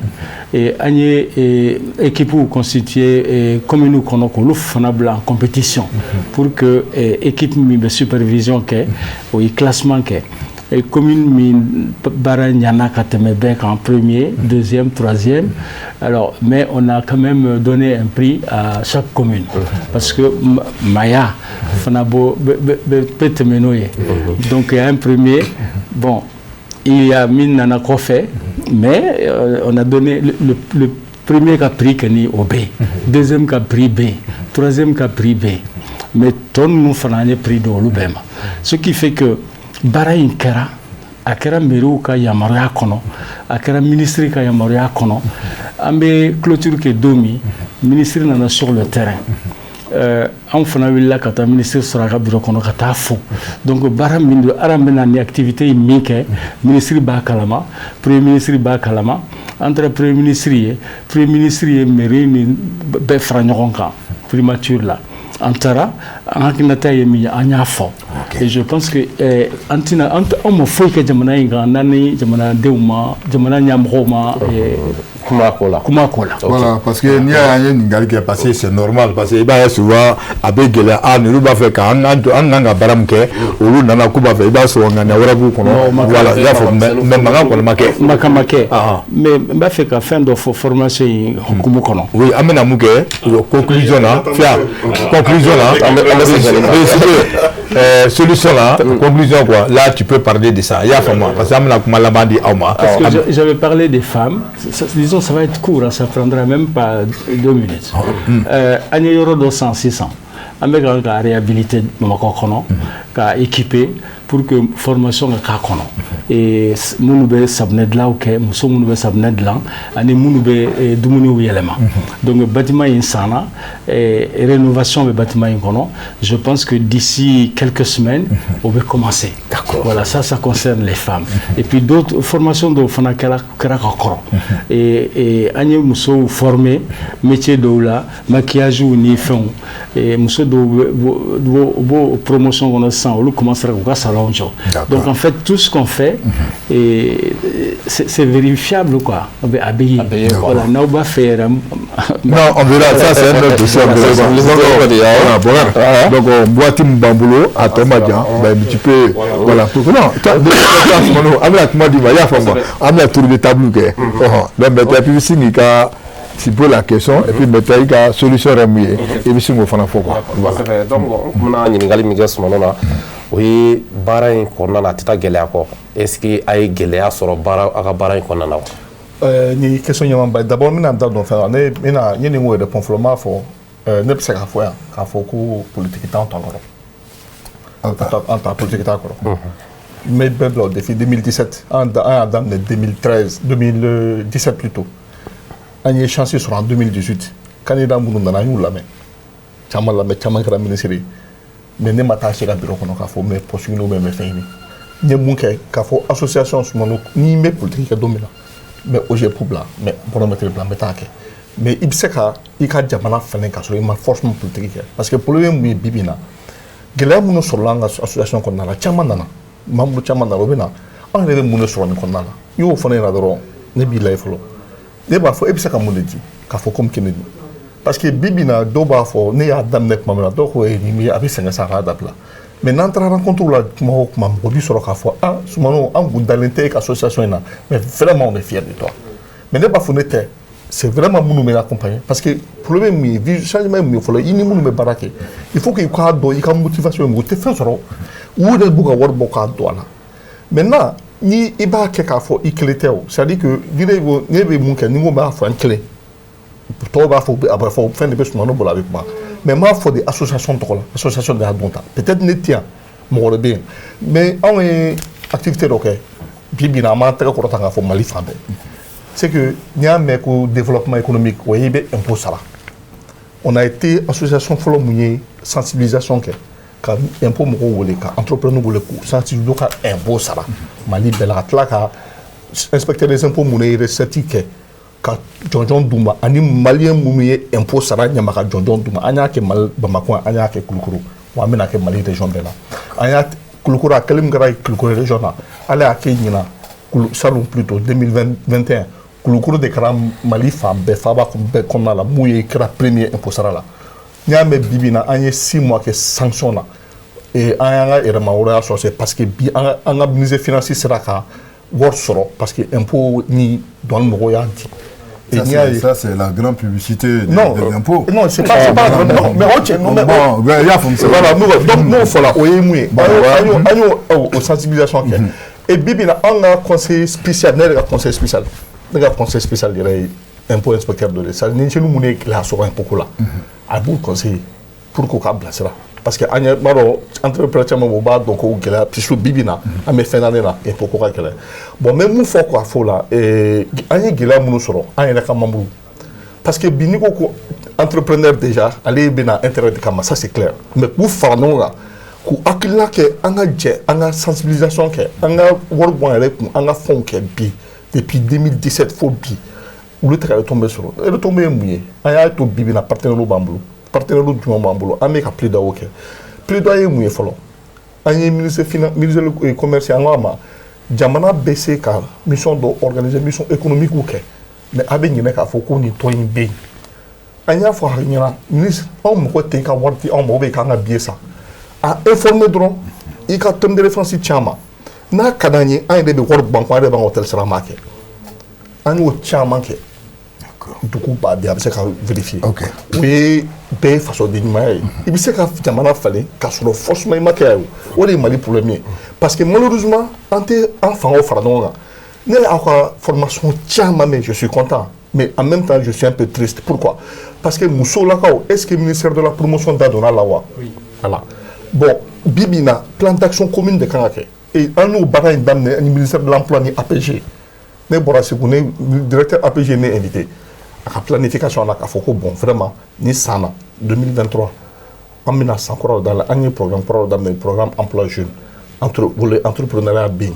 et an ye équipe constitué commune kɔnɔ k'olu fana bila en compétition pour que équipe min bɛ supervision kɛ, o ye classement kɛ. Et commune min baara ɲana ka tɛmɛ bɛɛ kan, premier, deuxième, troisième. Alors, mais on a quand même donné un prix à chaque commune parce que Maya fana bo bɛ tɛmɛ n'o ye. Donc il y a un premier, bon, il y a min nana kɔfɛ, mais on a donné le premier ka prix kɛ o bɛ yen, deuxième ka prix bɛ yen, troisième ka prix bɛ yen, mais tɔ ninnu fana, an ye prix di olu bɛɛ ma. Ce qui fait que baara in kɛra, a kɛra mairie ka yamaruya kɔnɔ, a kɛra ministre ka yamaruya kɔnɔ. An bɛ clôture kɛ don min, ministre nana sur le terrain. Anw fana wulila ka taa ministre sɔrɔ a ka bureau kɔnɔ ka taa fo. Donc baara min don, ARAM bɛna ni activité in min kɛ, ministre b'a kalama, Premier ministre b'a kalama. An taara Premier ministre ye, Premier ministre ye mairie ni bɛɛ fara ɲɔgɔn kan primature la. An taara, an hakilinata ye min ye, an y'a fɔ. Et je pense que an tɛna, anw ma foyi kɛ jamana in kan n'an ni jamanadenw ma, jamana ɲɛmɔgɔw ma kuma ko la. Kuma ko la. Voilà, parce que n'i y'a ye an ye ɲininkali kɛ, parce que c'est normal, parce que i b'a ye souvent a bɛ gɛlɛya, a ninnu b'a fɛ k'an an kan ka baara min kɛ, olu nana k'u b'a fɛ, i b'a sɔrɔ ŋaniya wɛrɛ b'u kɔnɔ. Voilà, i y'a fɔ, mais mankan kɔni ma kɛ. Mankan ma kɛ, mais n b'a fɛ ka fɛn dɔ fɔ formation in hukumu kɔnɔ. Oui, an bɛna mun kɛ conclusion na, Fiya, conclusion na, an bɛ solution là, conclusion quoi. Là, tu peux parler de ça. I y'a faamu, parce que an bɛna kuma laban di aw ma. Parce que j'avais parlé des femmes. Ça, disons, ça va être court, hein, ça prendra même pas 2 minutes. An ye yɔrɔ dɔ san sisan, an bɛ ka réhabiliter Bamakɔ kɔnɔ, ka équiper pour que formation ka k'a kɔnɔ. Et minnu bɛ safunɛ dilanw kɛ, muso minnu bɛ safunɛ dilan ani minnu bɛ dumuniw yɛlɛma. Donc bâtiment in sanna, rénovation bɛ bâtiment in kɔnɔ. Je pense que d'ici quelques semaines, o bɛ commencer. Voilà, ça concerne les femmes. Et puis d'autres formations dɔw fana kɛra ka kɔrɔ. Et an ye musow former métier dɔw la, maquillage ni fɛnw. Et muso dɔw b'o promotion kɔnɔ sisan, olu commencera k'u ka salon jɔ. Donc en fait, tout ce qu'on fait, et c'est vérifiable quoi. A bɛ ye. Voilà, n'aw b'a fɛ yɛrɛ. Non, on verra, ça c'est un autre dossier. Voilà, voilà. Donc waati min b'an bolo, a tɔ ma jan, ben tu peux, voilà. Non, an bɛna kuma d'i ma, i y'a faamu, an bɛna tour de table kɛ. Donc maintenant, puis si n'i ka tu poses la question et puis maintenant i ka solution yɛrɛ mun ye, i bɛ sin k'o fana fɔ quoi. Voilà. Donc n kun bɛna ɲininkali min kɛ Sumano na, o ye baara in kɔnɔna na, a tɛ taa gɛlɛya kɔ. Est ce que a ye gɛlɛya sɔrɔ baara, aw ka baara in kɔnɔna na wa? Nin question ɲumanba ye. D'abord, n bɛna n da don fɛn na. Ne bɛna ɲini k'o répond fɔlɔ. N b'a fɔ, ne bɛ se k'a fɔ yan k'a fɔ ko politique t'anw ta kɔrɔ, an ta politique t'a kɔrɔ. N bɛ bɛɛ bila o défi. 2017, an y'a daminɛ 2013, 2017 plutôt, an ye chance sɔrɔ en 2018. Candidat minnu nana, an y'u lamɛn, caman lamɛn, caman kɛra ministre ye, mais ne ma taa se ka bureau kɔnɔ k'a fɔ n bɛ poste ɲini ou bien n bɛ fɛn ɲini. N ye mun kɛ k'a fɔ association Sumano, ni n bɛ politique kɛ don min na, n bɛ OGEP bila, n bɛ baromètre bila, n bɛ taa kɛ. Mais i bɛ se ka i ka jamana fɛnɛ ka sɔrɔ i ma forcément politique kɛ, parce que problème mun ye bi bi in na, gɛlɛya minnu sɔrɔla an ka association kɔnɔna la, caman nana, membre caman nana, o bɛ na, an yɛrɛ bɛ mun de sɔrɔ nin kɔnɔna la? I y'o fɔ ne ɲɛna dɔrɔn, ne b'i layɛ fɔlɔ. Ne b'a fɔ e bɛ se ka mun de di k'a fɔ comme Kennedy? Parce que bi bi in na, dɔw b'a fɔ ne y'a daminɛ tuma min na, dɔw ko nin bɛ a bɛ sɛgɛn sa, a k'a dabila. Mais n'an taara rencontre la, kuma o kuma, mɔgɔ bi sɔrɔ k'a fɔ: ah Sumano, an kun dalen tɛ e ka association in na, mais vraiment on est fier de toi. Mais ne b'a fɔ ne tɛ, c'est vraiment minnu bɛ accompagner, parce que problème min ye, changement ye mun ye fɔlɔ, i ni minnu bɛ baara kɛ, il faut que i k'a dɔn i ka motivation ye mun ye. U tɛ fɛn sɔrɔ, u yɛrɛ b'u ka wari bɔ k'a don a la. Maintenant, ni i b'a kɛ k'a fɔ i kelen tɛ o, c'est à dire que ni ne ko ne bɛ mun kɛ, ni n ko n b'a fɔ n kelen, tɔw b'a fɔ, a b'a fɔ fɛn de bɛ Sumano bolo, a bɛ kuma, mais n b'a fɔ de association tɔgɔ la, association de y'a don ta. Peut-être ne tɛ yan, mɔgɔ wɛrɛ bɛ yen, mais anw ye activité dɔ kɛ. Bi bi in na, an b'an tɛgɛ kɔrɔta k'a fɔ Mali fan bɛɛ. C'est que n'i y'a mɛn ko développement économique, o ye i bɛ impôt sara. On a été association fɔlɔ mun ye sensibilisation kɛ ka impôt mɔgɔw wele, ka entrepreneur wele k'u sensibiliser ka impôt sara Mali bɛɛ la, ka tila ka inspecteur des impôts minnu ye recette kɛ ka jɔnjɔn d'u ma, ani malien minnu ye impôt sara ɲɛma ka jɔnjɔn d'u ma. An y'a kɛ Mali Bamakɔ, an y'a kɛ Kulukoro, wa an bɛna kɛ Mali région bɛɛ la. An y'a Kulukoro, a kɛlen min kɛra Kulukoro région na, Ala y'a kɛ ɲinan, salon plutôt 2021, Kulukoro de kɛra Mali fan bɛɛ, faaba bɛɛ kɔnɔna la, mun ye kɛra premier impôt sara la. N'i y'a mɛn bi bi in na, an ye 6 mois kɛ sanction na et an y'an ka yɛrɛmahɔrɔnya sɔrɔ, c'est parce que bi an ka ministre finance sera ka wari sɔrɔ parce que impôt ni douane mɔgɔw y'a di. Ça, c'est la grande publicité des, non, des impôts. Non, c'est pas, non, mais ok, non, mais bon, il y a faamu. Voilà, nous, donc n'o fɔla, o ye mun ye? An y'o o sensibilisation kɛ. Et bi bi in na, an ka conseil spécial, ne yɛrɛ ka conseil spécial, ne ka conseil spécial yɛrɛ ye impôt inspecteur dɔ de ye. C'est à dire ni jeunes minnu ye gɛlɛya sɔrɔ impôt ko la, a b'u conseiller pour k'u ka bilasira, parce que an ɲɛ b'a dɔn entrepreneur caman u b'a dɔn ko gɛlɛya, surtout bi bi in na, an bɛ fin d'année na, impôt ko ka gɛlɛn. Bon, n bɛ mun fɔ k'a fɔ o la, an ye gɛlɛya minnu sɔrɔ an yɛrɛ ka membre, parce que bi n'i ko ko entrepreneur déjà, ale bɛna intérêt de kama, ça c'est clair, mais k'u fara ɲɔgɔn kan, k'u hakilina kɛ, an ka jɛ an ka sensibilisation kɛ, an ka wari bɔ an yɛrɛ kun, an ka fɛnw kɛ bi, depuis 2017 fo bi, olu tɛ ka retombée sɔrɔ. Retombée ye mun ye? An y'a to bi bi in na, partenaires b'an bolo. Partenaires jumɛn b'an bolo? An bɛ ka plaidoyer kɛ. Plaidoyer ye mun ye fɔlɔ? An ye ministre finance, ministre commerce, an ko a ma, jamana bɛ se ka mission dɔ organiser, mission économique kɛ, mais a bɛ ɲinɛ k'a fɔ ko nin tɔn in bɛ yen. An y'a fɔ a ɲɛna, ministre, anw mɔgɔ tɛ ka wari di anw ma, ou bien k'an ka billet san, a informer dɔrɔn, i ka terme de référence ci an ma, n'a ka d'an ye, an yɛrɛ bɛ wari ban ko an yɛrɛ b'an ka hôtel sara, an b'a kɛ. An y'o caman kɛ dugu ba bɛɛ, a bɛ se ka vérifier. O ye bɛɛ ye fasoden ɲumanya ye. I bɛ se ka jamana falen k'a sɔrɔ forcément i ma kɛ ye. O de ye Mali problème ye, parce que malheureusement an tɛ an fangaw fara ɲɔgɔn kan. Ne y'aw ka formation caman mɛn, je suis content, mais en même temps je suis un peu triste. Pourquoi? Parce que musolakaw, est-ce que ministère de la promotion da donna la wa? Voilà. Bon, bi bi in na, plan d'action commune de kan ka kɛ, et an y'o baara in daminɛ ni ministère de l'emploi ni APG. Ne bɔra Segu, ne directeur APG ne invité a ka planification na k'a fɔ ko bon, vraiment, ni san na 2023, an bɛna san kuraw da la, an ye programme kuraw daminɛ, programme emploi jeune entre volet entrepreneuriat bɛ yen.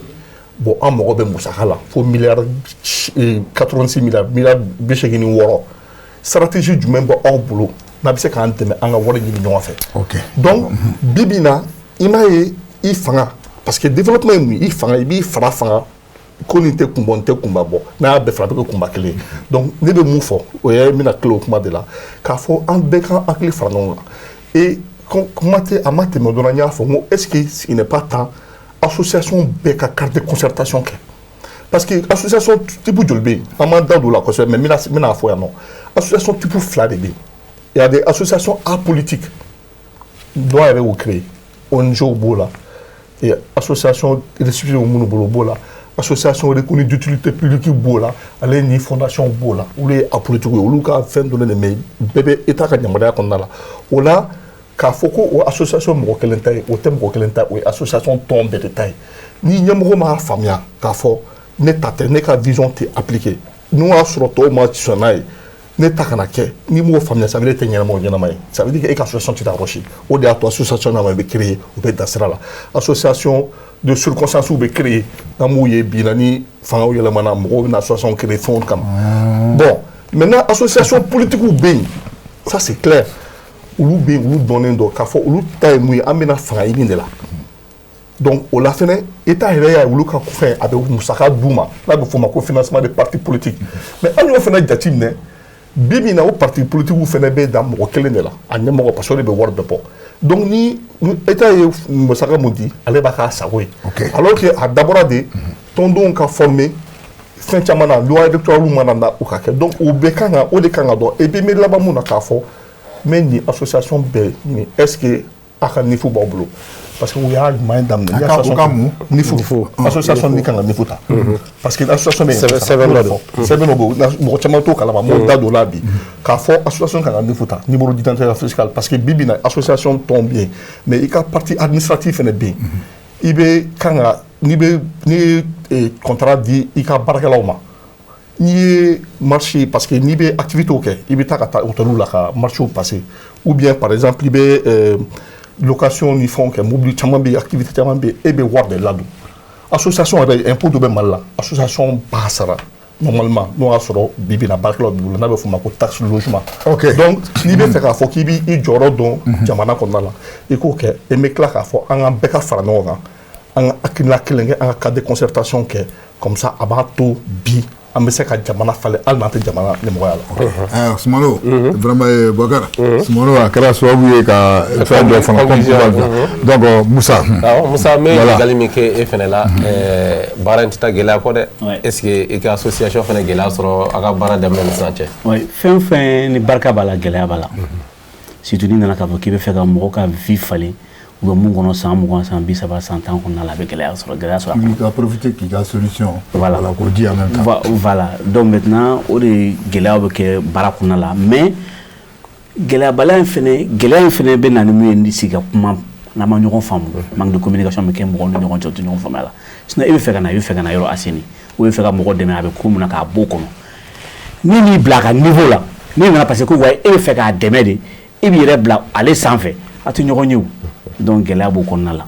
Bon, an mago bɛ musaka la fo miliyari 86 milliards, miliyari 86. Stratégie jumɛn bɛ aw bolo n'a bɛ se k'an dɛmɛ an ka wari ɲini ɲɔgɔn fɛ? Donc bi bi in na, i m'a ye, i fanga, parce que développement ye mun ye? I fanga, i b'i fara fanga ko nin tɛ kun bɔ, nin tɛ kunba bɔ, n'a y'a bɛɛ fara, a bɛ kɛ kunba kelen ye. Donc ne bɛ mun fɔ, o ye n bɛna tila o kuma de la k'a fɔ an bɛɛ k'an hakili fara ɲɔgɔn kan. Et kuma tɛ a ma tɛmɛ dɔrɔn, n y'a fɔ n ko est ce que il n'est pas temps association bɛɛ ka carte de concertation kɛ? Parce que association type joli bɛ yen? An m'an da don o la kosɛbɛ, mais n bɛna fɔ yan nɔ, association type fila de bɛ yen. Il y a des associations apolitiques, dɔw yɛrɛ y'o créé, ONG b'o la, et association récépissé minnu bolo b'o la, association reconnue d'utilité publique b'o la, ale ni fondation b'o la. Olu ye apolitique ye, olu ka fɛn dɔnnen de, mais bɛɛ bɛ état ka yamaruya kɔnɔna la. O la, k'a fɔ ko o association mɔgɔ kelen ta ye, o tɛ mɔgɔ kelen ta, o ye association tɔn bɛɛ de ta ye. Ni ɲɛmɔgɔ m'a faamuya k'a fɔ ne ta tɛ, ne ka vision tɛ appliquer, n'o y'a sɔrɔ tɔw ma sɔn n'a ye, ne ta kana kɛ, n'i m'o faamuya, ça veut dire e tɛ ɲɛnama o ɲɛnama ye. Ça veut dire que e ka association tɛ taa yɔrɔ si. O de y'a to association caman bɛ créer, u bɛ dan sira la. Association de circonstances bɛ créer, n'an m'u ye bi na, ni fangaw yɛlɛmana, mɔgɔw bɛna association créer fɛnw kama. Bon, maintenant, association politique bɛ yen, ça c'est clair, olu bɛ yen, olu dɔnnen don k'a fɔ olu ta ye mun ye, an bɛna fanga ɲini de la. Donc o la fɛnɛ, état yɛrɛ y'a ye olu ka fɛn, a bɛ musaka d'u ma n'a bɛ f'o ma ko financement de parti politique. Mais an y'o fɛnɛ jateminɛ bi bi in na, o parti politique fɛnɛ bɛ dan mɔgɔ kelen de la, a ɲɛmɔgɔ, parce que o de bɛ wari bɛɛ bɔ. Donc ni état ye musaka mun di, ale b'a k'a sago ye, alors que a dabɔra de tɔndenw ka former fɛn caman na, loi électorale mana na, o ka kɛ. Donc o bɛɛ kan ka, o de kan ka dɔn. Et puis n bɛ laban mun na k'a fɔ, n bɛ nin association bɛɛ ɲini, est ce que a ka NIF b'aw bolo? Parce que u y'a ɲuman daminɛ. A ka u ka mun? NIF, association ni kan ka NIF ta, parce que association bɛ yen. Sɛbɛn dɔ don. Sɛbɛn dɔ b'o, mɔgɔ caman t'o kalama, m'o da don o la bi k'a fɔ association kan ka NIF ta, numéro d'identité fiscale, parce que bi bi in na, association tɔn bɛ yen, mais i ka partie administrative fɛnɛ bɛ yen, i bɛ kan ka N'i bɛ n'i ye contrat di i ka baarakɛlaw ma, n'i ye marché, parce que n'i bɛ activité kɛ, i bɛ taa ka taa hôtel la ka marché passer, ou bien par exemple i bɛ location ni fɛnw kɛ, mobili caman bɛ yen, activité caman bɛ yen, e bɛ wari de ladon. Association yɛrɛ, impôt dɔ bɛ Mali la, association b'a sara normalement, n'o y'a sɔrɔ bi bi in na baarakɛlaw b'i bolo, n'a bɛ f'o ma ko taxe logement. Donc n'i bɛ fɛ k'a fɔ k'i b'i jɔyɔrɔ dɔn jamana kɔnɔna la, i k'o kɛ. E bɛ tila k'a fɔ an ka bɛɛ ka fara ɲɔgɔn kan, an ka hakilina kelen kɛ, an ka cadre de concertation kɛ, comme ça a b'a to bi an bɛ se ka jamana falen hali n'an tɛ jamana ɲɛmɔgɔya la. Sumano, vraiment, Boubacar Sumano, a kɛra sababu ye ka fɛn dɔ fana. Donc Musa. Awɔ Musa, n bɛ ɲininkali min kɛ e fɛnɛ la, baara in tɛ taa gɛlɛya kɔ dɛ. Est ce que i ka association fɛnɛ gɛlɛya sɔrɔ a ka baara daminɛ ni sisan cɛ? Oui, fɛn o fɛn ni barika b'a la, gɛlɛya b'a la. Surtout n'i nana k'a fɔ k'i bɛ fɛ ka mɔgɔ ka vie falen, u bɛ mun kɔnɔ san 20, san 30, san 10 kɔnɔna la, a bɛ gɛlɛya sɔrɔ a kɔnɔ. I ka profiter k'i ka solution. Voilà, k'o di en même temps. Voilà, donc maintenant o de gɛlɛyaw bɛ kɛ baara kɔnɔna la. Mais gɛlɛyabaliya in fɛnɛ, gɛlɛya in fɛnɛ bɛ na ni mun ye? Ni sigi ka kuma, n'an ma ɲɔgɔn faamu, manque de communication bɛ kɛ mɔgɔw ni ɲɔgɔn cɛ, u tɛ ɲɔgɔn faamuya la. Sinon e bɛ fɛ ka na, i bɛ fɛ ka na yɔrɔ assainir, ou bɛ fɛ ka mɔgɔ dɛmɛ, a bɛ ko min na k'a b'o kɔnɔ, ni m'i bila a ka niveau la, n'i nana parce que ko wa e bɛ fɛ k'a dɛmɛ de, e b'i yɛrɛ bila ale sanfɛ, a tɛ ɲɔgɔn ye o. Donc gɛlɛya b'o kɔnɔna la.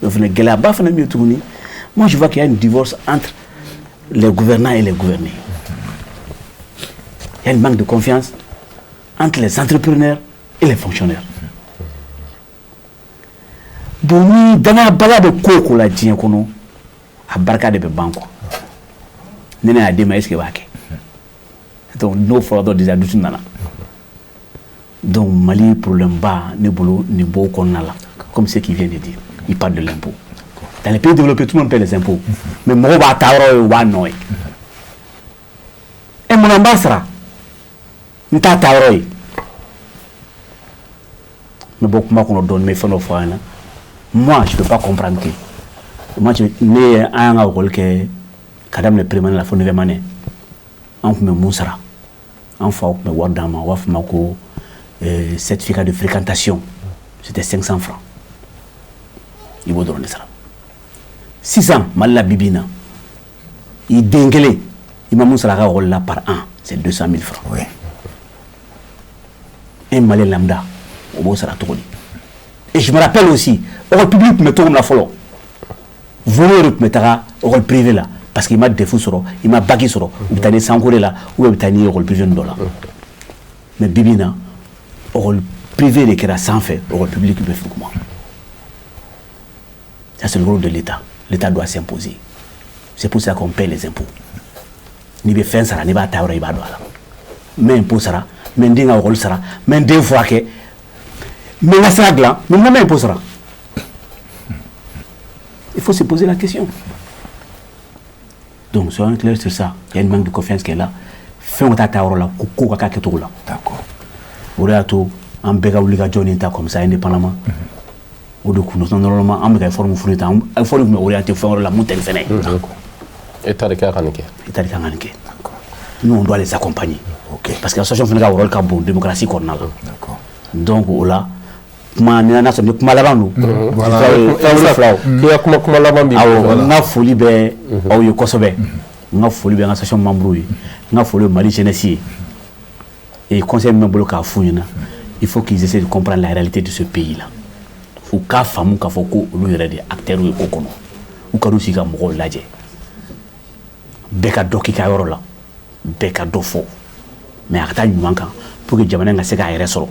O fana gɛlɛyaba fana min ye tuguni, moi je vois qu'il y a une divorce entre les gouvernants et les gouvernés. Il y a une manque de confiance entre les entrepreneurs et les fonctionnaires. Bon, ni danayabaliya bɛ ko o ko la diɲɛ kɔnɔ, a barika de bɛ ban quoi. Ni ne y'a d'e ma, est ce que i b'a kɛ? Donc n'o fɔra dɔrɔn, déjà dusu nana. Donc Mali problème ba ne bolo nin b'o kɔnɔna la. Comme ce qu'il vient de dire, il parle de l'impôt. Dans les pays développés, tout le monde paie les impôts, mais mɔgɔw b'a ta yɔrɔ ye, u b'a nɔ ye. E munna n b'a sara, n t'a ta yɔrɔ ye? N bɛ bɔ kuma kɔnɔ dɔɔnin, n bɛ fɛn dɔ fɔ a ɲɛna. Moi je peux pas comprendre que moi ne ye an y'an ka école kɛ ka daminɛ première la fo neuvième année, an tun bɛ mun sara? An faw tun bɛ wari d'an ma, u b'a fɔ ma ko certificat de fréquentation, c'était 500 francs, i b'o dɔrɔn de sara. Sisan Mali la bi bi in na, i den kelen, i ma mun sara a ka école la par an, c'est 200 000 francs. Un Malien lambda, o b'o sara cogo di? Et je me rappelle aussi, école publique tun bɛ cogo min na fɔlɔ, voleur tun bɛ taga école privée la parce que i ma DEF sɔrɔ, i ma bac sɔrɔ, u bɛ taa ni Sankore la ou bien u bɛ taa ni école privée dɔ la. Mais bi bi in na, école privée de kɛra sanfɛ, école publique bɛ duguma. Ça, c'est le rôle de l'État. L'État doit s'imposer. C'est pour ça qu'on paie les impôts. N'i bɛ fɛn sara, n'i b'a ta yɔrɔ, i b'a dɔn a la. N bɛ impôt sara, n bɛ n den ka école sara, n bɛ n den furakɛ, n bɛ n ka sira dilan, mais mun na n bɛ impôt sara? Il faut se poser la question. Donc soyons clairs sur ça. Il y a une manque de confiance qui est là. Fɛn ka taa ta yɔrɔ la, ko ko ka k'a kɛcogo la. O de y'a to an bɛɛ ka wuli ka jɔ nin ta comme ça indépendamment. O de kun normalement an bɛ ka effort min fourni tan, effort in tun bɛ orienté fɛn wɛrɛ la mun tɛ nin fɛnɛ ye. État de kan ka nin kɛ. État de kan ka nin kɛ. Nous, on doit les accompagner. Parce que association fana ka rôle ka bon démocratie kɔnɔna la. Donc o la kuma ni n'a sɔrɔ ni kuma laban don. Voilà. K'i ka kuma laban b'i bolo. Awɔ, n ka foli bɛ aw ye kosɛbɛ. N ka foli bɛ n ka association membre ye. N ka foli bɛ Mali jeunesse ye. Et conseil min bɛ n bolo k'a f'u ɲɛna, il faut qu'ils essaient de comprendre la réalité de ce pays là. U k'a faamu k'a fɔ ko olu yɛrɛ de ye acteurs ye ko kɔnɔ. U kan'u sigi ka mɔgɔw lajɛ. Bɛɛ ka dɔ k'i ka yɔrɔ la. Bɛɛ ka dɔ fɔ. Mais a ka taa ɲuman kan pour que jamana in ka se k'a yɛrɛ sɔrɔ.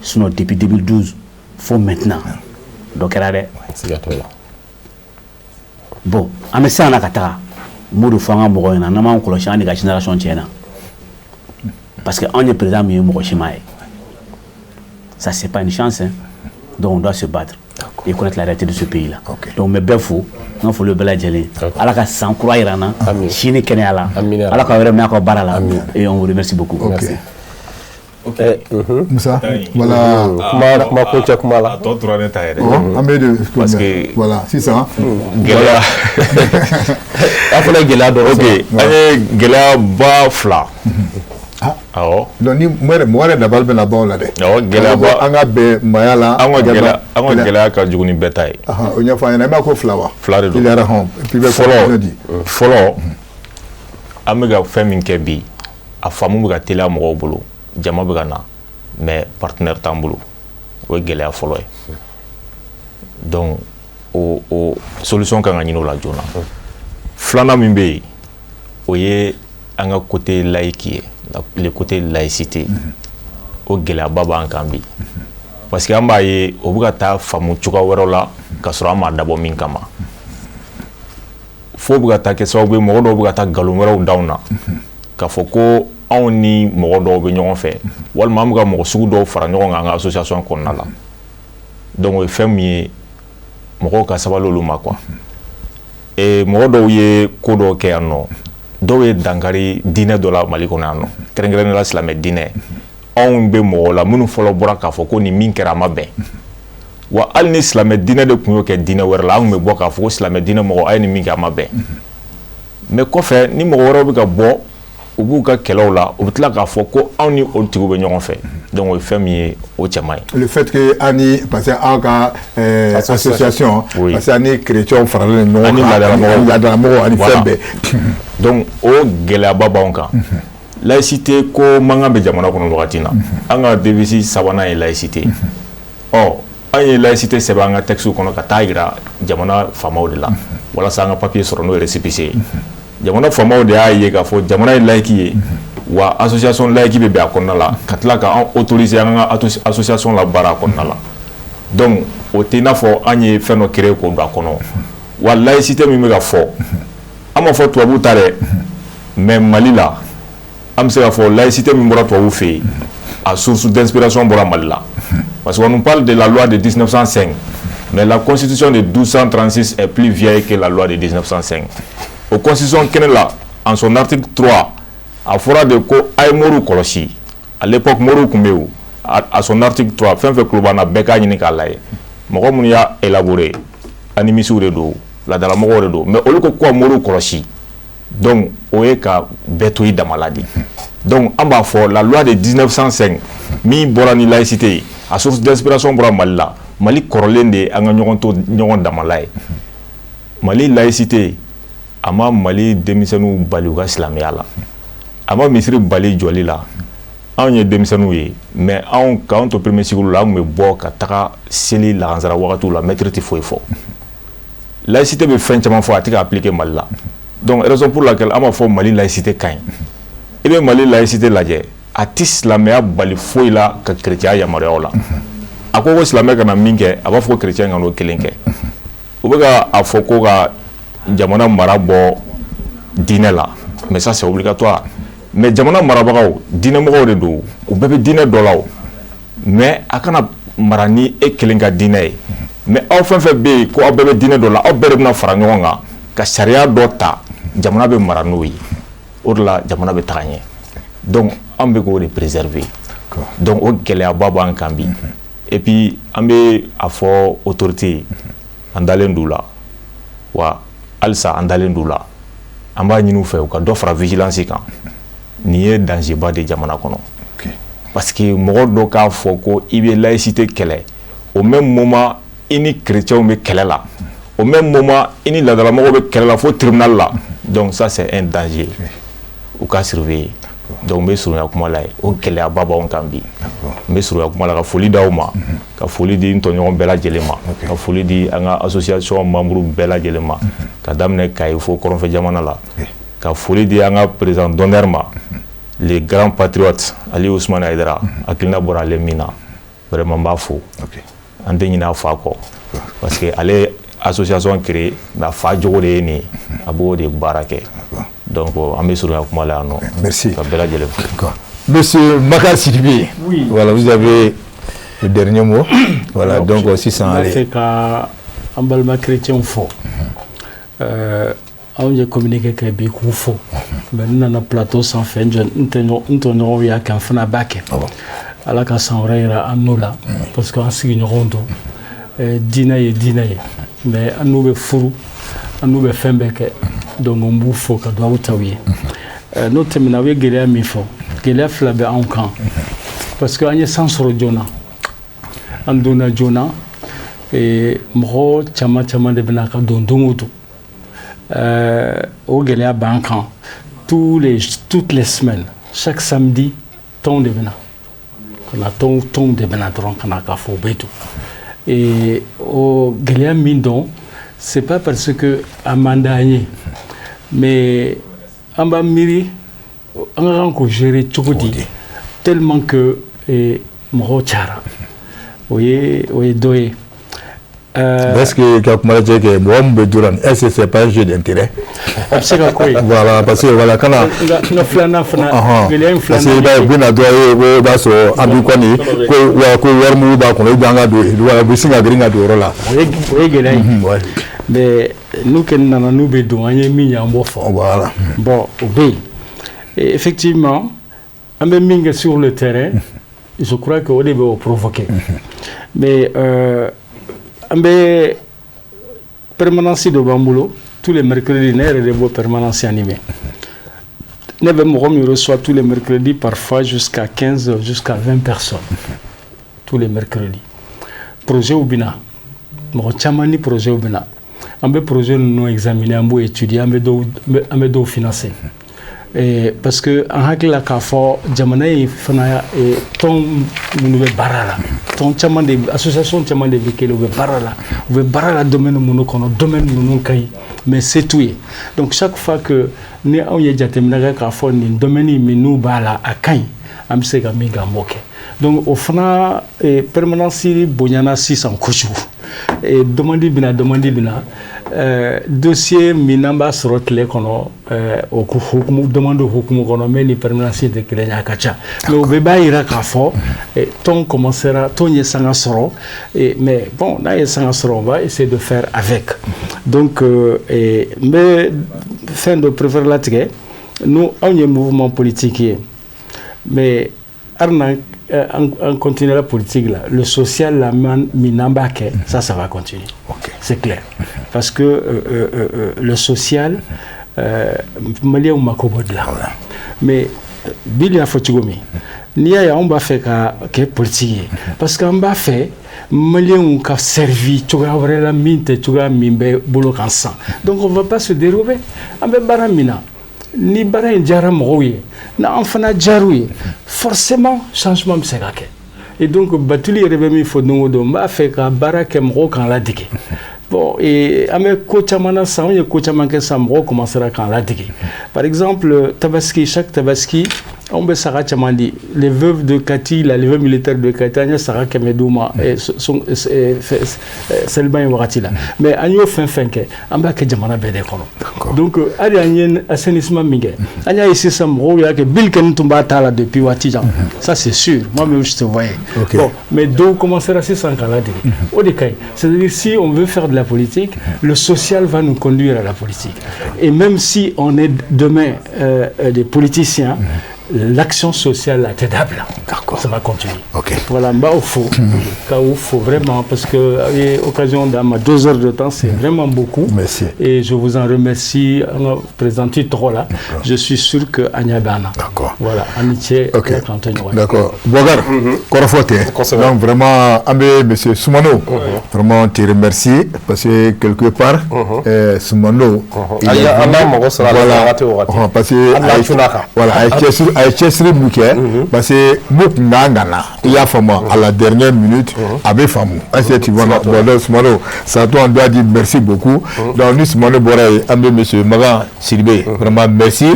Sinon depuis 2012 fo maintenant, dɔ kɛra dɛ. Siga t'o la. Bon, an bɛ siran na ka taga n b'o de fɔ an ka mɔgɔw ɲɛna, n'an m'an kɔlɔsi, an de ka génération tiɲɛna. Parce que anw ye président min ye, mɔgɔ si m'a ye. Ça, c'est pas une chance, hein. Donc on doit se battre et connaître la réalité de ce pays là. Donc n bɛ bɛɛ fo, n ka foli bɛ bɛɛ lajɛlen. Ala ka san kura yira n na, si ni kɛnɛya la. Ala k'aw yɛrɛ mɛn aw ka baara la. Et on vous remercie beaucoup. Merci. Musa, voilà. Kuma kuncɛ kuma la. A tɔ tora ne ta yɛrɛ. An bɛ de Parce que voilà, sisan. Gɛlɛya. A fana ye gɛlɛya dɔ. Ok, an ye gɛlɛya ba fila. Awɔ. Donc ni mɔgɔ yɛrɛ dabali bɛna ban o la dɛ. Awɔ, gɛlɛyaba. An ka bɛn maaya la. An ka gɛlɛya ka jugu ni bɛɛ ta ye. O ɲɛfɔ an ɲɛna, i b'a ko fila wa? Fila de don. Il y a hɔn. Fɔlɔ fɔlɔ, an bɛ ka fɛn min kɛ bi, a faamu bɛ ka teliya mɔgɔw bolo, jama bɛ ka na, mais partenaire t'an bolo. O ye gɛlɛya fɔlɔ ye. Donc o solution kan ka ɲini o la joona. Filanan min bɛ yen, o ye an ka côté laïque ye, le côté laïcité. O gɛlɛyaba b'an kan bi, parce que an b'a ye o bɛ ka taa faamu cogoya wɛrɛw la ka sɔrɔ an m'a dabɔ min kama. Fo bɛ ka taa kɛ sababu ye, mɔgɔ dɔw bɛ ka taa nkalon wɛrɛw d'anw na k'a fɔ ko anw ni mɔgɔ dɔw bɛ ɲɔgɔn fɛ, walima an bɛ ka mɔgɔ sugu dɔw fara ɲɔgɔn kan an ka association kɔnɔna la. Donc o ye fɛn min ye, mɔgɔw ka sabali olu ma quoi. Mɔgɔ dɔw ye ko dɔw kɛ yan nɔ, dɔw ye dankari diinɛ dɔ la Mali kɔnɔ yan nɔ, kɛrɛnkɛrɛnnenya la silamɛ diinɛ. Anw bɛ mɔgɔw la minnu fɔlɔ bɔra k'a fɔ ko nin min kɛra, a ma bɛn. Wa hali ni silamɛ diinɛ de tun y'o kɛ diinɛ wɛrɛ la, an tun bɛ bɔ k'a fɔ ko silamɛ diinɛ mɔgɔ, a ye nin min kɛ, a ma bɛn. Mais kɔfɛ, ni mɔgɔ wɛrɛw bɛ ka bɔ, u b'u ka kɛlɛw la, u bɛ tila k'a fɔ ko anw ni olu tigiw bɛ ɲɔgɔn fɛ. Donc o ye fɛn min ye, o cɛ man ɲi. Le fait que ani, parce que aw ka association, parce que ani chrétiens faralen ɲɔgɔn kan, ani laadalamɔgɔw, laadalamɔgɔw ani fɛn bɛɛ. Donc o gɛlɛyaba b'anw kan. Laïcité ko mankan bɛ jamana kɔnɔ wagati na, an ka devise sabanan ye laïcité. Ɔ, an ye laïcité sɛbɛn an ka texte kɔnɔ ka taa yira jamana faamaw de la walasa an ka papier sɔrɔ, n'o ye récépissé ye. Jamana faamaw de y'a ye k'a fɔ jamana ye laïque ye, wa association laïque bɛ bɛn a kɔnɔna la, ka tila k'an autoriser an ka association la baara a kɔnɔna la. Donc o tɛ i n'a fɔ an ye fɛn dɔ créer k'o don a kɔnɔ. Wa laïcité min bɛ ka fɔ, an m'a fɔ tubabuw ta dɛ, mais Mali la, an bɛ se k'a fɔ laïcité min bɔra tubabuw fɛ yen, a source d'inspiration bɔra Mali la. Parce qu'on nous parle de la loi de 1905, mais la constitution de 1236 est plus vieille que la loi de 1905. O constitution kɛnɛ la, en son article 3, a fɔra de ko a ye moriw kɔlɔsi. À l'époque, moriw tun bɛ yen. À son article 3, fɛn fɛn tulo b'an na, bɛɛ k'a ɲini k'a lajɛ. Mɔgɔ minnu y'a élaboré, animistes de don, laadalamɔgɔw de don, mais olu ko ka moriw kɔlɔsi. Donc o ye ka bɛɛ to i dama la de. Donc an b'a fɔ la loi de 1905 min bɔra ni laïcité ye, a source d'inspiration bɔra Mali la. Mali kɔrɔlen de ye an ka ɲɔgɔn to ɲɔgɔn damala ye. Mali laïcité, a ma Mali denmisɛnninw bali u ka silamɛya la, a ma misiri bali jɔli la. Anw ye denmisɛnninw ye, mais anw k'anw to premier cycle la, an tun bɛ bɔ ka taga seli lagansara wagatiw la, maître tɛ foyi fɔ. Laïcité bɛ fɛn caman fɔ, a tɛ ka appliquer Mali la. Donc raison pour laquelle an b'a fɔ Mali laïcité ka ɲi. I bɛ Mali laïcité lajɛ, a tɛ silamɛya bali foyi la ka chrétien yamaruya la. A ko ko silamɛ kana min kɛ, a b'a fɔ ko chrétien ka n'o kelen kɛ. U bɛ ka a fɔ ko ka jamana mara bɔ diinɛ la, mais ça, c'est obligatoire. Mais jamana marabagaw, diinɛmɔgɔw de don, u bɛɛ bɛ diinɛ dɔ la o, mais a kana mara ni e kelen ka diinɛ ye. Mais aw fɛn fɛn bɛ yen ko aw bɛɛ bɛ diinɛ dɔ la, aw bɛɛ de bɛna fara ɲɔgɔn kan ka sariya dɔ ta, jamana bɛ mara n'o ye. O de la jamana bɛ taga ɲɛ. Donc an bɛ k'o de préserver. Donc o gɛlɛyaba b'an kan bi. Et puis an bɛ a fɔ autorité ye, an dalen d'u la, wa halisa an dalen d'u la. An b'a ɲini u fɛ u ka dɔ fara vigilance kan. Nin ye danger ba de jamana kɔnɔ, parce que mɔgɔ dɔ k'a fɔ ko i bɛ laïcité kɛlɛ, au même moment i ni chrétiens bɛ kɛlɛ la, au même moment i ni laadalamɔgɔw bɛ kɛlɛ la fo tribunal la. Donc ça, c'est un danger, u ka surveiller. Donc n bɛ surunya kuma la yen. O gɛlɛyaba b'anw kan bi. N bɛ surunya kuma la ka foli d'aw ma, ka foli di n tɔɲɔgɔn bɛɛ lajɛlen ma, ka foli di an ka association membre bɛɛ lajɛlen ma, ka daminɛ Kayi fo kɔrɔnfɛ jamana la, ka foli di an ka président d'honneur ma, le grand patriote Ali Ousmane Haidara. Hakilina bɔra ale min na, vraiment n b'a fo. An tɛ ɲinɛ a fa kɔ, parce que ale ye association créée, mais a fa jogo de ye nin ye, a b'o de baara kɛ. Donc an bɛ surunya kuma la yan nɔ. Merci. Ka bɛɛ lajɛlen fo. Monsieur Makar Sidibé. Oui. Voilà, vous avez le dernier mot. Voilà, donc sisan N b'a allez. fɛ ka an balima chrétiens fo. Anw ye communiqué kɛ bi k'u fo, mais n nana plateau sanfɛ, n jɔ n tɛ n tɔɲɔgɔnw y'a kɛ, n fana b'a kɛ. Ala ka san wɛrɛ yira an n'o la, parce que an sigiɲɔgɔnw don. Diinɛ ye diinɛ ye, mais an n'u bɛ furu, an n'u bɛ fɛn bɛɛ kɛ. Donc n b'u fo ka dugawu ta u ye. N'o tɛmɛna, u ye gɛlɛya min fɔ, gɛlɛya Gɛlɛya fila bɛ anw kan parce que an ye san sɔrɔ joona, an donna joona, mɔgɔ caman caman de bɛna ka don don o don. O gɛlɛya b'an kan toutes les semaines, chaque samedi tɔnw de bɛna ka na, tɔnw de bɛna dɔrɔn ka na k'a fɔ u bɛ don. Et o gɛlɛya min don, c'est pas parce que a man d'an ye, mais an b'an miiri an ka kan k'o gérer cogo di, tellement que mɔgɔw cayara. O ye dɔ ye. Est-ce que ka kuma lajɛ kɛ mɔgɔ min bɛ don, est-ce que c'est pas un jeu d'intérêt? A bɛ se ka k'o ye. Voilà, parce que voilà, kana n ka filanan fana, gɛlɛya in filanan. Parce que i b'a ye u bɛ na dɔrɔn ye, i b'a sɔrɔ an b'i kɔni ko wa ko wari mugu b'a kɔnɔ, ou bien an ka don, voilà, u bɛ sin ka girin ka don o yɔrɔ la. O ye gɛlɛya ye. Mais n'u kɛni nana, n'u bɛ don, an ye min ye, an b'o fɔ. Voilà. Bon, o bɛ yen. Effectivement, an bɛ min kɛ sur le terrain, je crois que o de bɛ o provoquer. Mais an bɛ permanence dɔ b'an bolo tous les mercredis, ne yɛrɛ de b'o permanence animer. Ne bɛ mɔgɔ min reçoit tous les mercredis, parfois jusqu'à 15, jusqu'à 20 personnes tous les mercredis. Projet bɛ na, mɔgɔ caman ni projet bɛ na. An bɛ projet ninnu examiner, an b'o étudier, an bɛ dɔw financer. Parce que an hakili la k'a fɔ jamana in fana, tɔn minnu bɛ baara la, tɔn caman de, association caman de bɛ kelen, u bɛ baara la, u bɛ baara la domaine minnu kɔnɔ, domaine ninnu ka ɲi, mais se t'u ye. Donc chaque fois que ni anw ye jateminɛ kɛ k'a fɔ nin domaine min n'u b'a la, a ka ɲi, an bɛ se ka min kɛ, an b'o kɛ. Donc o fana, permanence bonyana sisan kojugu. Demande bɛna, demande bɛna, dossier min n'an b'a sɔrɔ tile kɔnɔ, o hukumu, demande hukumu kɔnɔ, mais ni permanence tɛ kelen ye, a ka ca. Mais o bɛɛ b'a yira k'a fɔ tɔn commencera, tɔn ye sanga sɔrɔ. Mais bon, n'a ye sanga sɔrɔ, on va essayer de faire avec. Donc n bɛ fɛn dɔ préférer latigɛ. Nous, anw ye mouvement politique ye, mais hali n'an an continuer la politique là, le social là, min n'an b'a kɛ, ça va continuer. C'est clair. Parce que le social, maliyɛnw mako b'o de la. Mais Bill y'a fɔ cogo min, n'i y'a ye anw b'a fɛ ka kɛ politique ye, parce que an b'a fɛ maliyɛnw ka servi cogoya wɛrɛ la min tɛ cogoya min bɛ bolo kan sisan. Donc on va pas se dérober. An bɛ baara min na, ni baara in diyara mɔgɔw ye, n'an fana diyar'u ye, forcément changement bɛ se ka kɛ. Et donc Batuli yɛrɛ bɛ min fɔ don o don, n b'a fɛ ka baara kɛ mɔgɔw k'an ladege. Bon, et an bɛ ko caman na sisan, anw ye ko caman kɛ sisan, mɔgɔw commencera k'an ladege. Par exemple, Tabaski, chaque Tabaski, anw bɛ saga caman di. Les veuves de Kati, la, les veuves militaires de Kati, an ye saga 100 d'u ma seliba in wagati la. Mais an y'o fɛn fɛn kɛ, an b'a kɛ jamana bɛɛ de kɔnɔ. Donc hali an ye assainissement min kɛ, an y'a ye sisan mɔgɔw y'a kɛ. Bill kɔni tun b'a ta la depuis waati jan, ça c'est sûr, moi-même je te voyais. Bon, mais dɔw commencera sisan k'a ladege, o de ka ɲi. C'est-à-dire, si on veut faire de la politique, le social va nous conduire à la politique. Et même si on est demain des politiciens, l'action sociale a tête. D'accord. Ça va continuer. Voilà, n b'aw fo, k'aw fo vraiment, parce que aw ye occasion d'an ma, 2 heures de temps, c'est vraiment beaucoup. Merci. Et je vous en remercie, an ka président tɔgɔ la. Je suis sûr que an ɲɛ bɛ an na. D'accord. Voilà, an ni ce, Ala k'an to ɲɔgɔn ye. D'accord. Boubacar, kɔrɔfɔ tɛ. Donc vraiment, an bɛ monsieur Soumano, vraiment te remercier parce que quelque part, Soumano, il est an b'a mago sɔrɔ a la wagati o wagati. Parce que Hali n'a cunna kan. Voilà, a ye cɛsiri mun kɛ, parce que mun tun kan ka na, i y'a faamu, à la dernière minute, a bɛ faamu. Est-ce que tu vois? Bon, donc Soumano, ça toi, on doit dire merci beaucoup. Donc ni Soumano bɔra yen, an bɛ monsieur Magan Sidibé, vraiment merci.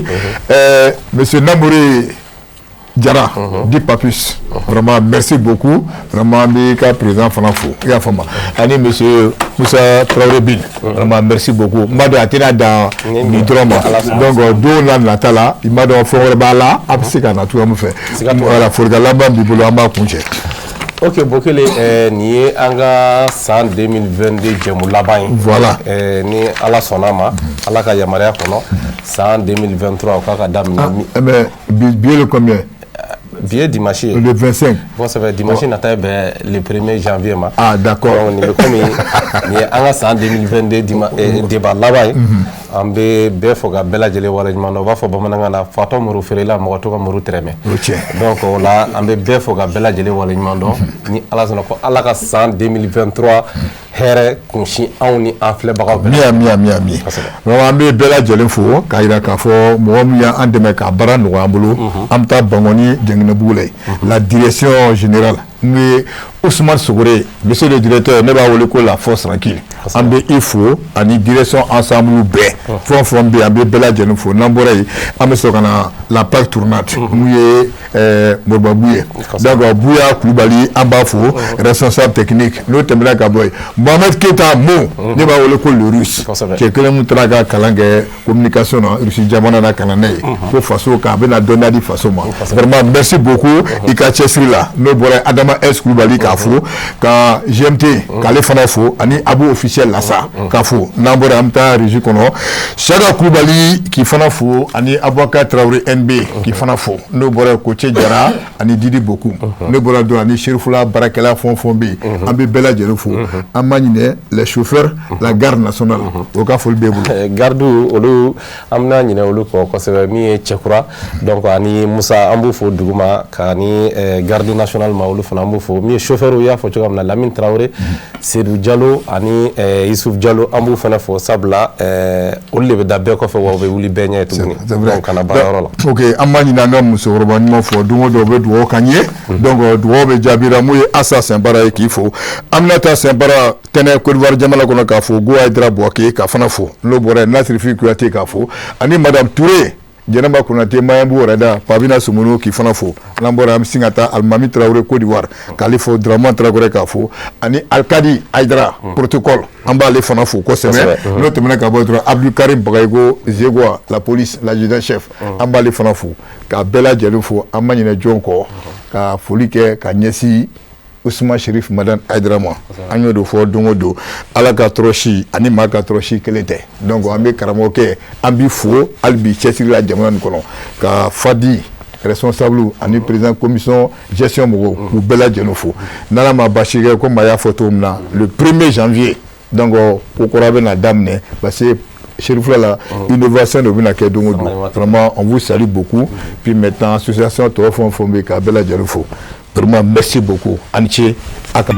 Monsieur Namouré Jara, dit Papus, vraiment merci beaucoup. Vraiment, an b'i ka président fana fo, i y'a faamu. Ani monsieur Moussa Traoré Bin, vraiment merci beaucoup. N b'a dɔn a tɛna dan nin dɔrɔn ma. Donc don n'a nata la, i m'a dɔn fɛn wɛrɛ b'a la, a bɛ se ka na cogoya min fɛ. Voilà, folikan laban b'i bolo, an b'a kuncɛ. Ok, Bokele, nin ye an ka san 2022 jɛmu laban ye. Voilà. Ni Ala sɔnna a ma, Ala ka yamaruya kɔnɔ, san 2023 o k'a ka daminɛ. Ah, mais bi ye le combien? Bi ye dimanche ye. Le 25. Kosɛbɛ, dimanche nata ye bɛn le 1er janvier ma. Ah, d'accord. Donc nin bɛ komi nin ye an ka san 2022 débat laban ye. An bɛ bɛɛ fo ka bɛɛ lajɛlen waleɲuman dɔn. U b'a fɔ bamanankan na, fatɔ muru feerela, mɔgɔ to ka muru tɛrɛmɛ. Donc o la, an bɛ bɛɛ fo ka bɛɛ lajɛlen waleɲuman dɔn. Ni Ala sɔnna, ko Ala ka san 2023 hɛrɛ kunsin anw ni an filɛbagaw bɛɛ. Ami, ami, ami, ami. Vraiment, an bɛ bɛɛ lajɛlen fo k'a jira k'a fɔ mɔgɔ min y'an dɛmɛ k'a baara nɔgɔya an bolo. An bɛ taa Bankɔni Jɛngɛnɛbugu la yen, la direction générale, n'o ye Ousmane Sogore, monsieur le directeur, ne b'a wele ko la force tranquille. An bɛ i fo ani direction ensemble bɛɛ, fɛn o fɛn bɛ yen, an bɛ bɛɛ lajɛlen fo. N'an bɔra yen, an bɛ sɔrɔ ka na la plaque tournante, mun ye Moribabu ye. Donc Buya Kulubali, an b'a fo, responsable technique. N'o tɛmɛna ka bɔ yen, Mohamed Keita Mo, ne b'a wele ko le Russe, cɛ kelen min taara ka kalan kɛ communication na Russie jamana na, ka na n'a ye ko faso kan, a bɛna dɔnniya di faso ma. Vraiment, merci beaucoup i ka cɛsiri la. N'o bɔra yen, Adama S Kulubali k'a fo, ka GMT k'ale fana fo, ani Abu officiel Lasa k'a fo. N'an bɔra, an bɛ taa régie kɔnɔ, Saka Kulubali k'i fana fo, ani Abubakar Traoré NB k'i fana fo. N'o bɔra yen, Koce Jara ani Didi Boku. N'o bɔra dɔrɔn, ani Serifula baarakɛla fɛn o fɛn bɛ yen, an bɛ bɛɛ lajɛlen fo. An ma ɲinɛ les chauffeurs, la garde nationale, o ka foli b'e bolo. Garde, olu, an bɛna ɲinɛ olu kɔ kosɛbɛ. Min ye Cɛkura, donc ani Musa, an b'u fo duguma, ka ni garde nationale ma, olu fana an b'u fo. Min ye chauffeur, i y'a fɔ cogoya min na, Lamine Traoré, Seydou Diallo ani Youssouf Diallo, an b'u fana fo, sabula olu de bɛ da bɛɛ kɔfɛ, wa u bɛ wuli bɛɛ ɲɛ tuguni, donc ka na baarayɔrɔ la. Ok, an b'a ɲini an ka musokɔrɔba ɲuman fɔ, don o don u bɛ dugawu k'an ye, donc dugawu bɛ jaabira. Mun ye Asa Sɛnpara ye, k'i fo. Aminata Sɛnpara tɛnɛ Côte d'Ivoire jamana kɔnɔ, k'a fo. Go Hayidara Buwake k'a fana fo. N'o bɔra yen, Nasirifi Kuyate k'a fo, ani madame Touré, Jɛnɛba Konate, Mayabu Wɛrɛda, Pabina Sumunu k'i fana fo. N'an bɔra, an bɛ sin ka taa Alimami Tarawele Côte d'Ivoire k'ale fo, Dramane Tarawele k'a fo, ani Alikadi Hayidara protocole, an b'ale fana fo kosɛbɛ. N'o tɛmɛna ka bɔ dɔrɔn, Abdulkarim Bagayigo Zegoa, la police, l'adjudant chef, an b'ale fana fo, k'a bɛɛ lajɛlen fo. An ma ɲinɛ jɔn kɔ, ka foli kɛ ka ɲɛsin Ousmane Chérif Madani Hayidara ma. An y'o de fɔ don o don, Ala ka tɔɔrɔsi ani maa ka tɔɔrɔsi kelen tɛ. Donc an bɛ karamɔgɔkɛ, an b'i fo hali bi cɛsiri la jamana nin kɔnɔ, ka Fadi responsable ani président commission gestion mɔgɔw, k'u bɛɛ lajɛlen fo. N'Ala ma basi kɛ, komi a y'a fɔ cogo min na, le 1er janvier, donc ko kura bɛna daminɛ, parce que Chérifula la innovation de bɛna kɛ don o don. Vraiment, on vous salue beaucoup. Puis maintenant, association tɔ fɛn o fɛn bɛ yen, k'a bɛɛ lajɛlen fo. Vraiment, merci beaucoup, a ni ce a ka.